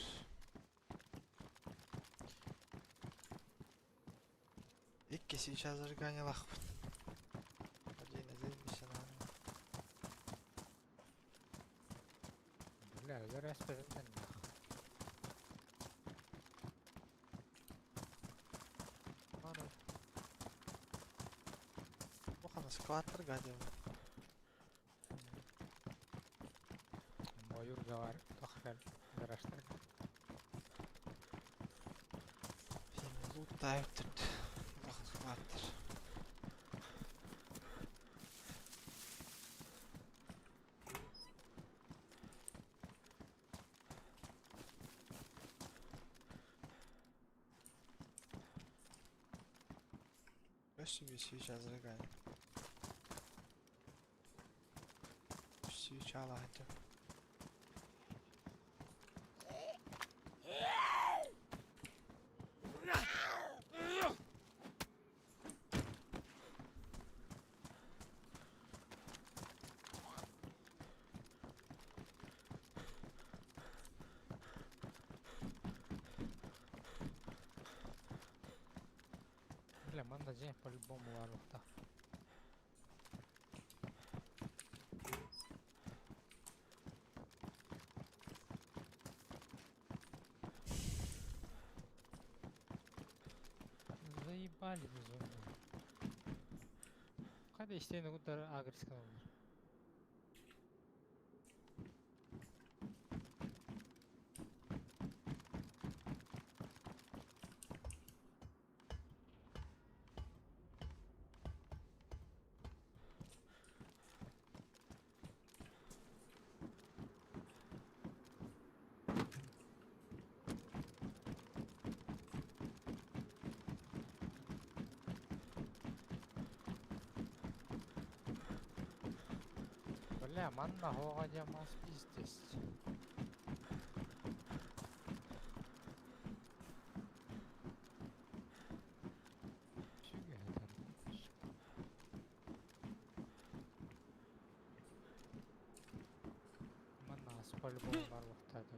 Икки свеча зажигание лахпыт. Один один сенан. Бля, өлөр эспэтиннэн. Бары. Бу складтар гадим. Ойуурга бар, тохтор, гаражтар. Сен лут тайып Бахан складтар. Өссө bir свеча зажигание. Свеча лахты. Бля, манна дьиэ по-любому баар буолуохтаах. Заебали безумно. Хайда истейн угуттар агрискан олар. Бля, манна хоға мас пиздец. Сүгәдер. Манна ас по-любому бар вақтады.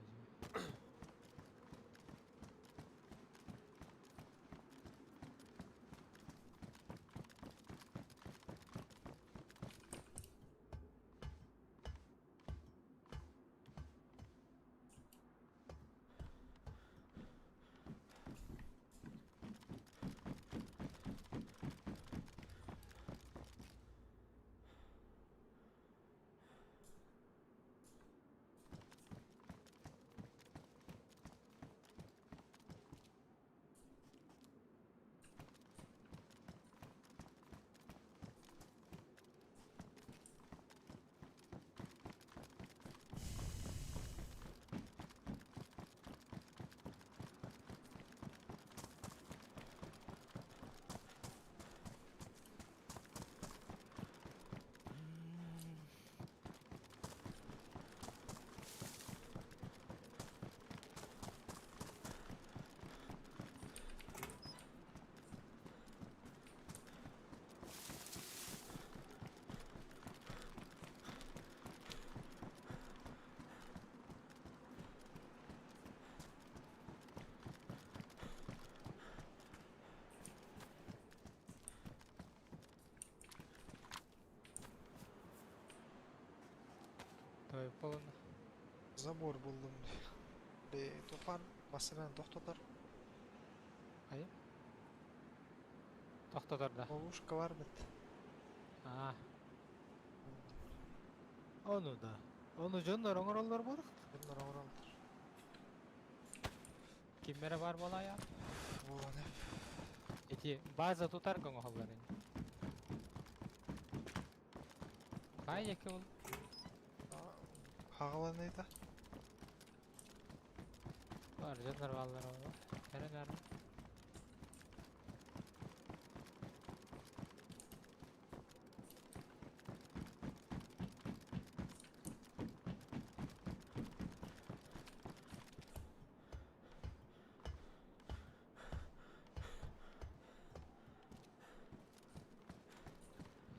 Той полон. Забор булдум. Де топар басынан тохтотор. Ай. Тохтотор да. Ловушка бар бит. А. Ону да. Ону дьоннор оҥороллор буолуох. Дьоннор оҥороллор. Киммере бар буолая. Буолан Ити база тутар оҥоһоллор ини. Хай яки ол. Хагаланыйда. Бар дьоннор бааллар ол. Эрен ар.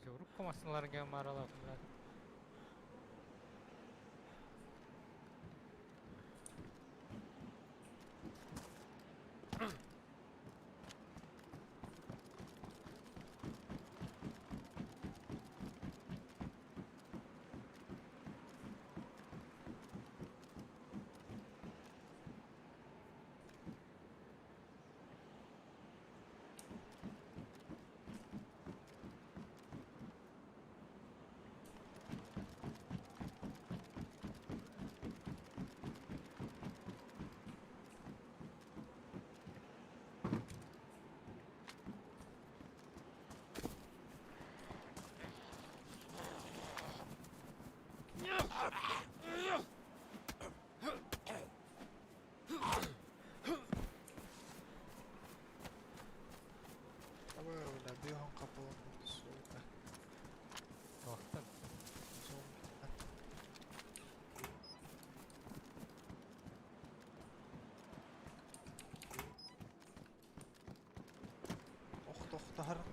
Урукку массыналарга маралап, блядь.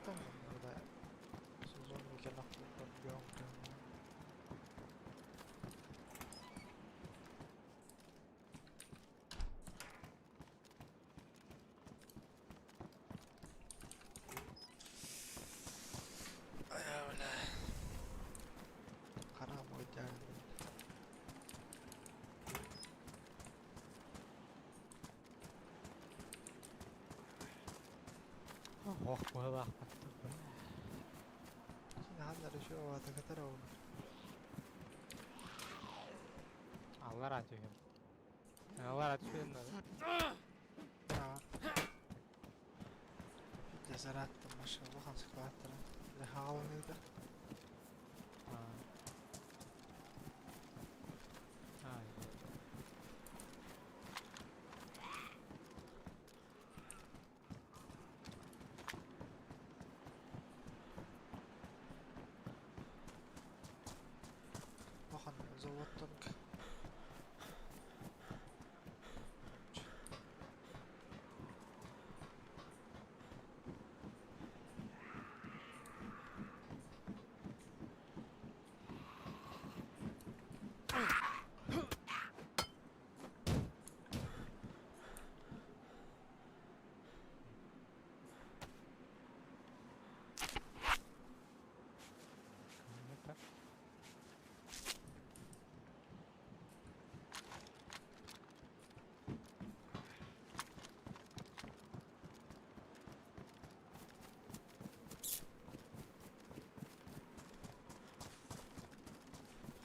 Онтон да зомби кэлэх көргөөн. Бля. Харам ойдян. Ох, быһылаах баттым. Ханнары şu ovada kadar oldu. Аллар атыгым. Аллар атыгым. Ya. Cezar attım maşallah hansı attım. Ne havalıydı. Bakan zavottan.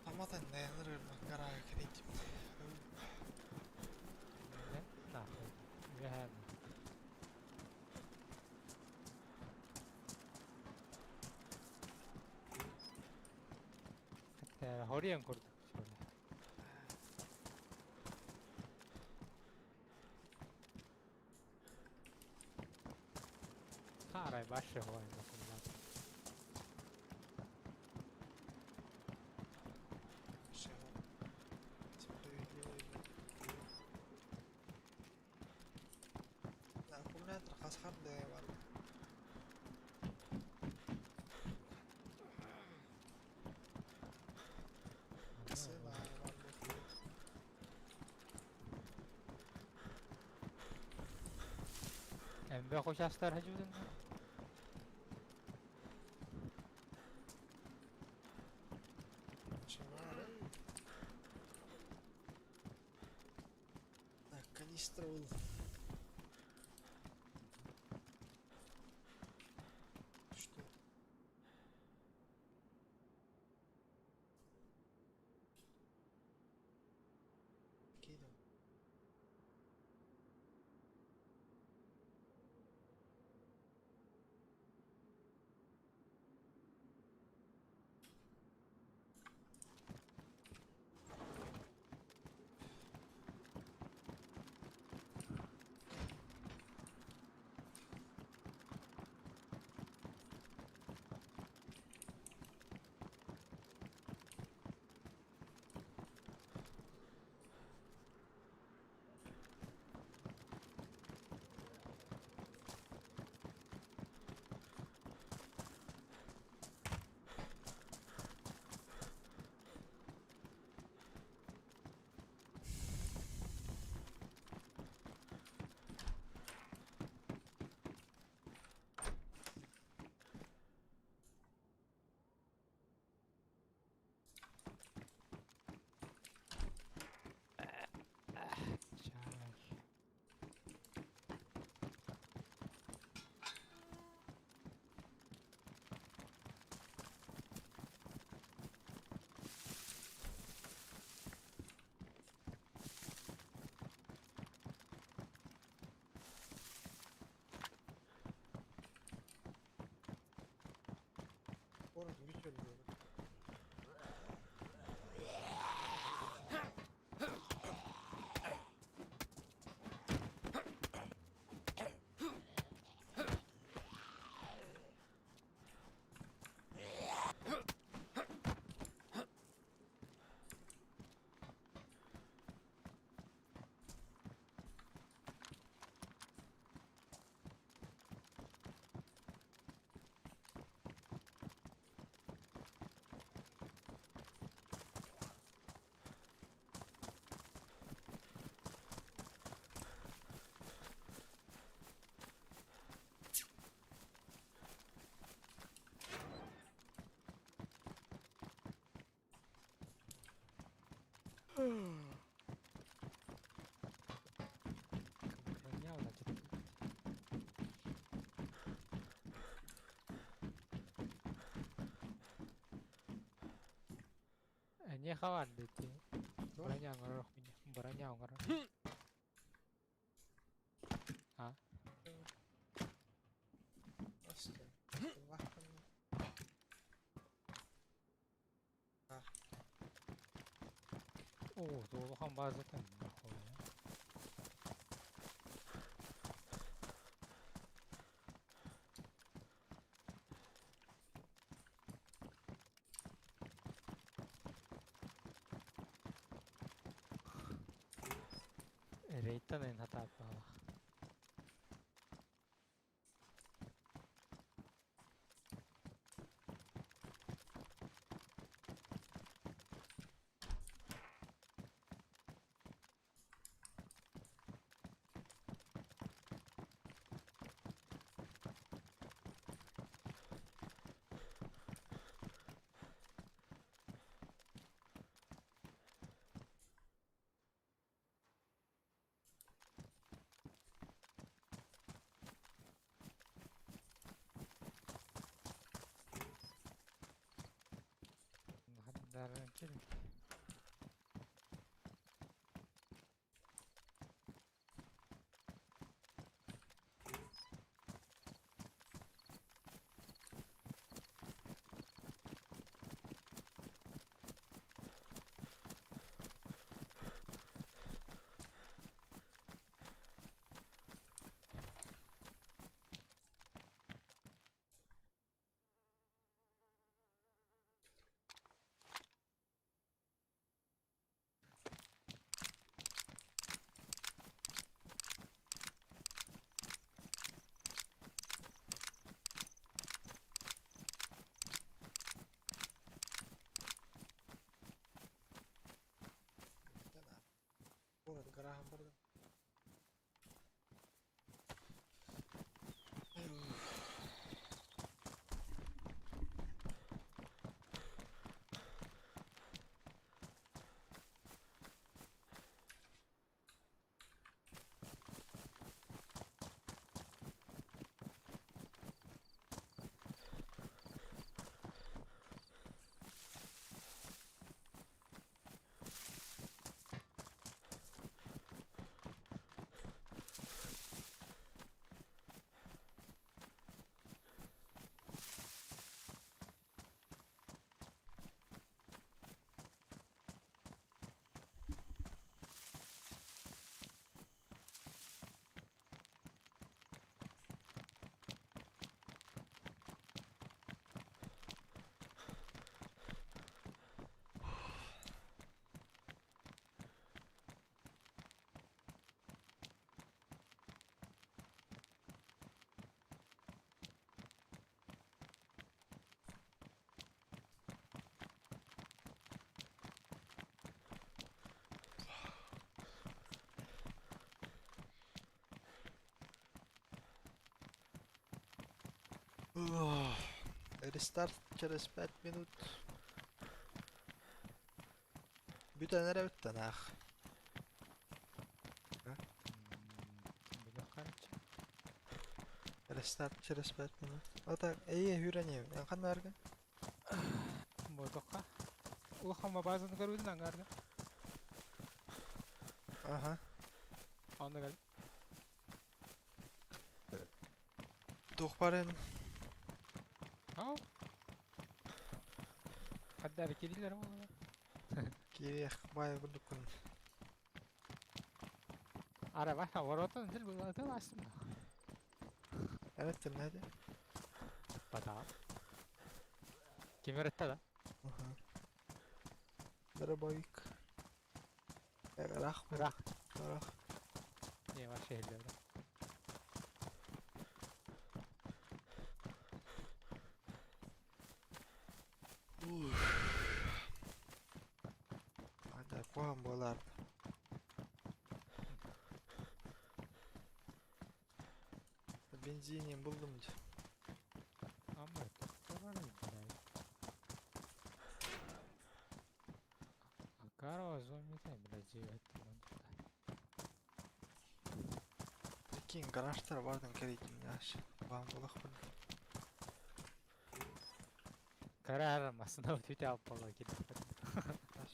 Ama da dayanır garaya kireyim. Хориан курдук. Арай башы хой. Аккумулятор хасхар да бар. Сына бар. Эмбе хошастар хажудын. Так, канистра был. Что? Кинул. Киниэхэ баар дии. Туох? Броня оҥорор броня оҥорор. А? Оо, улахан базата. Рейтан эн хатааппаалах. Хандаран кил. Город гаража барда. Рестарт через 5 минут. Бүтэн эрэ бүттэн аах. Билэх короче. Рестарт через 5 минут. А так, эй, хүрәне, ханна аргын? Ботокка. Улахан базаны көрбүтүн ангарда. Ага. Онно кел. Туох барын? Ау. Хаддар кирилер болла. Кириэх бай курдуккун. Ара баха воротан дил булаты астым. Evet nerede? Бата. Ким öğretti да? Ага. Дробовик. Рах. Рах. Рах. Не, вообще эллер. Ада куам болар. Бензинин булдум. Amma doktor блядь. Акарова зомби блядь, это Кин гаражтар бардын керекин яш. Бам болах бу. Карар масына өтө алып бола китеп. Яш.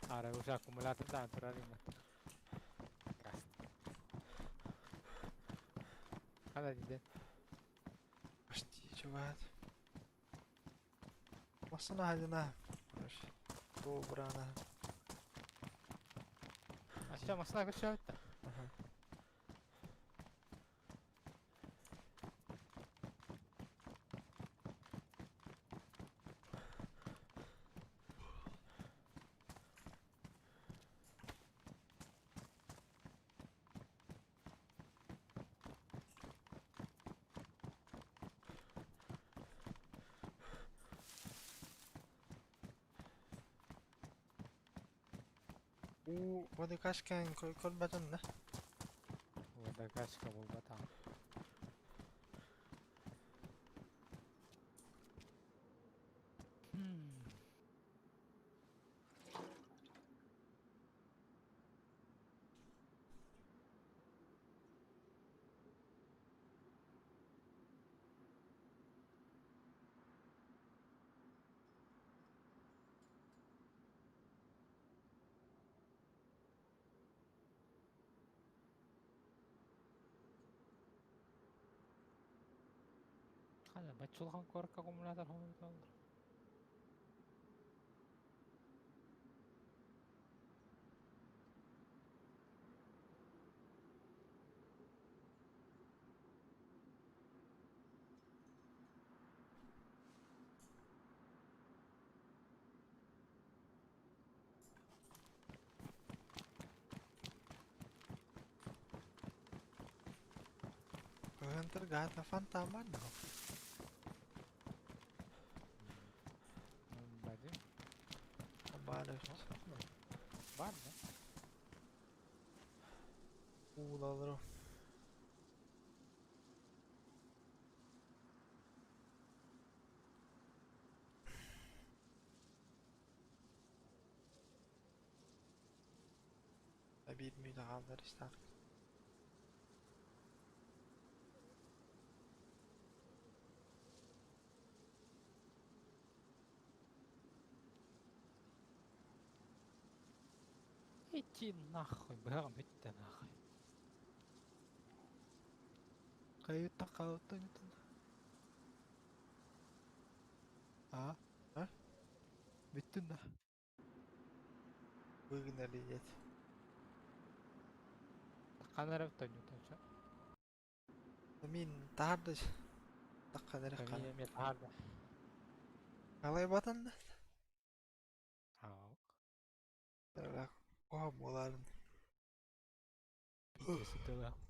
Арай уже аккумулятордаан турар имат. Хана диден. Почти чугат. Массана хадина. Короче. Добрана. Ача масына көрсөбүт да. Ага. У Водокашкан көрбөтүн да. Водокачка буолбатах. Хана баччулхан корка аккумулятор хомуйбут олор. Кыһын гата фонтан да. Бадим. Бары. Бар да. Уулалыры. Bir müdahaleler işte. Иди нахуй, быһаҕым бүттэ нахуй. Кайытта қалыттан А? А? Бүттүн да. Выгнали нет. Таккан эрэ тонньутан Мин тарды. Такка дere Мен кана. эме таарда. Алай батан да. Аа. Оха боларын. Пиздец тыла.